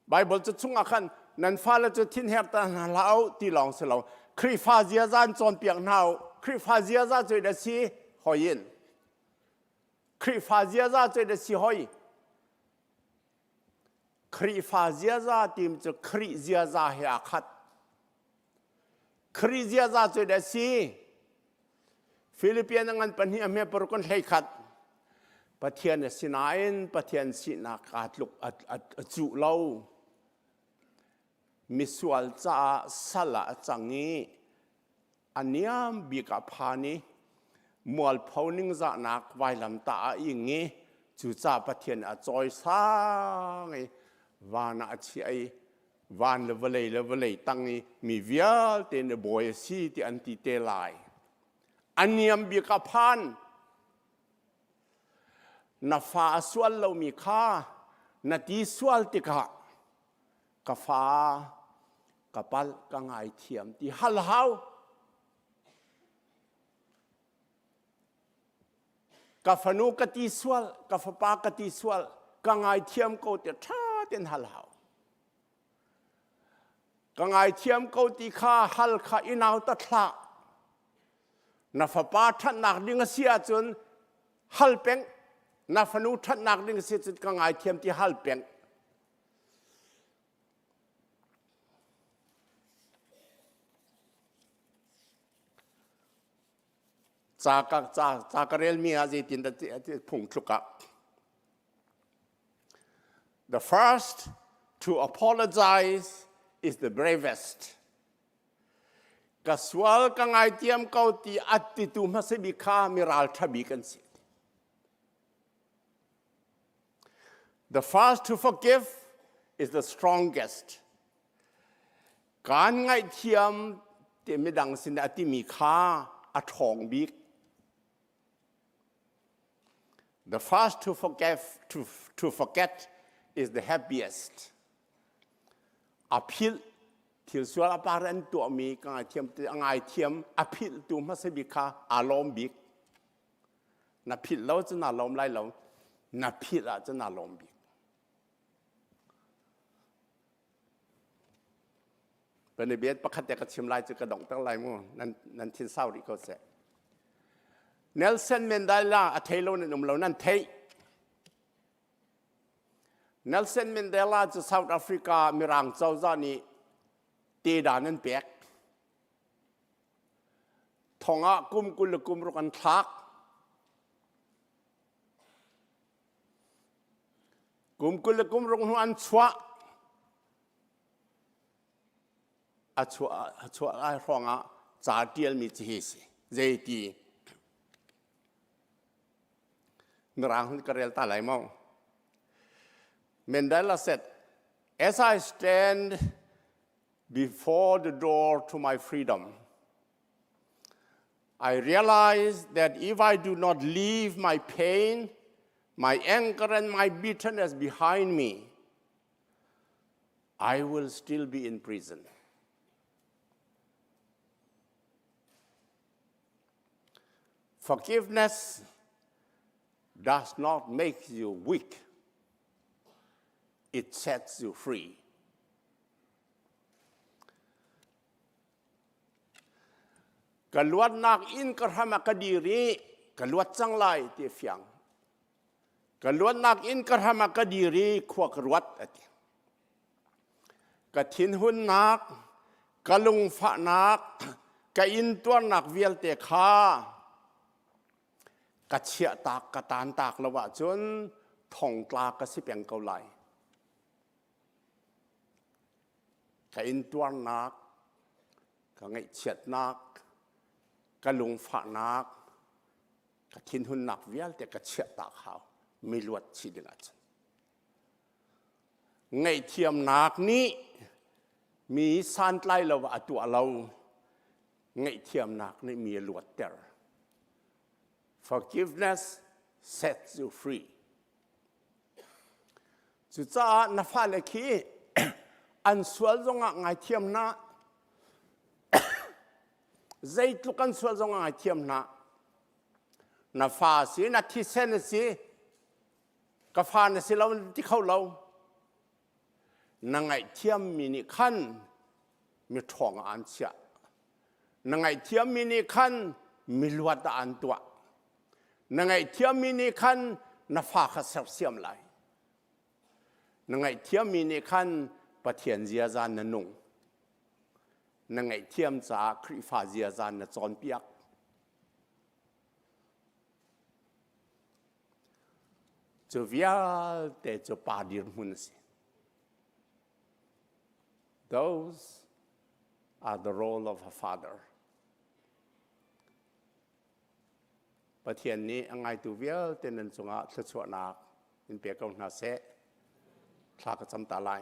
Baibal cu chungah khan nan fale cu thinher ta hna hlah u ti lawng si lo. Khrihfa ziaza an cawnpiak hna u. Khrihfa ziaza cu a si hoi in. Khrihfa ziaza cu a si hoi. Khrihfa ziaza tim cu Khrih ziaza he aa khat. Khrih ziaza cu a si. Philippian a ngan pahnih a hme paruk an hlei khat. Pathian a si nain Pathian sinak aa tluk a cuh lo. Misual caah sal ah a cang i a niam bik ah phan i mualpho ningzahnak vailamtah ah ing i cucaah Pathian a cawisang i van ah a chiah i van le vawlei le vawlei tang i mi vialte nih bawi a si ti an ti te lai. A niam bik ah phan. Na fa a sual lomi kha na ti sual tikah ka fa ka palh ka ngaithiam ti hal hau. Ka fanu ka ti sual, ka fapa ka ti sual, ka ngaithiam ko ti ṭha tein hal hau. Ka ngaithiam ko ti kha hal kha i nautat hlah. Na fapa ṭhatnak ding a si ahcun hal peng. Na fanu ṭhatnak ding a si ahcun ka ngaithiam ti hal peng. Ca ka ca ca ka relmi ah zeitin dah phungthluk ah The first to apologize is the bravest. Ka sual ka ngaitiam ko ti a titu hmasa bik kha mi ralṭha bik an si. The first to forgive is the strongest. Kaan ngaihthiam ti midang sin a timi kha a ṭhawng bik. The first to forgive, to, to forget is the happiest. A philh thil sual a par an tuahmi ka ngaithiam a ngaithiam a philhtu hmasa bik kha aa lawm bik. Na philh lo cu naa lawm lai lo. Na philh ahcun naa lawm bik. Panibiat pakhat te ka chim lai cu ka donghter lai mu. Nan, nan thin sau rih ko seh. Nelson Mandela a thei lo nan um lo nan theih. Nelson Mandela cu South Africa mirang cozah nih teda nan pek. Thong ah kum 20 le kum ruk an thlak. Kum 20 le kum ruk hnu an chuah. A chuah a chuah lai hrawng ah ca tialmi ci hi si. Zeiti? Mirang hun ka rel ta lai mo. Mandela said, As I stand before the door to my freedom, I realize that if I do not leave my pain, my anger, and my bitterness behind me, I will still be in prison. Forgiveness does not make you weak, it sets you free. Ka luatnak in ka hram ah ka dir i ka luat cang lai ti a fiang. Ka luatnak in ka hram ah ka dir i khua ka ruat a ti. Ka thinhunnak, ka lungfahnak, ka intuarnak vialte kha ka chiahtak ka tantak lo ahcun thongtla ka si peng ko lai. Ka intuarnak, ka ngaihchiatnak, ka lungfahnak, ka thinhunnak vialte ka chiahtak hau mi luat chih ding ahcun. Ngaihthiamnak nih mi santlai lo ah a tuah lo. Ngaihthiamnak nih mi a luatter. Forgiveness sets you free. Cucaah na fale khi an sual zongah ngaithiam hna. Zeitluk an sual zongah ngaithiam hna. Na fa si, na thisen si, ka fa na si lo ti kho lo. Na ngaihthiammi nih khan mi ṭhawng ah an chiah. Na ngaihthiammi nih khan miluat ah an tuah. Na ngaihthiammi nih khan na fa kha sersiam lai. Na ngaihthiammi nih khan Pathian ziaza na nung. Na ngaihthiam caah Khrihfa ziaza na cawnpiak. Cu vialte cu pa dirhmun a si. Those are the role of a father. Pathian nih a ngaitu vialte nan cungah thluachuahnak in pe ko hna seh. Thla ka cam ta lai.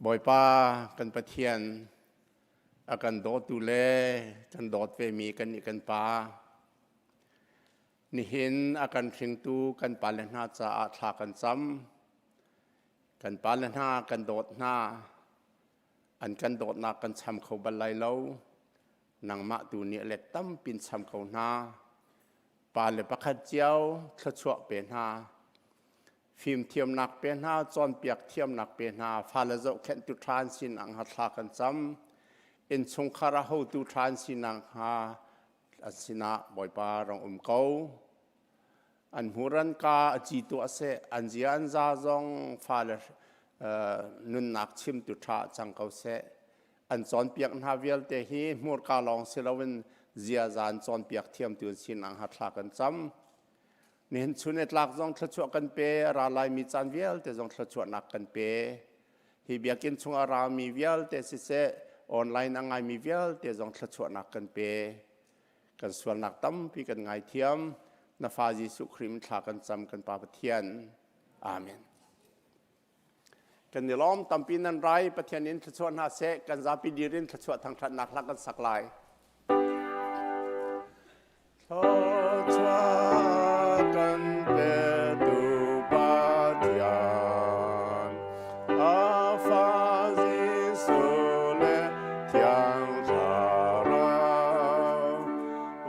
Bawipa kan Pathian a kan dawtu le kan dawt vemi kan nih kan pa nihin a kan hringtu kan pale hna caah thla kan cam. Kan pale hna kan dawt hna. An kan dawtnak kan cham kho bal lai lo. Nangmah tu nih a let tampin cham ko hna. Pale pakhat cio thluachuah pe hna. Fimthiamnak pe hna, cawnpiak thiamnak pe hna, fale zohkhenhtu ṭha an sinak hnga thla kan cam. Innchungkhar a hotu ṭha an sinak hnga an sinah Bawipa rong um ko. An hmuran ka a ci tuah seh, an zia an za zong fale nunnak chimtu ṭha cang ko seh. An cawnpiak hna vialte hi hmurka lawng si loin ziaza an cawnpiak thiamtu an sinak hnga thla kan cam. Nihin chun i tlak zong thluachuah kan pe, a ra laimi caan vialte zong thluachuahnak kan pe. Hi biakinn chung a rami vialte siseh, online a ngaimi vialte zong thluachuahnak kan pe. Kan sualnak tampi kan ngaithiam. Na fa Jesuh Khrih thla kan cam kan Pa Pathian. Amen. Kan i lawm tampi nan rai Pathian in thluachuah hna seh kan zapi dir in thluachuah thangthatnak hla kan sak lai. Thluachuah kan petu Pathian a fa Jesuh le Thiang Thlarau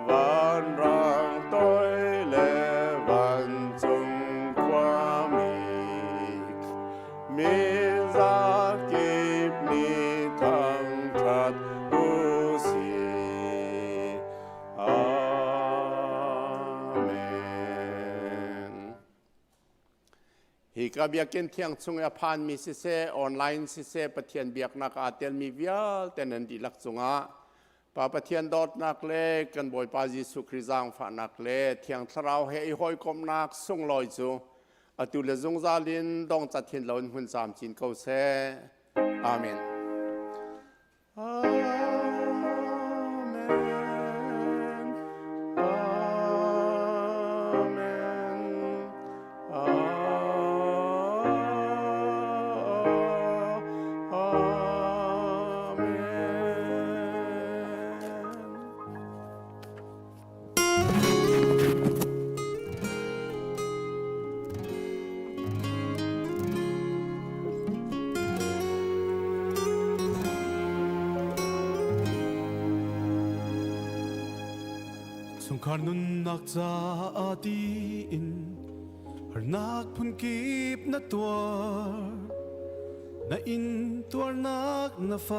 vanrang toi le vancung khuami mi zapi. Hi ka biakinn thiang chung i a phanmi siseh, online siseh, Pathian biaknak aa telmi vialte nan dihlak cungah Pa Pathian dawtnak le kan Bawipa Jesuh Khrih zaangfahnak le Thiang Thlarau he i hawikomhnak sunglawi cu atu le zungzal in dongcat hin loin hmun camcin ko seh. Amen. Amen. Amen. Amen. Chungkhar nunnak caah tiin harnak phunkip na tuar na in tuarnak na fa.